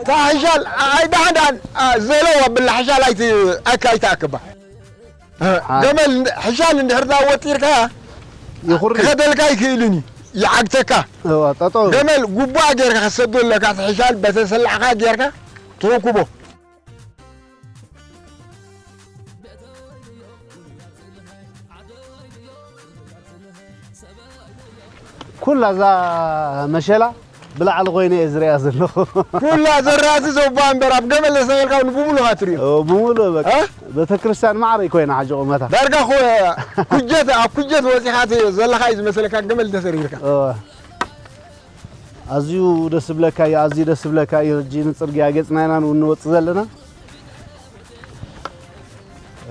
እታ ሕሻል ኣይደሓን ደሓን፣ አ፣ ዘለዋ ብላ ሕሻል ኣይት-፣ ኣይካ-፣ ኣይትኣክባ። እ፣ ሓ- ገመል እንድ-፣ ሕሻል እንድሕር ዳ ወጢርካ ይኹሪ። ክኸደልካ ኣይክእልን እዩ፣ ይዓግተካ። እዋ፣ ጠጠው። ገመል ጉቡኣ ጌርካ ክትሰዶ ኣለካ፣ እቲ ሕሻል በተሰላዕካ ጌርካ ትውክቦ። ኩላ እዛ መሸላ ብላዕሊ ኮይነ እየ ዝሪኣ ዘለኹ። ኩላ ዘራእቲ ዘባ እምበር ኣብ ገመል ተሰቒልካ እውን ብምሉኻ ትሪኦ። ኦ፣ ብምሉእ በቃ። እ? ቤተክርስትያን ማዕረ ኮይና ሓጂ ቁመታ። ዳርጋ ኮ-፣ ኩጀት፣ ኣብ ኩጀት ወፂኻ እቲ ዘለኻ እዩ ዝመስለካ ገመል ተሰሪርካ። ኦ። ኣዝዩ ደስ ዝብለካ እዩ፣ ኣዝዩ ደስ ዝብለካ እዩ። ሕጂ ንፅርግያ ገፅና ኢና ንውንወፅ ዘለና።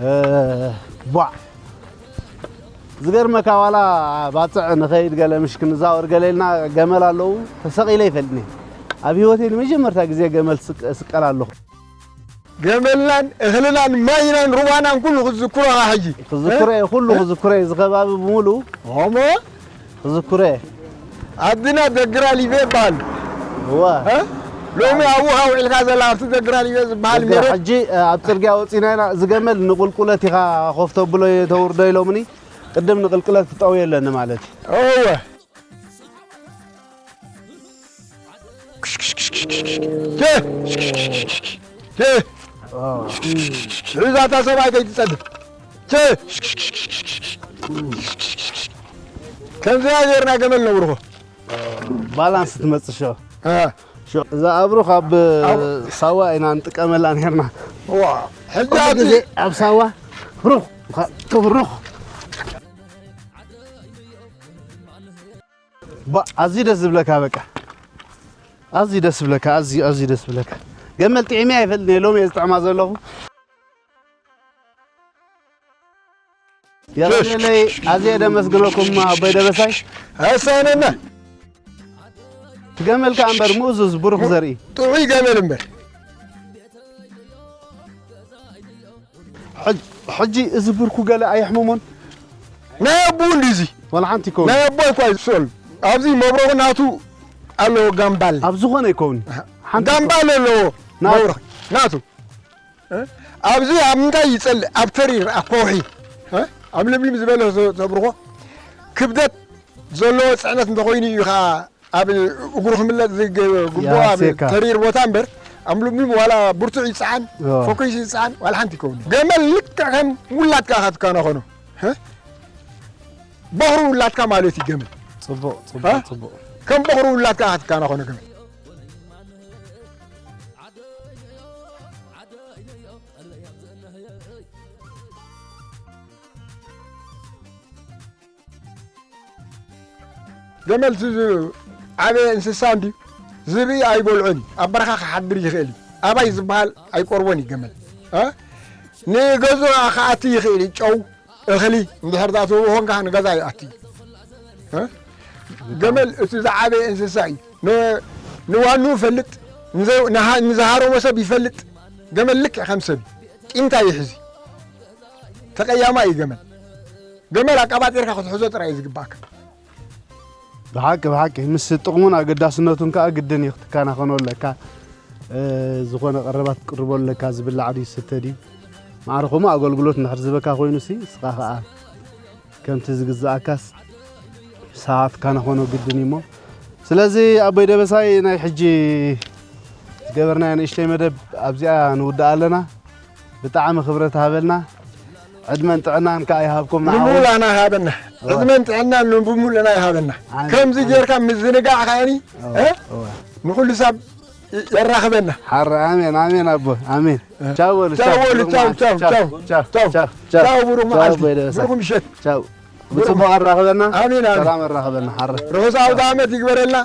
እ፣ ቧዕ። ዝገርመካ ዋላ ባጽዕ ንኸይድ ገለ ምሽ ክንዛወር ገለ ኢልና ገመል ኣለዉ ተሰቒለ ይፈልጥኒ። ኣብ ህይወተይ ንመጀመርታ ግዜ ገመል ስቅ-፣ ስቀል ኣለኹ። ገመልናን እኽልናን ማይናን ሩባናን ኩሉ ክትዝክሮ ኢኻ ሕጂ። ክዝክሮ እየ፣ ኩሉ እ? ክዝክሮ እየ፣ እዚ ከባቢ ብምሉኡ ኦሞ? ክዝክሮ እየ። ኣድና ደግራ ሊቤ ይበሃል። እወ። እ? ሎሚ ኣብኡ ውዒልካ ዘላ ኣብቲ ደግራ ሊቤ ዝበሃል ደግራ ሜሬት። ሕጂ፣ እ፣ ኣብ ጽርግያ ወጺና ኢና። እዚ ገመል ንቁልቁለት ኢኻ ኮፍ ተብሎ እየ ተውርዶ ኢሎምኒ። ቅድም ንቅልቅለት ክጠውዮ ኣለኒ ማለት እዩ። እወ። ኬ! ኬ! ሒዛታ ሰብኣይ ከይትጸድፍ። ኬ! ከምዚኣ ጌርና ገመል ነብርኾ። ባላንስ ትመጽእ ሸ። እ። ሸ-፣ እዛ ኣብሩ ካብ ኣብ ሳዋ ኢና ንጥቀመላ ነርና። ዋ፣ ሕጂ ኩሉ ኣብዚ ግዜ ኣብ ሳዋ ሩኽ፣ ሩኽ። ባ-፣ ኣዝዩ ደስ ዝብለካ በቃ። ኣዝዩ ደስ ዝብለካ፣ ኣዝዩ፣ ኣዝዩ ደስ ዝብለካ። ገመል ጥዒመ ኣይፈልጥን እየ፣ ሎሚ እየ ዝጥዕማ ዘለኹ። የቐንየለይ፣ ኣዝየ ደመስግነኩም ኣቦይ ደበሳይ። ኣሳነና። ትገመል ከኣ እምበር ምኡዙዝ ብሩኽ ዘርኢ። ጥዑይ ገመል እምበር። ሕጅ-፣ ሕጂ እዚ ብርኩ ገለ ኣየሕምሞን? ናይ ኣቦኡ እንድዚ። ዋላ ሓንቲ ይከውን። ናይ ኣቦ እኳ ይስኦል። ኣብዚ መብረቑ ናቱ ኣለዎ ጋምባል። ኣብ ዝኾነ ይከውን። ሓንቲ ጋምባል ኣለዎ ናቱ። መብረቕ ናቱ። እ? ኣብዚ ኣብ ምንታይ ይጸልእ? ኣብ ተሪር፣ ኣብ ከውሒ። እ? ኣብ ልምልም ዝበለ ዘ-፣ ዘብርኾ ክብደት ዘለዎ ጽዕነት እንተኾይኑ እዩ ኸዓ ኣብ እግሩ ክምለጥ ዝግ-፣ ግቡእ ኣብ ይሃስየካ። ተሪር ቦታ እምበር፣ ኣብ ልምልም ዋላ ብርቱዕ ይጽዓን፣ ዮ። ፈኲስ ይጽዓን፣ ዋላ ሓንቲ ይከውን። ገመል ልክዕ ከም ውላድካ ኢኻ ትከናኸኖ። እ? በኹሪ ውላድካ ማለት እዩ ገመል። ጽቡቕ፣ ጽቡቕ፣ እ? ጽቡቕ። ከም በኹሪ ውላድካ ኢኻ ትከናኸኖ ገመል። ገመል እቲ ዝዓበየ እንስሳ እንድዩ። ዝብኢ ኣይበልዖን እዩ። ኣብ በረኻ ክሓድር ይኽእል እዩ። ኣባይ ዝበሃል ኣይቆርቦን እዩ ገመል። እ? ንገዝኡ ክኣቲ ይኽእል እዩ። ጨው፣ እኽሊ እንድሕር ዝኣተዎ ኮንካ ንገዛ ይኣቲ እዩ። እ? ገመል እቲ ዝዓበየ እንስሳ እዩ። ን-፣ ንዋንኡ ይፈልጥ፣ ንዘ-፣ ንሃ-፣ ንዝሃረሞ ሰብ ይፈልጥ። ገመል ልክዕ ከም ሰብ እዩ። ቂምታ ይሕዝ እዩ። ተቐያማይ እዩ ገመል። ገመል ኣቀባጢርካ ክትሕዞ ጥራይ እዩ ዝግባእካ። ብሓቂ፣ ብሓቂ፣ ምስ ጥቕሙን ኣገዳስነቱን ከኣ ግድን እዩ ክትከናኸኖ ኣለካ። እ፣ ዝኾነ ቀረባት ክትቅርቦ ኣለካ፣ ዝብላዕ ድዩ ዝስተ ድዩ? ማዕረ ከምኡ ኣገልግሎት እንድሕር ዝህበካ ኮይኑሲ፣ ንስኻ ከኣ ከምቲ ዝግዝኣካስ ሰዓት ካናኾኖ ግድን እዩሞ። ስለዚ ኣቦይ ደበሳይ ናይ ሕጂ ዝገበርናዮ ንእሽተይ መደብ ኣብዚኣ ንውድኣ ኣለና። ብጣዕሚ ክብረት ሃበልና። ዕድመን ጥዕናን ከኣ ይሃብኩም ንዓኹም። ንሙሉኣና ይሃበና። እወ። ዕድመን ጥዕናን ንብሙሉእና ይሃበና። ኣሜን፣ ከምዚ ኣሜን። ጌርካ ምዝንጋዕ ከኣኒ፣ እወ፣ እ? እወ። ንኹሉ ሰብ ይ-፣ የራኽበና። ሓረ፣ ኣሜን፣ ኣሜን ኣቦ፣ ኣሜን። እ። ቻው በሉ፣ ቻው ቻው፣ በሉ፣ ብሩኽ ቻው፣ መዓልቲ። ቻው፣ ቻው፣ ቻው፣ ቻው፣ ቻው፣ ቻው። ቻው፣ ብሩኽ ቻው፣ መዓልቲ። በይደ በሳ። ብሩኽ ምሸት። ቻው። ብሩኽ ብጽቡቕ ኣራኽበና። ኣሜን፣ ኣሜን። ሰላም ኣራኽበና፣ ሓረ። ርሑስ ኣውደ ዓመት ይግበረልና።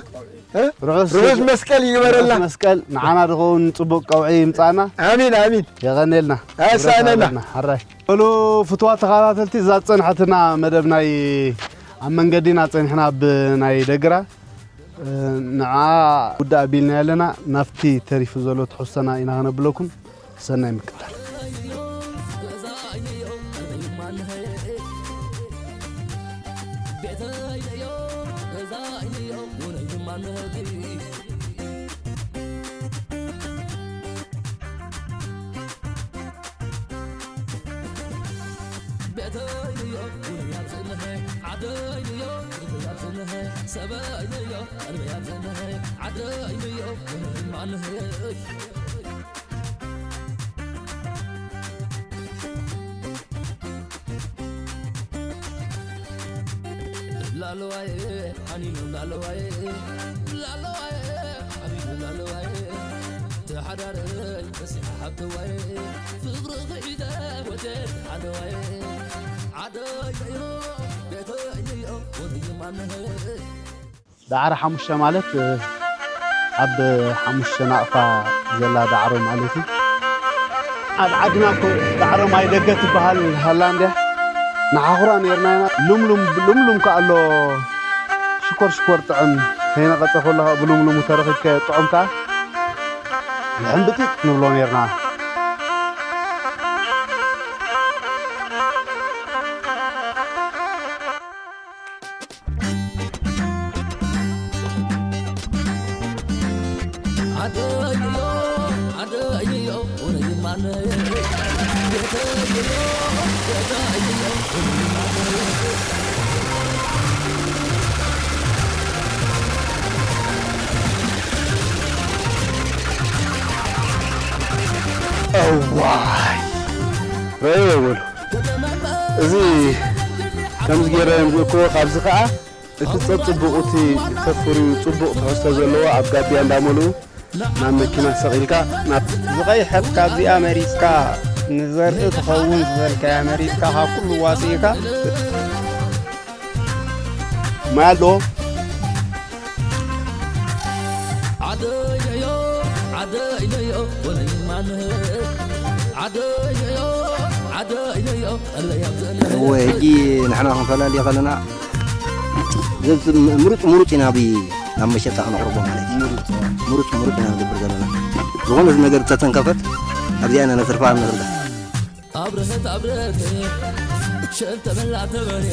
እ? ርሑስ ርሑስ መስቀል ይግበረልና። ርሑስ መስቀል ንዓና ድኸውን ጽቡቕ ቀውዒ ይምጻና። ኣሜን፣ ኣሜን። የቐኔልና። ኣሳነና። ሓራይ። በሉ ፍትዋ ተኸታተልቲ፣ እዛ ዝጸንሐትና መደብ ናይ ኣብ መንገዲና ጸኒሕና ብናይ ደግራ፣ እ፣ ንዓ ውዳእ ኣቢልና ኣለና። ናብቲ ተሪፉ ዘሎ ትሕዝቶና ኢና ከነብለኩም። ሰናይ ምክትታል። ላሎዋይ ሓኒኑ ላሎዋይ ላሎዋይ ሓኒኑ ላሎዋይ ተሓዳረይ ተሲሓ ሓብተዋይ ፍቕሪ ክሒደ ወደ ሓደዋይ ዓደይ እዮ ቤተይ እዮ ወደይ ማነይ ዳዕሮ ሓሙሽተ ማለት፣ እ፣ ኣብ ሓሙሽተ ናቕፋ ዘላ ዳዕሮ ማለት እዩ። ኣብ ዓድና እኮ ዳዕሮ ማይ ደገ ትበሃል ሃላ እንድያ። ንሓኹራ ነይርና ኢና። ልምሉም፣ ልምሉም ከኣ ኣሎ። ሽኮር ሽኮር ጥዕም ከይነቐጸ ከሎ ከኣ ብልምሉሙ ተረኺብካዮ ጥዑም ከኣ። ሕምብጢጥ ንብሎ ነይርና። እዋይ ረእዮ በሉ። እዚ ከምዚ ገይረ የምፅእክዎ። ካብዚ ከዓ እቲ ፀብፅቡቕ እቲ ተፍርዩ ፅቡቕ ትሕዝቶ ዘለዎ ኣብ ጋቢያ እንዳመልኡ ናብ መኪና ሰቒልካ ናብ ዝቐይሐት ካብዚኣ መሪፅካ ንዘርኢ ትኸውን ዝበልካያ መሪፅካ ካብ ኩሉ ዋፂእካ ማይ ኣሎ። እወ፣ ሕጂ ንሕና ክንፈላልዮ ከለና፣ ዘዝ-፣ ምሩፅ ምሩፅ ኢና ብ-፣ ናብ መሸጣ ክነቕርቦ ማለት እዩ። ምሩፅ ምሩፅ ኢና ንገብር ዘለና። ዝኾነ ነገር ተተንከፈት፣ ኣብዚኣ ኢና ነትርፋ ንኽእል። ኣብርሀት ኣብርሀት ሸልተመላ ተበሬ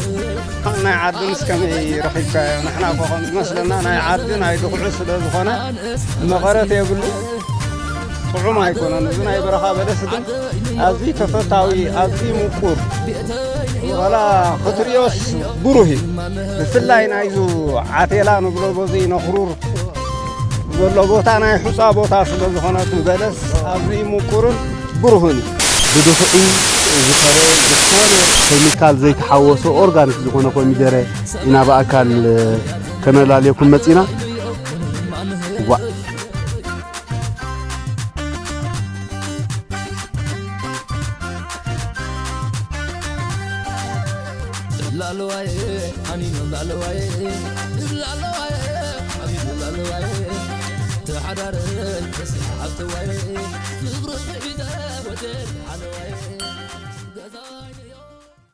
ናይ ዓድንስ ከመይ ረኺብካዮ? ንሕና እኮ ከም ዝመስለና ናይ ዓዲ ናይ ድኹዒ ስለ ዝኾነ መቐረት የብሉ፣ ጥዑም ኣይኮነን። እዚ ናይ በረኻ በለስ ግን ኣዝዩ ተፈታዊ፣ ኣዝዩ ምቁር፣ ዋላ ክትሪኦስ ብሩህ እዩ። ብፍላይ ናይዙ ዓቴላ ንብሎ በዚ ነኽሩር ዘሎ ቦታ ናይ ሑጻ ቦታ ስለ ዝኾነ እቲ በለስ ኣዝዩ ምቁርን ብሩህን እዩ። እዚ ኹዒ፣ እ፣ ዝኾነ ኬሚካል ዘይተሓወሶ ኦርጋኒክ ዝኾነ ኮሚደረ ኢና ብኣካል፣ እ፣ ከነላልየኩም መጺና። ዋእ። ላሎዋይ፣ ኣኒኖ ላሎዋይ፣ ላሎዋይ፣ ኣኒኖ ላሎዋይ፣ ተሓዳረ፣ ተስፋ ሃብተዋይ፣ ፍቕሪ